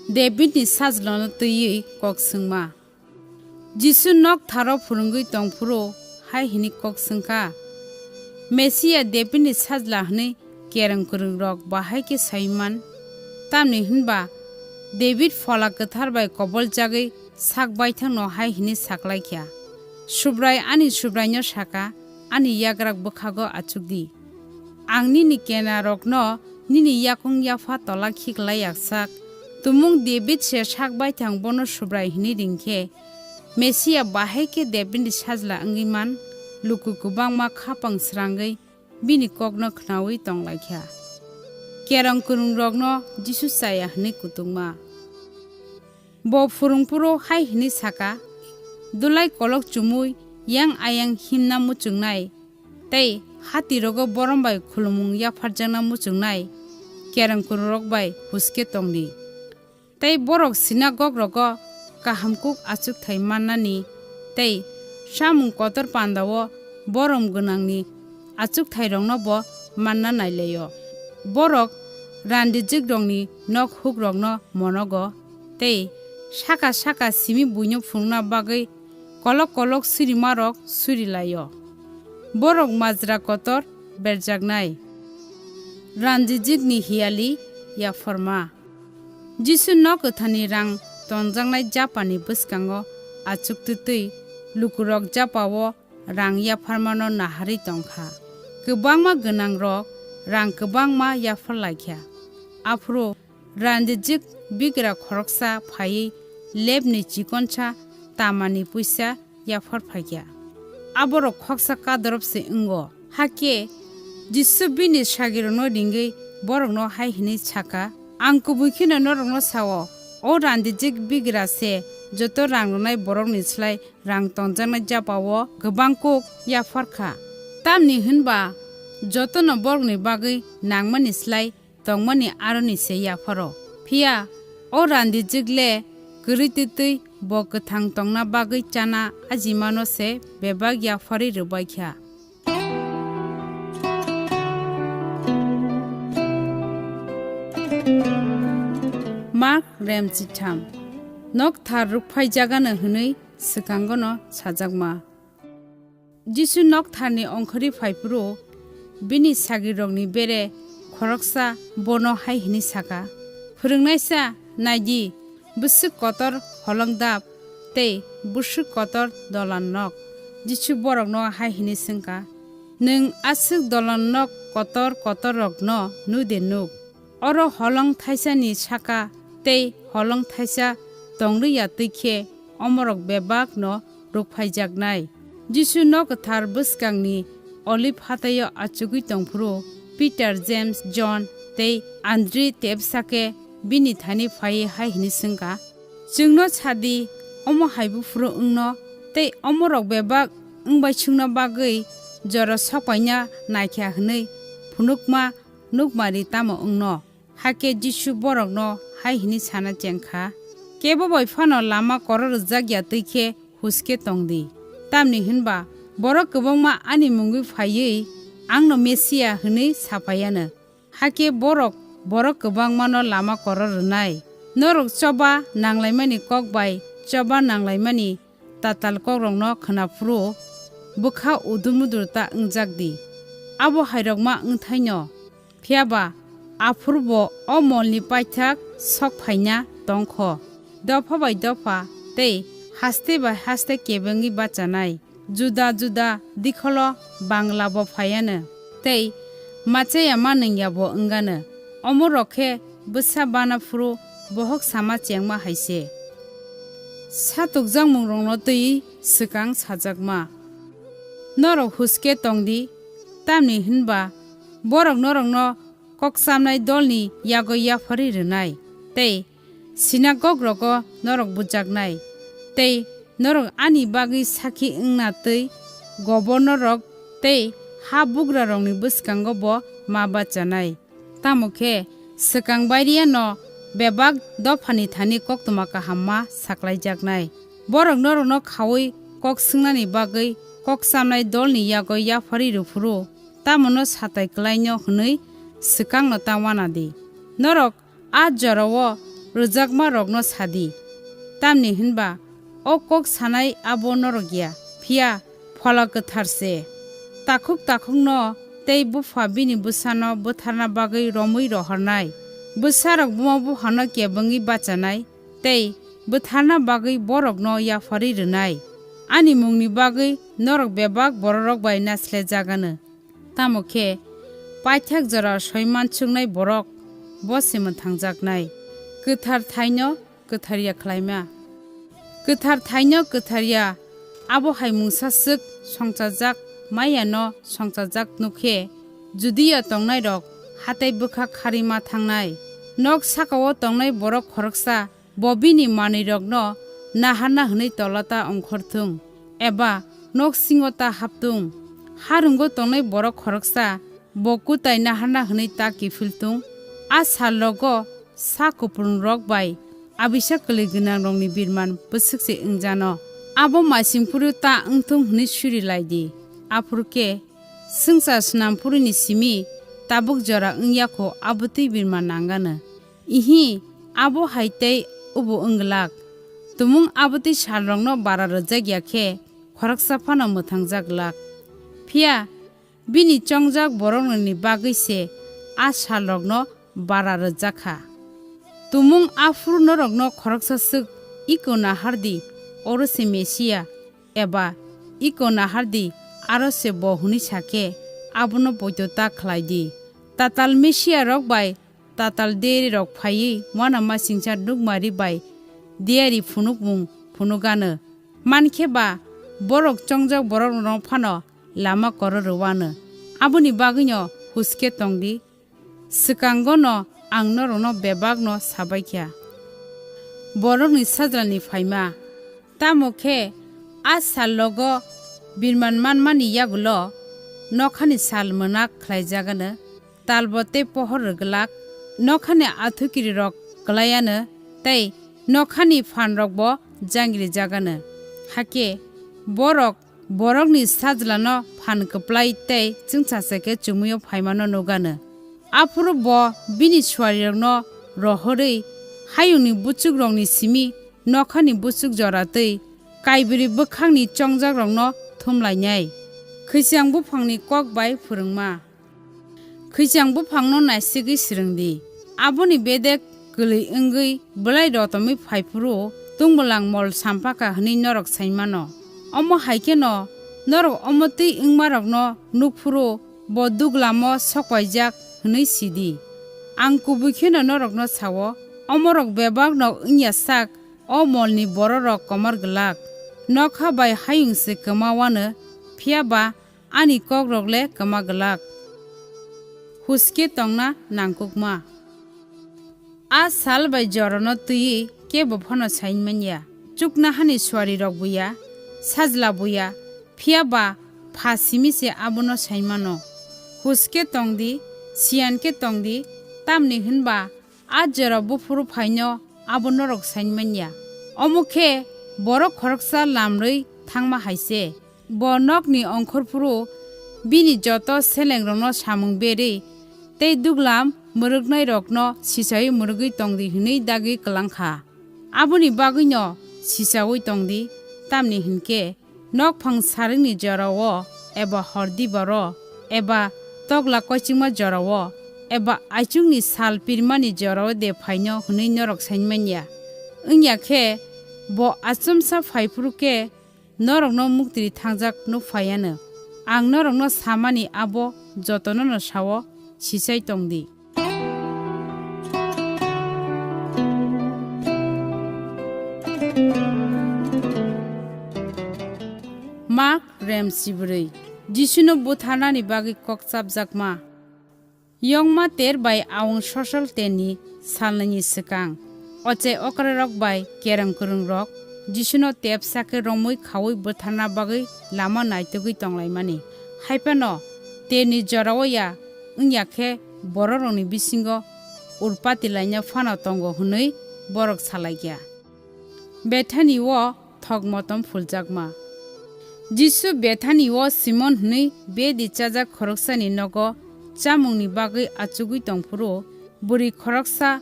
Davidni sajlano twiwi kok swngma. Jisu noktharo phwrwngwi tong phuru hai hwnwi kok swngkha, "Mesia Davidni sajla hwnwi kereng kwrwngrok bahai khe saiwi man? Tamni hwnba David Phola Kwthar bai koboljagwi sak baithangno hai hwnwi saklaikha, 'Subrai ani Subraino saka, ani yagrak bwkhago achuk di. Ang nini kenarokno nini yakung yapha tola khiklai yaksak.' Tumung David se sak baithang bono Subrai hwnwi ring khe, Mesia bahai khe Davidni sajla wngwi man?" Luku kwbangma khapang srangwi bini kokno khnaui tonglaikha. Kerong kwrwngrokno Jisu chaya hwnwi kutukma. Bo phwrwng phuru hai hwnwi saka, "Dulai kolok chumui yang ayang himna muchungnai tei hatirogo borom bai khulumung yapharjakna muchungnai kereng kwrwngrok bai huske tong di. Tei borok sinagog rogo kaham kuk achukthai mannani tei samung kotor pandao borom gwnangni achukthairokno bo manna nailaio. Borok randijwkrokni nok hukrokno monogo tei saka saka simi buino phunukna bagwi kolok kolok surimarok surilaio. Borok majra kotor berjaknai. Randijwkni hiyali yapharma. Jisu nok kwthani rang tonjaknai japani bwskango achuk twtwi lukurok japao rang yapharmano naharwi tong kha. Kwbangma gwnangrok rang kwbangma yaphar lai kha. Aphuru randijwk bigra khoroksa phaiwi lebni chikonsa tamani puisa yaphar phai kha. Aborok khoksa kadorop se wngo. Hakhe Jisu bini sagrirokno ringwi borokno hai hwnwi sa kha, "Ang kubui kheno norokno sa-o, o randijwk bigra se joto rang rwnai borokni slai rang tongjaknai japa-o kwbang kuk yaphar kha. Tamni hwn ba jotono borokni bagwi nangmani slai tongmani aroni se yapharo. Phiya o randijwk le kwrwi twtwi bo kwthang tongna bagwi chana ajimano se bebak yapharwi rwbai kha." Mark rem chitham. Nokthar rukphaijagano hwnwi swkangono sajakma. Jisu noktharni ongkhorwi phaiphuru bini sagrirokni bere khoroksa bono hai hwnwi sa kha, "Phwrwngnaisa, nai di, bwswk kotor holong dap tei bwswk kotor dolan nok." Jisu borokno hai hwnwi swng kha, "Nwng aswk dolan nok kotor kotorrokno nu de nuk? Oro holong thaisani saka tei holong thaisa tong rwya twi khe omorok bebak no rukphaijaknai." Jisu nok kwthar bwskangni Oliv hataio achugwi tongphuru Peter, James, John tei Andri tebsa khe bini thani phaiwi hai hwnwi swng kha, "Chwngno sa di, omo hai buphuru wngno tei omorok bebak wngbaisukna bagwi jora sokpaina naikha hwnwi phunukma nukmari tamo wngno?" Hakhe Jisu borokno hai hwnwi sana cheng kha, "Kebo bai phano lama koro rwjak ya twi khe huske tong di. Tamni hwn ba borok kwbangma ani mungwi phaiwi angno Mesia hwnwi sa phai anw. Hakhe borok borok kwbangmano lama koro rwnai. Norok choba nanglaimani kok bai choba nanglaimani tatal kokrokno khwna phuru bwkha udur mudur ta wngjak di. Abo hairok ma wng thaino. Phiya ba aphuru bo o molni paithak sok phaina tong kho, dopha bai dopha tei haste bai haste kebengwi bachanai, juda juda dikholo bangla bo phai anw tei machaya manwng ya bo wng anw. Omorok khe bwsa bana phuru bohok sama chengma hai se." Satukjakmungrokno twiwi swkang sajakma. Norok huske tong di, tamni hwn ba borok norokno kok chamnai dolni yago yapharwi rwnai tei sinagog rogo norok bujaknai, tei norok ani bagwi sakhi wngna twi gobornorrok tei habugrarokni bwskango bo ma bachanai. Tamo khe swkang bairiya no bebak dophani thani koktwma kaham ma saklaijaknai. Borok norokno khaui kok swngnani bagwi kok chamnai dolni yago yapharwi rw phuru, tamo no satai kwlaino hwnwi swkangno ta uana di. Norok a jorao rwjakmarokno sa di, tamni hwn ba o kok sanai abo norok ya, phiya Phola Kwthar se. Takhuk takhukno tei bupha bini bwsano butharna bagwi romwi rohornai. Bwsarok buma buphano kebengwi bachanai tei butharna bagwi borokno yapharwi rwnai. Ani mungni bagwi norok bebak bororok bai naisle jaganw. Tamo khe paithak jora soi mansuknai borok bo se mwthangjaknai. Kwthar thaino kwtharya khlaima. Kwthar thaino kwtharya abo hai mungsa swk songchajak maya no songchajak nuk khe, Judia tongnairok hatai bwkha kharwi ma thangnai. Nok sakao tongnai borok khoroksa bo bini manwirokno naharna hwnwi tola ta ongkhor thung, eba nok singo ta hap thung. Harungo tongnai borok khoroksa bo kwtai naharna hwnwi ta kiphil thung. A salrogo sa kuplungrok bai abisa kwlwi gwnangrokni birman bwswk se wngjano. Abo maising phuru ta wng thung hwnwi suri lai di. Aphuru khe swngchar snam phuruni simi tabuk jora wng ya kho, abo twi birman nang anw. Ihi, abo hai tei ubo wng glak. Tumung abo twi salrokno bara rwjak ya khe, khoroksa phano mwthangjak glak. Phiya bini chongjak borokni bagwi se a salrokno bara rwjak kha. Tumung aphuru norokno khoroksa swk iko nahar di, oro se Mesia, eba iko nahar di, aro se bo hwnwi sa khe abono poito ta khlai di. Tatal Mesiarok bai tatal derirok phaiwi uanamasingcha nukmari bai diyari phunukmung phunuk anw. Man khe ba borok chongjak borokno phano lama koro rw anw. Aboni bagwino huske tong di, swkango'-no ang norokno bebakno sa bai kha. Borokni Sajlani phaima. Tamo khe a sal logo birman manmani yagulo nokhani sal mwnak khlaijaganw, talbo tei pohor rwglak, nokhani athukirirok kwlaianw tei nokhani phanrokbo jangrijaganw. Hakhe borok borokni Sajlano phan kwplai tei chwngsacha khe chumuio phaimano nukganw. Aphuru bo bini suarirokno rohorwi hayungni buchukrokni simi nokhani buchuk jora twi kaibrwi bwkhakni chongjakrokno thumlainai. Khwichang buphangni kok bai phwrwngma. Khwichang buphangno naisigwi swrwng di. Aboni bedek kwlwi wngwi bwlai rotomwi phai phuru tungbulang mol sampha kha hwnwi norok sai mano. Omo hai kheno norok omo twi wngmarokno nuk phuru bo duglamo sokpaijak hwnwi si di. Ang kubui kheno norokno sa-o, omorok bebak nok wng ya sak o molni bororok komor glak. Nokha bai hayung se kwma uanw, phiya ba ani kokrok le kwma glak. Huske tongna nangkukma. A sal bai jorano twiwi kebo phano sai man ya. Chuknahani suarirok bo ya, sajla bo ya, phiya ba pha simi se abono sai mano. Huske tong di, siyan khe tong di, tamni hwn ba a jora buphuru phaino abo norok sai man ya. Omo khe borok khoroksa lamrwi thangma hai se. Bo nokni ongkhorphuru bini joto selengrokno samung berwi tei duglam mwrwknairokno sichaui mwrwgwi tong di hwnwi dagwi kwlang kha. Aboni bagwino sichaui tong di, tamni hwn khe nokphang saringni jora-o eba hor dibaro eba tokla koichingma jora-o eba aichukni sal pirmani jora-o de phaino hwnwi norok sai man ya. Wng ya khe bo achomsa phai phuru khe norokno muktri thangjak nuk phai anw. Ang norokno samani abo jotono'-no sa-o, sichai tong di. Mak rem sibrwi. Jisuno butharnani bagwi kok chapjakma. Yongma ter bai aung sosol terni salnwini swkang, ochai okrarok bai kereng kwrwngrok Jisuno tepsa khe romwi khaui butharna bagwi lama naitugwi tonglaimani. Hai phano terni jora-o ya wng ya khe bororokni bisingo urpati laina phano tongo hwnwi borok sa lai kha. Bethani-o thok motom phuljakma. Jisu Bethani-o Simon hwnwi bedi chajak khoroksani nogo chamungni bagwi achugwi tong phuru, bwrwi khoroksa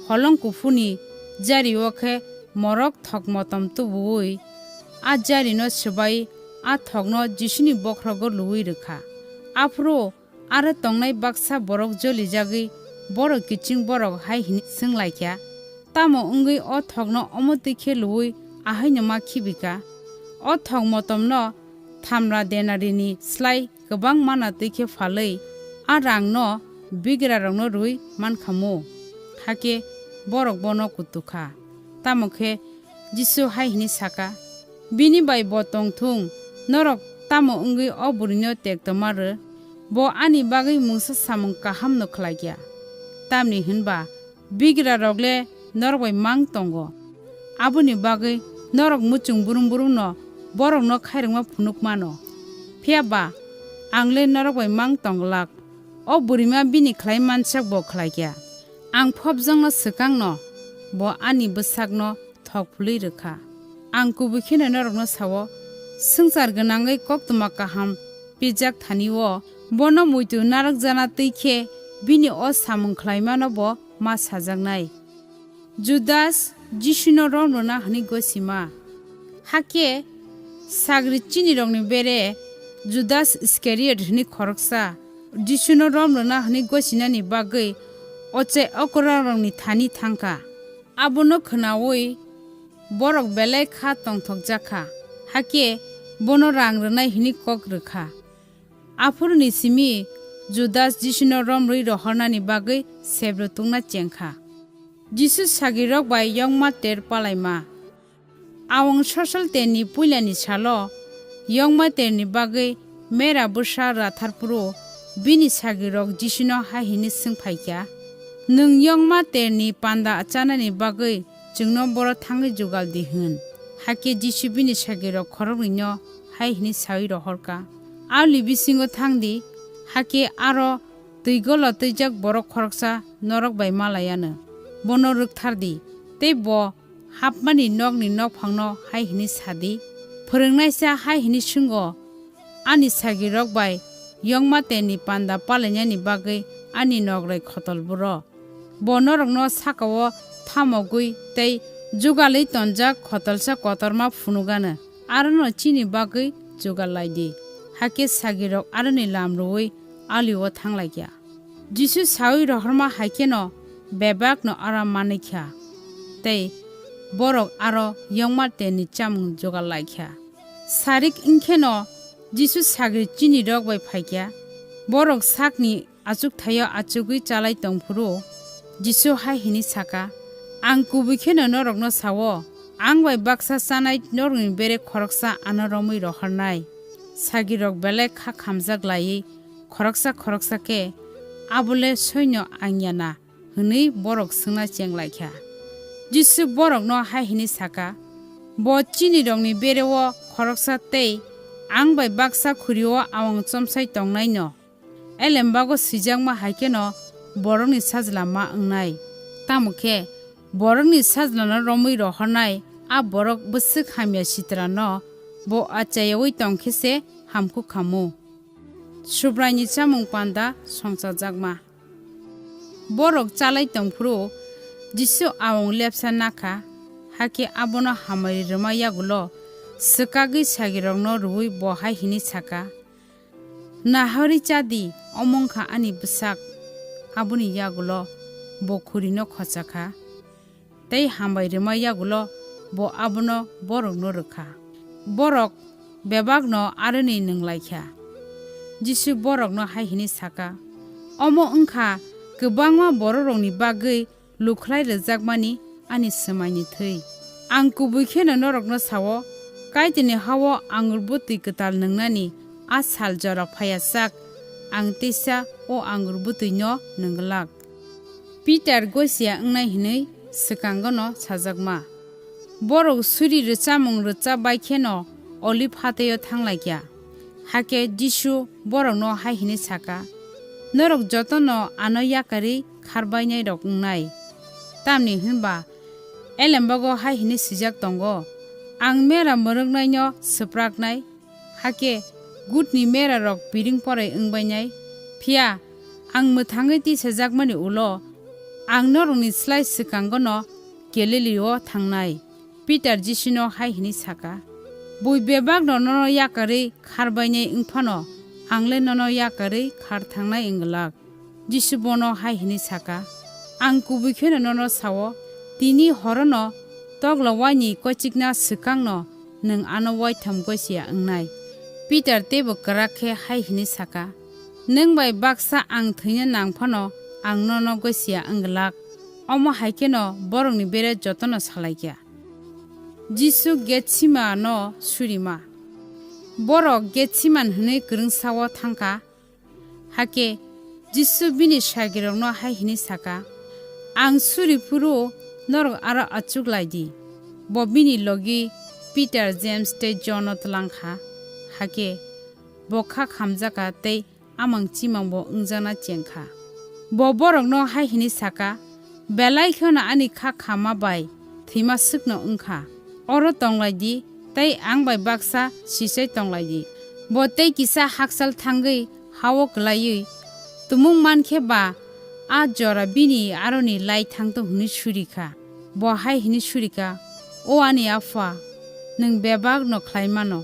holong kuphurni jari-o khe morok thok motom tubu-ui a jarino swbai a thokno Jisuni bokhrogo luui rw kha. Aphuru aro tongnai baksa borok jolijagwi borok kiching borok hai hwnwi swng lai kha, "Tamo wngwi o thokno omo twi khe luui ahaino ma khibi kha? O thok motomno thamra denarini slai kwbang mana twi khe phalwi a rangno bigrarokno rwui man kha mu?" Hakhe borok bono kutuk kha. Tamo khe Jisu hai hwnwi sa kha, "Bini bai bo tong thung, norok tamo wngwi o bwrwino tektoma rw? Bo ani bagwi mungsa samung kahamno khlai kha. Tamni hwn ba bigrarok le norok bai mang tongo, aboni bagwi norok muchung brum brumno borokno khairokma phunuk mano. Phiya ba ang le norok bai mang tong glak, o bwrwima bini khlai mansak bo khlai kha. Ang phobjakno swkangno bo ani bwsakno thok phulwi rw kha. Ang kubui kheno norokno sa-o, swngchar gwnangwi koktwma kaham pijak thani-o bono muitu narwkjana twi khe bini o samung khlaimano bo ma sajaknai." Judas Jisuno rom rwna hwnwi gosima. Hakhe sagri chinirokni bere Judas Iskariot hwnwi khoroksa Jisuno rom rwna hwnwi gosinani bagwi ochai okrarokni thani thang kha. Abono khwnaui borok belai kha tongthokjak kha. Hakhe bono rang rwnai hwnwi kok rw kha. Aphuruni simi Judas Jisuno romrwi rohornani bagwi sebro tungna cheng kha. Jisu sagrirok bai yongma ter palaima. Awang sosol terni puilani salo yongma terni bagwi mera bwsa rathar phuru bini sagrirok Jisuno hai hwnwi swng phai kha, "Nwng yongma terni panda chanani bagwi chwngno boro thangwi jugal di," hwn. Hakhe Jisu bini sagrirok khoroknwino hai hwnwi saui rohor kha, "Aoli bisingo thang di, hakhe aro twi golo twijak borok khoroksa norok bai malai anw. Bono rwkthar di, tei bo hapmani nokni nokphangno hai hwnwi sa di, 'Phwrwngnaisa hai hwnwi swngo, ani sagrirok bai yongma terni panda palainani bagwi ani nograi khotol buro. Bo norokno saka-o thamogwi tei jugalwi tonjak khotolsa kotorma phunuk anw. Arono chini bagwi jugal lai di.' Hakhe sagrirok aroni lam rwui alio thang lai kha. Jisu saui rohorma hai kheno bebakno aram manwi kha, tei borok aro yongma terni chamung jugal lai kha. Sarik wng kheno Jisu sagri chinirok bai phai kha. Borok sakni achukthai-o achugwi chalai tong phuru Jisu hai hwnwi sa kha, "Ang kubui kheno norokno sa-o, ang bai baksa chanai norokni bere khoroksa ano romwi rohornai." Sagrirok belai kha khamjak laiwi khoroksa khoroksa khe, "Abo le soino ang ya na?" hwnwi borok swngna cheng lai kha. Jisu borokno hai hwnwi sa kha, "Bo chinirokni bere-o khoroksa tei ang bai baksa khuri-o awang chomsai tongnaino." Elembago swijakma hai kheno borokni sajla ma wngnai. Tamo khe borokni sajlano romwi rohornai a borok bwswk hamya sitrano bo achayaui tong khe se hamkuk khamu. Subraini chamung panda songchajakma. Borok chalai tong phuru Jisu awang lepsa na kha, hakhe abono hamari rwma yagulo swkagwi sagrirokno rwui bo hai hwnwi sa kha, "Nahorwi cha di, omo wng kha ani bwsak." Aboni yagulo bo khurino khocha kha, tei hambai rwma yagulo bo abono borokno rw kha. Borok bebakno aroni nwng lai kha. Jisu borokno hai hwnwi sa kha, "Omo wng kha kwbangma bororokni bagwi lukhlai rwjakmani ani swmaini thwi. Ang kubui kheno norokno sa-o, Kaitorni ha-o angur bwtwi kwtal nwngnani a sal jora phaiya sak ang teisa o angur bwtwino nwnglak." Pitar gosia wngnai hwnwi swkangono sajakma. Borok suri rwchamung rwcha bai kheno Oliv hathaio thang lai kha. Hakhe Jisu borokno hai hwnwi sa kha, "Norok jotono ano yakarwi khar bainairok wngnai. Tamni hwn ba elembago hai hwnwi swijak tongo, 'Ang mera mwrwknaino swpraknai, hakhe gutni merarok piring porai wng bainai.' Phiya ang mwthangwi tisajakmani ulo ang norokni slai swkangono Galilio thangnai." Pitar Jisuno hai hwnwi sa kha, "Bui bebakno nono yakarwi khar bainai wng phano ang le nono yakarwi khar thangnai wng glak." Jisu bono hai hwnwi sa kha, "Ang kubui kheno nono sa-o, tini horono tokla waini koichikna swkangno nwng ano waitham gosia wngnai." Pitar teibo kwrak khe hai hwnwi sa kha, "Nwng bai baksa ang thwina nang phano ang nono gosia wng glak." Omo hai kheno borokni bere jotono sa lai kha. Jisu Getsemano surima. Borok Getseman hwnwi kwrwngsa-o thang kha. Hakhe Jisu bini sagrirokno hai hwnwi sa kha, "Ang suri phuru norok aro achuk lai di." Bo bini logi Pitar, Jems tei Jono tlang kha. Hakhe bo kha khamjak kha tei amang chimang bo wngjakna cheng kha. Bo borokno hai hwnwi sa kha, "Belai kheno ani kha khama bai thwima swkno wng kha. Oro tong lai di tei ang bai baksa sichai tong lai di." Bo tei kisa hakchal thangwi ha-o klaiwi tumung man khe ba a jora bini aroni lai thang tong hwnwi suri kha. Bo hai hwnwi suri kha, "O ani Apha, nwng bebakno khlai mano.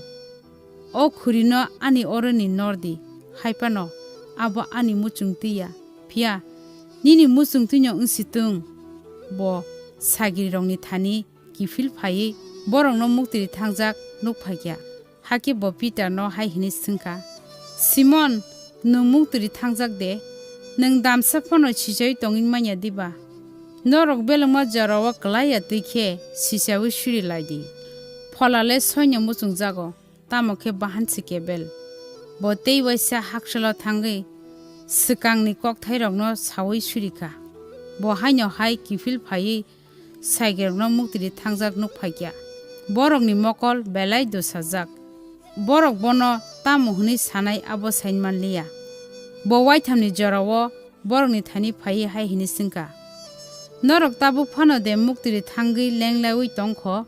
O khurino ani oroni nor di, hai phano abo ani muchung twi ya, phiya nini muchung twino wng si thung." Bo sagrirokni thani kiphil phaiwi borokno muktwi thangjak nuk phai kha. Hakhe bo Pitarno hai hwnwi swng kha, "Simon, nwng muktwiri thangjak de? Nwng damsa phano sichaui tongwi man ya diba? Norok belengma jora-o klai ya twi khe sichaui suri lai di. Phola le soino muchungjago, tamo khe bahan se kebel." Bo tei uaisa haksalo thangwi swkangni kokthairokno saui suri kha. Bo haino hai kiphil phaiwi saigerokno muktwiri thangjak nuk phai kha. Borokni mokol belai dusajak. Borok bono tamo hwnwi sanai abo sai man liya. Bo uaithamni jora-o borokni thani phaiwi hai hwnwi swng kha, "Norok tabuk phano de muktwiri thangwi lenglaiwi tong kho?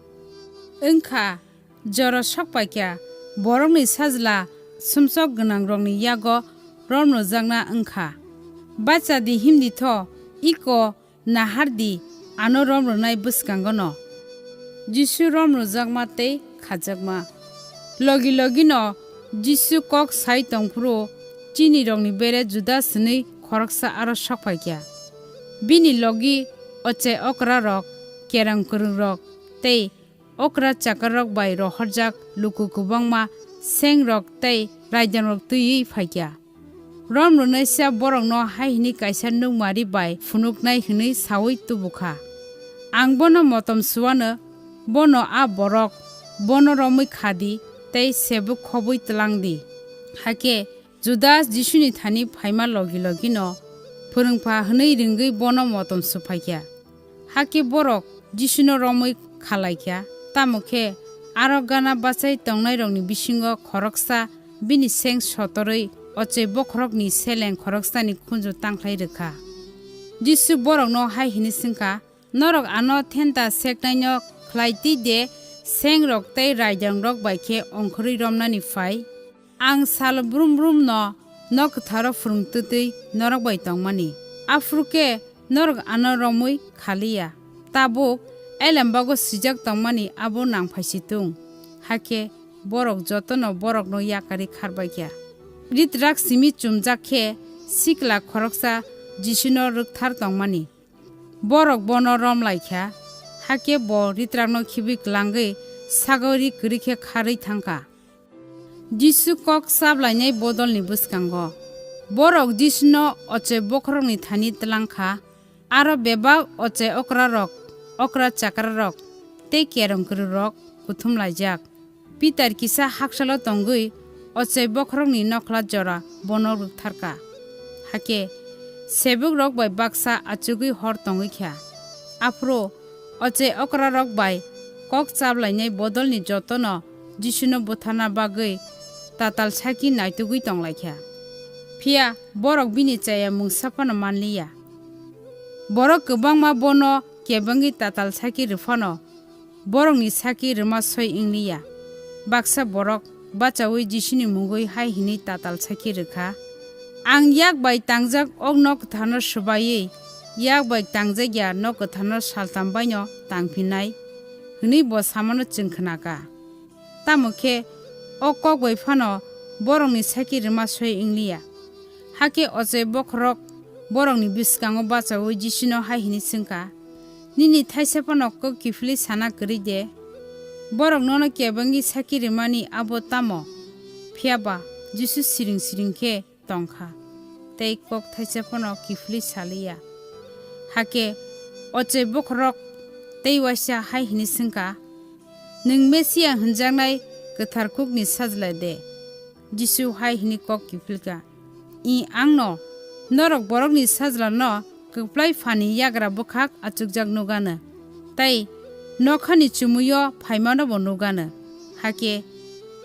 Wng kha, jora sok pai kha, borokni sajla sumsok gwnangrokni yago rom rwjakna wng kha. Bacha di, him di tho, iko nahar di, ano rom rwnai bwskango no." Jisu rom rwjakma tei khajakma. Logi logi no Jisu kok sai tong phuru, chinirokni bere Judas hwnwi khoroksa aro sok phai kha. Bini logi ochai okra rok, kerong kwrwng rok tei okra chakarrok bai rohorjak luku kwbangma sengrok tei raidangrok twiwi phai kha. Rom rwnaisa borokno hai hwnwi kaisa nukmari bai phunuknai hwnwi saui tubu kha, "Ang bono motom suano, bono a borok, bono romwi kha di tei sebuk khobwi tlang di." Hakhe Judas Jisuni thani phaima logi logi no, "Phwrwngpha," hwnwi ringwi bono motom su phai kha. Hakhe borok Jisuno romwi kha lai kha, tamo khe aro gana bachai tongnairokni bisingo khoroksa bini seng sotorwi ochai bokhorokni seleng khoroksani khunju tangkhlai rw kha. Jisu borokno hai hwnwi swng kha, "Norok ano thenta seknaino khlai twi de, sengrok tei raidangrok bai khe ongkhorwi romnani phai? Ang sal brum brum no nok kwtharo phwrwng twtwi norok bai tongmani. Aphuru khe norok ano romwi kha li ya. Tabuk elem bago swijak tongmani abo nang phai si tung." Hakhe borok jotono borokno yakarwi khar bai kha. Ritrak simi chumjak khe sikla khoroksa Jisuno rwkthar tongmani. Borok bono rom lai kha, hakhe bo ritrakno khibwi klangwi sago ri kwrwi khe kharwi thang kha. Jisu kok chablainai bodolni bwskango. Borok Jisuno ochai bokhorokni thani tlang kha, aro bebak ochai okrarok, okra chakrarok tei kerong kwrwrok kuthum laijak. Pitar kisa haksalo tongwi ochai bokhorokni nokhla jora bono rwkthar kha. Hakhe sebukrok bai baksa achugwi hor tongwi kha. Aphuru ochai okrarok bai kok chablainai bodolni jotono Jisuno butharna bagwi tatal saki naitugwi tong lai kha. Phiya borok bini chaya mungsa phano man li ya. Borok kwbangma bono kebengwi tatal saki rw phano, borokni saki rwma soi wng li ya. Baksa borok bachaui Jisuni mungwi hai hwnwi tatal saki rw kha, "Ang yak bai tangjak ok nok kwtharno swbaiwi yak bai tangjak ya nok kwtharno saltham baino tangphinai," hwnwi bo samano chwng khna kha. Tamo khe o kok bai phano borokni saki rwma soi wng li ya. Hakhe ochai bokhorok borokni bwskango bachaui Jisuno hai hwnwi swng kha, "Nini thaisa phano kok kiphilwi sana kwrwi de? Borok nono kebengwi saki rwmani abo tamo?" Phiya ba Jisu siring siring khe tong kha tei kok thaisa phano kiphilwi sa li ya. Hakhe ochai bokhorok tei uaisa hai hwnwi swng kha, "Nwng Mesia hwnjaknai kwthar kukni sajla de?" Jisu hai hwnwi kok kiphil kha, "Ih, angno. Norok Borokni Sajlano kwplai phani yagra bwkhak achukjak nugano, tei nokhani chumuio phaimanobo nugano." Hakhe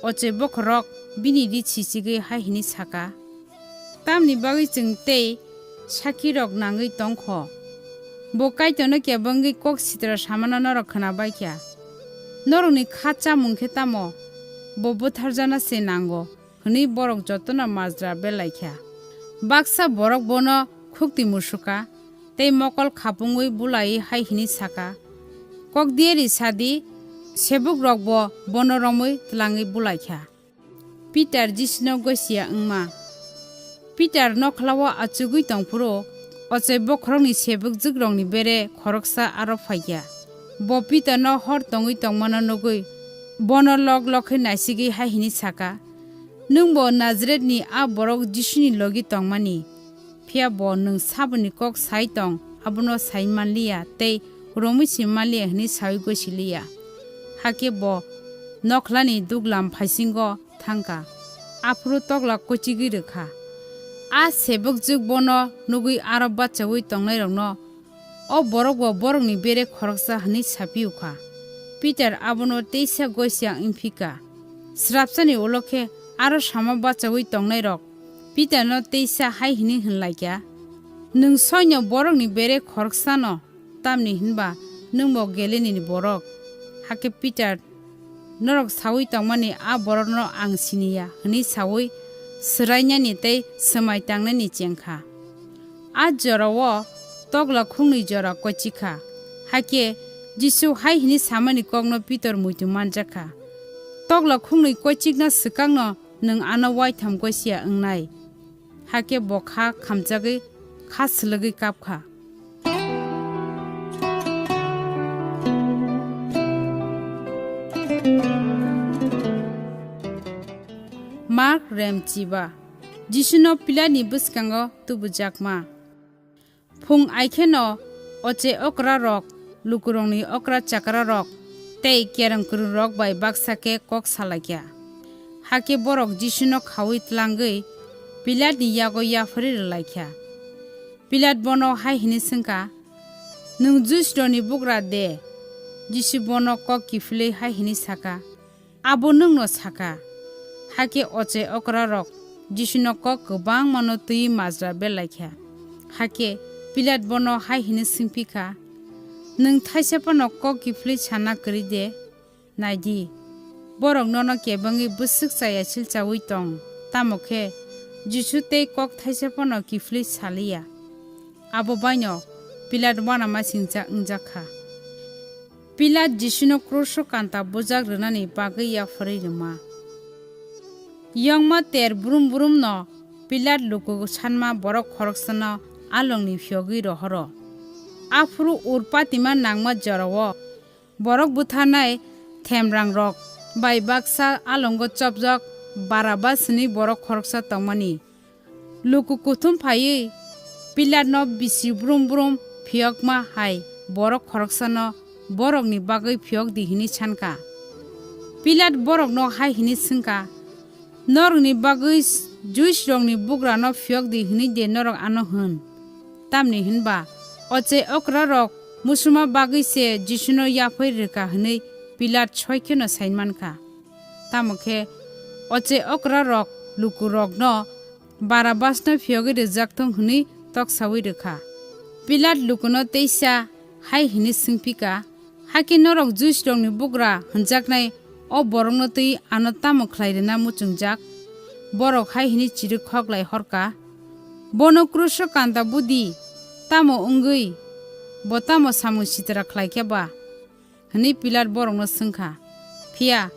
ochai bokhorok bini ri sichigwi hai hwnwi sa kha, "Tamni bagwi chwng tei sakirok nangwi tong kho? Bo Kaitorno kebengwi kok sitra samano norok khna bai kha. Norokni kha chamung khe tamo? Bo butharjana se nango," hwnwi borok jotono majra bel lai kha. Baksa borok bono khukti musu kha tei mokol khapungwi bulaiwi hai hwnwi sa kha, "Kok diyari sa di, sebukrokbo bono romwi tlangwi bulai kha." Pitar Jisuno gosia wngma. Pitar nokhlao achugwi tong phuru, ochai bokhorokni sebuk jwkrokni bere khoroksa aro phai kha. Bo Pitarno hor tongwi tongmano nugwi bono lok lok khe naisigwi hai hwnwi sa kha, "Nwng bo Nazaretni a borok Jisuni logi tongmani, phiya bo nwng saboni kok sai tong, abono sai man liya tei romwi se man liya," hwnwi saui gosi liya. Hakhe bo nokhlani duglam phaisingo thang kha, aphuru tokla kochigwi rw kha. A sebokjwk bono nugwi aro bachaui tongnairokno, "O borok bo borokni bere khoroksa," hwnwi sa phiyok kha. Pitar abono teisa gosi ya wng phi kha. Swrapsani ulo khe aro sama bachaui tongnairok Pitarno teisa hai hwnwi hwn lai kha, "Nwng soino borokni bere khoroksano, tamni hwn ba nwng bo Galilini borok." Hakhe Pitar, "Norok saui tongmani a borokno ang sini ya," hwnwi saui swrainani tei swmai tangnani cheng kha. A jorao tokla khungnwi jora kochik kha. Hakhe Jisu hai hwnwi samani kokno Pitor muitu manjak kha, "Tokla khungnwi kochikna swkangno nwng ano uaitham gosi ya wngnai." Hakhe bo kha khamjagwi kha swlwgwi kap kha. Mark Remchiba. Jisuno Pilatni bwskango tubujakma. Phung aikheno oche okrarok, lukurokni okra chakrarok tei kereng kwrwrwk bai baksa khe kok salaikha. Hakhe borok Jisuno khaui tlangwi Pilatni yago yapharwi rwlaikha. Pilat bono hai hwnwi swngkha, "Nwng Jwisrokni bugra de?" Jisu bono kok kiphilwi hai hwnwi sakha, "Abo nwngno sakha." Hakhe oche okrarok Jisuno kok kwbangmano twiwi majra berlaikha. Hakhe Pilat bono hai hwnwi swngphi kha, "Nwng thaisa phano kok kiphilwi sana kwrwi de? Nai di, borok nono kebengwi bwswk chaya silchaui tong, tamo khe Jisu tei kok thaisa phano kiphilwi sa liya." Abo baino Pilat uanamasingcha wngjak kha. Pilat Jisuno kruso kanta bujak rwnani bagwi yapharwi rwma. Yongma ter brum brumno Pilat luku sanma borok khoroksano alongni phiyogwi rohoro. Aphuru ur patima nangma jorao borok butharnai themrangrok bai baksa alongo chopjak Barabas hwnwi borok khoroksa tongmani. Luku kuthum phaiwi Pilatno bisi brum brum phiyokma hai borok khoroksano borokni bagwi phiyok di hwnwi san kha. Pilat borokno hai hwnwi swng kha, "Norokni bagwi Jwisrokni bugrano phiyok di hwnwi de norok ano hwn? Tamni hwn ba oche okrarok muchungma bagwi se Jisuno yapharwi rw kha," hwnwi Pilat soi kheno sai man kha. Tamo khe oche okrarok lukurokno Barabasno phiyogwi rwjak thung hwnwi toksaui rw kha. Pilat lukuno teisa hai hwnwi swng phi kha, "Hakhe norok Jwisrokni bugra hwnjaknai o borokno twi ano tamo khlai rwna muchungjak?" Borok hai hwnwi chirwk khoklai hor kha, "Bono kruso kanta bu di, tamo wngwi bo tamo samung sitra khlai kha ba?" hwnwi Pilat borokno swng kha. Phiya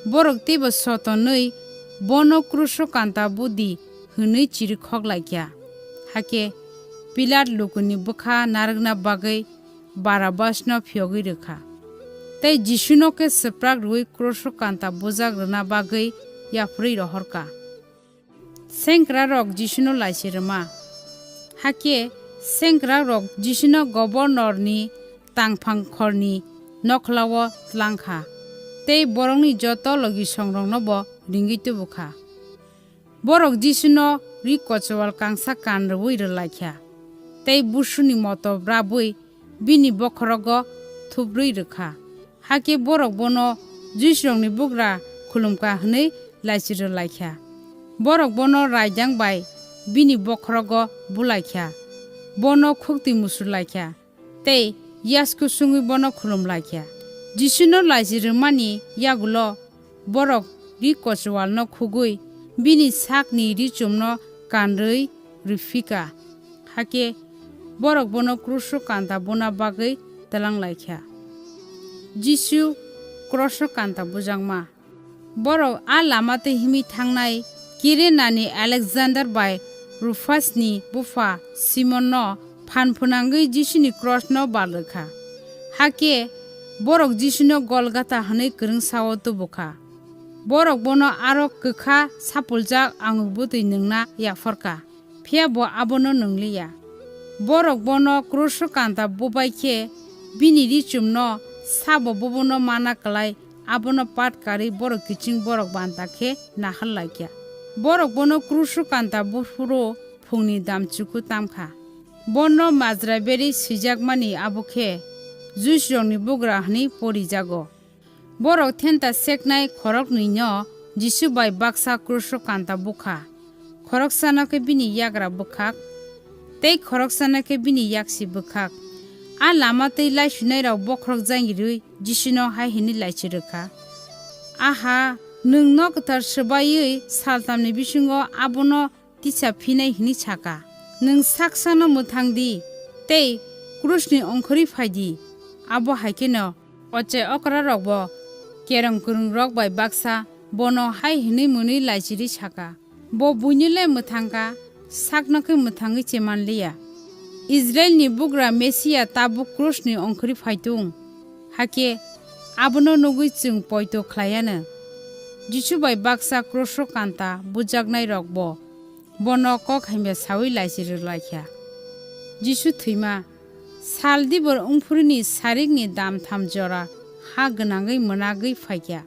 borok teibo sotonwi, "Bono kruso kanta bu di," hwnwi chirwk khoklai kha. Hakhe Pilat lukuni bwkha narwkna bagwi Barabasno phiyogwi rw kha, tei Jisuno khe swprak rwui kruso kanta bujak rwna bagwi yapharwi rohor kha. Sengkrakrok Jisuno lachi rwma. Hakhe sengkrakrok Jisuno gobornorni tangphang khorni nokhlao tlang kha, tei borokni joto logisongroknobo ringwi tubu kha. Borok Jisuno ri kochwal kangsa kan rwui rwlai kha, tei busuni moto brabwi bini bokhorogo thubrwi rw kha. Hakhe borok bono Jwisrokni bugra khulum kha hwnwi lachi rw lai kha. Borok bono raidang bai bini bokhorogo bu lai kha, bono khuktwi musur lai kha, tei yasku sungwi bono khulum lai kha. Jisuno lachi rwmani yagulo borok ri kochwalno khugui bini sakni richumno kanrwi rw phi kha. Hakhe borok bono kruso kanta buna bagwi twlang lai kha. Jisu kruso kanta bujakma. Borok a lama twi himwi thangnai Kirenani Alexander bai Rufasni bupha Simonno phan phwnangwi Jisuni krosno bal rw kha. Hakhe Borok Jisuno Golgotha hwnwi kwrwngsa-o tubu kha. Borok bono aro kwkha sapuljak angur bwtwi nwngna yapharkha, phiya bo abono nwngliya. Borok bono kruso kanta bubai khe bini richumno sabo bubono mana klai abono pat karwi borok kiching borok banta khe nahar laikya. Borok bono kruso kanta buphuru phungni damchuku tamkha. Bono majra berwi swijakmani abo khe Juichirokni bugra hwnwi porijago. Borok thenta seknai khoroknwino Jisu bai baksa kruso kanta bukha. Khoroksano khe bini yagra bwkhak, tei khoroksano khe bini yaksi bwkhak. A lama tei laisunairok bokhorok jangirwi Jisuno hai hwnwi laichi rwkha, "Aha, nwng nok kwthar swbaiwi saltamni bisingo abono tisa phinai hwnwi saka. Nwng saksano mwthang di tei krusni ongkhorwi phai di." Abo hai kheno ochai okrarokbo kerong kwrwngrok bai baksa bono hai hwnwi mwnwi laichirwi saka, "Bo buino le mwthang kha, sakno khe mwthangwi se man liya. Israilni bugra Mesia tabuk krusni ongkhorwi phai tung, hakhe abono nugwi chwng poito khlai anw." Jisu bai baksa kruso kanta bujaknairokbo bono kok hamya saui laichi rwlaikha. Jisu thwima. Sal dibor wngphuruni sarikni damtham jora ha gwnangwi mwnagwi phaikha.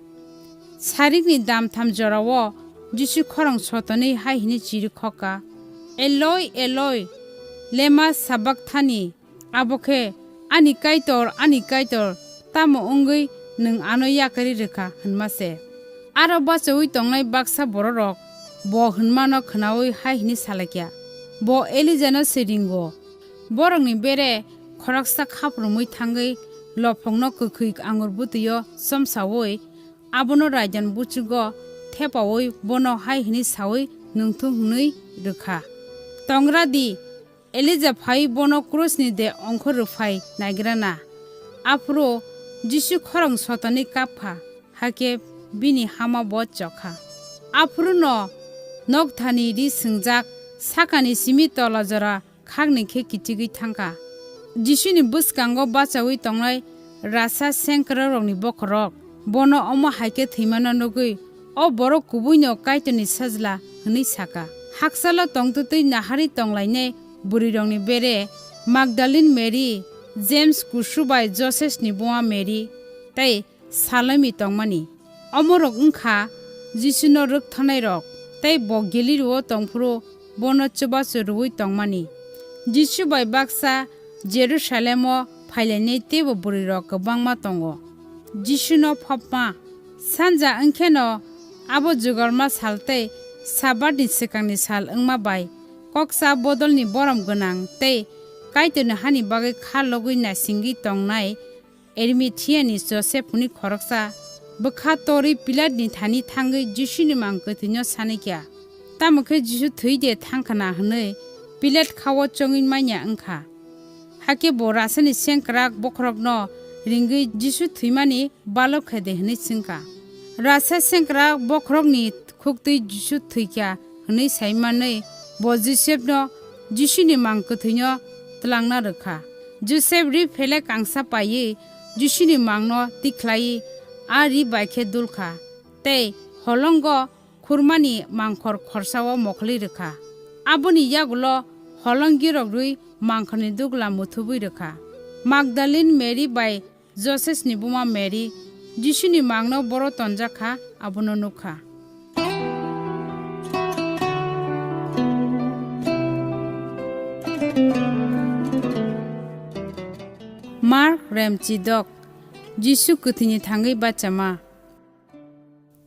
Sarikni damtham jorao Jisu khorang sotonwi hai hwnwi chirikhokha, "Eloi, Eloi, lema sabakthani?" Abo khe, "Ani Kaitor, ani Kaitor, tamo wngwi nwng ano yakarwi rwkha?" hwnma se. Aro bachaui tongnai baksa bororok bo hwnmano khnaui hai hwnwi salaikha, "Bo Elijano se ringo." Borokni bere khoroksa khaprumwi thangwi lophokno kwkhwi angur bwtwio chomsaui abono raidan buchugo thepaui bono hai hwnwi saui nungthung hwnwi rwkha, "Tongra di, Elija phaiwi bono krusni de ongkhor rwphai naigrana." Aphuru Jisu khorang sotonwi kapkha, hakhe bini hama bo chokha. Aphuruno nokthani ri swngjak sakani simi tola jora khakni khe kichigwi thangkha. Jisuni bwskango bachaui tongnai rasa sengkrakrokni bokhorok bono omo hai khe thwimano nugwi, "O borok kubuino Kaitorni Sajla," hwnwi saka. Haksalo tongtwtwi naharwi tonglainai bwrwirokni bere Magdalin Mary, James kusu bai Josesni buma Mary, tei Salomi tongmani. Omorok wng kha Jisuno rwkthanairok, tei bo Galilee-o tongphuru bono chubachu rwui tongmani. Jisu bai baksa Jerusalem-o phailainai teibo bwrwirok kwbangma tongo. Jisuno phopma. Sanja wng kheno abo jugalma sal tei Sabatni swkangni sal wngma bai koksa bodolni borom gwnang tei Kaitorni hani bagwi kha logwi naisingwi tongnai Arimathiani Josep hwnwi khoroksa bwkha torwi Pilatni thani thangwi Jisuni mang kwthwino sanikya. Tamo khe Jisu thwi de thangkhana hwnwi Pilat kha-o chongwi manya wngkha. Hakhe bo rasani sengkrak bokhorokno ringwi Jisu thwimani balok khe de hwnwi swngkha. Rasa sengkrak bokhorokni khuktwi Jisu thwikha hwnwi sai manwi bo Josepno Jisuni mang kwthwino twlangna rwkha. Josep ri phele kangsa paiwi Jisuni mangno tikhlaiwi a ri bai khe dulkha tei holongo khurmani mangkhor khorsao mokhli rwkha. Aboni yagulo holong girok rwi mangkhorni dugla muthubwi rwkha. Magdalin Mary bai Josesni buma Mary Jisuni mangno boro tonjak kha, abono nuk kha. Mark Remchidok. Jisu kwthwini thangwi bachama.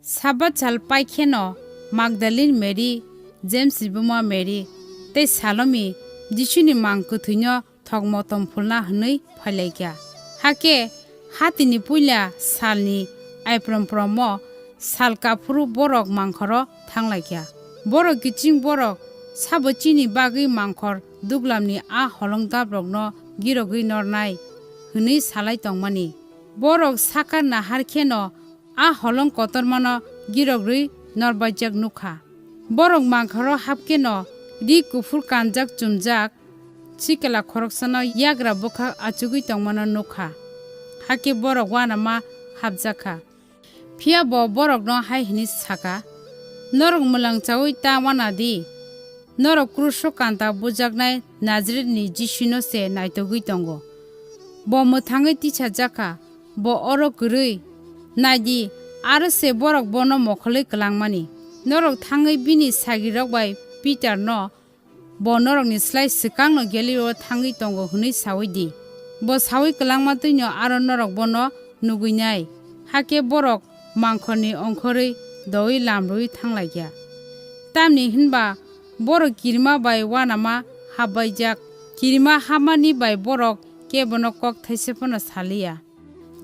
Sabat sal pai kheno Magdalin Mary, James ni buma Mary tei Salomi Jisuni mang kwthwino thok motom phulna hwnwi phailaikha. Hakhe hatini puila salni aiprom promo sal kaphuru borok mangkhoro thanglaikha. Borok kiching borok sabo chini bagwi mangkhor duglamni a holong dabrokno girogwi nornai hwnwi salai tongmani. Borok sakar nahar kheno a holong kotormano girogrwi norbaijak nukha. Borok mangkhoro hapkheno ri kuphur kanjak chumjak sikla khoroksano yagra bwkhak achugwi tongmano nukha. hakhe borok uanama hapjak kha. Phiya bo borokno hai hwnwi sa kha, "Norok mwlang chaui ta uana di, norok kruso kanta bujaknai Najaretni Jisuno se naitugwi tongo. Bo mwthangwi tisajak kha, bo oro kwrwi. Nai di, aro se borok bono mokholwi kwlangmani. Norok thangwi bini sagrirok bai Pitarno, 'Bo norokni slai swkangno Galilio thangwi tongo,' hwnwi saui di. Bo saui kwlangma twi'-no aro norok bono nugwinai. Hakhe borok mangkhorni ongkhorwi doui lam rwui thang lai kha. Tamni hwn ba borok kirima bai uanama hapbaijak. Kirima hapmani bai borok kebono kok thaisa phano sa li ya.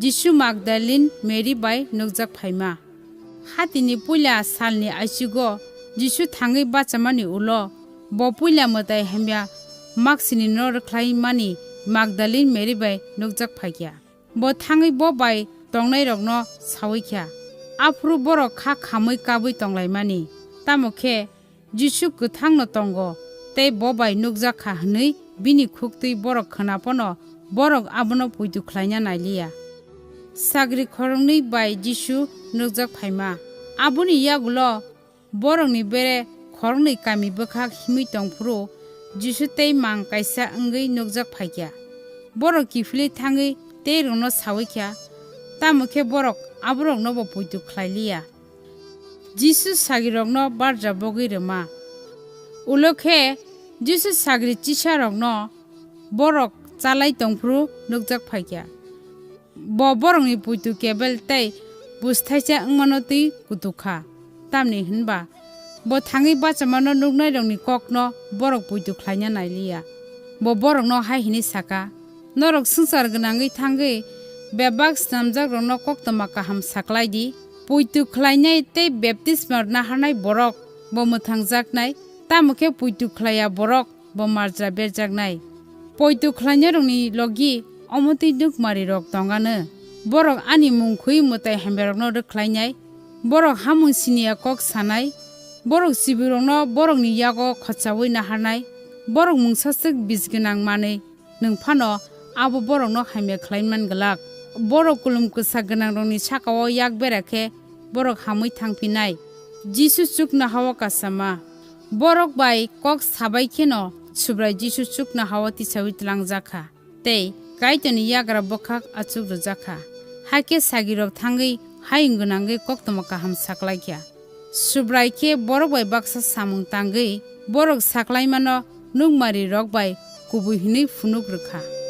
Jisu Magdalin Meri bai nukjak phaima. Hatini puila salni aichugo Jisu thangwi bachamani ulo, bo puila mwtai hamya maksinino rwkhlaimani Magdalin Meri bai nukjak phaikha. Bo thangwi bo bai tongnairokno saui kha, aphuru borok kha khamwi kabwi tonglaimani. Tamo khe Jisu kwthangno tongo tei bo bai nukjak kha hwnwi bini khuktwi borok khwna phano borok abono poito khlaina nai li ya. Sagri khoroknwi bai Jisu nukjak phaima. Aboni yagulo borokni bere khoroknwi kami bwkhak himwi tong phuru Jisu tei mang kaisa wngwi nukjak phai kha. Borok kiphilwi thangwi teirokno saui kha, tamo khe borok aboroknobo poito khlai li ya. Jisu sagrirokno barja bogwi rwma. Ulo khe Jisu sagri chisarokno borok chalai tong phuru nukjak phai kha. Bo borokni poito kebel tei busthaisa wngmano twi kutuk kha. Tamni hwn ba bo thangwi bachamano nuknairokni kokno borok poito khlaina nai li ya. Bo borokno hai hwnwi sa kha, "Norok swngchar gwnangwi thangwi bebak snamjakrokno koktwma kaham sa klai di. Poito khlainai tei baptisma naharnai borok bo mwthangjaknai, tamo khe poito khlai ya borok bo marja berjaknai. Poito khlainairokni logi omo twi nukmarirok tong anw. Borok ani mung khwi mwtai hamyarokno rwkhlainai. Borok hamung siniya kok sanai. Borok chibikrokno borokni yago khochaui naharnai. Borok mungsaswk bis gwnang manwi nwng phano abo borokno hamya khlai man glak. Borok kulum kwsa gwnangrokni saka-o yak bera khe borok hamwi thang phinai." Jisu chuknoha-o kasama. Borok bai kok sabai kheno Subrai Jisu chuknoha-o tisaui tlangjak kha tei Kaitorni yagra bwkhak achuk rwjak kha. Hakhe sagrirok thangwi hayung gwnangwi koktwma kaham sa klai kha. Subrai khe borok bai baksa samung tangwi borok sa klaimano nukmarirok bai kubui hwnwi phunuk rw kha.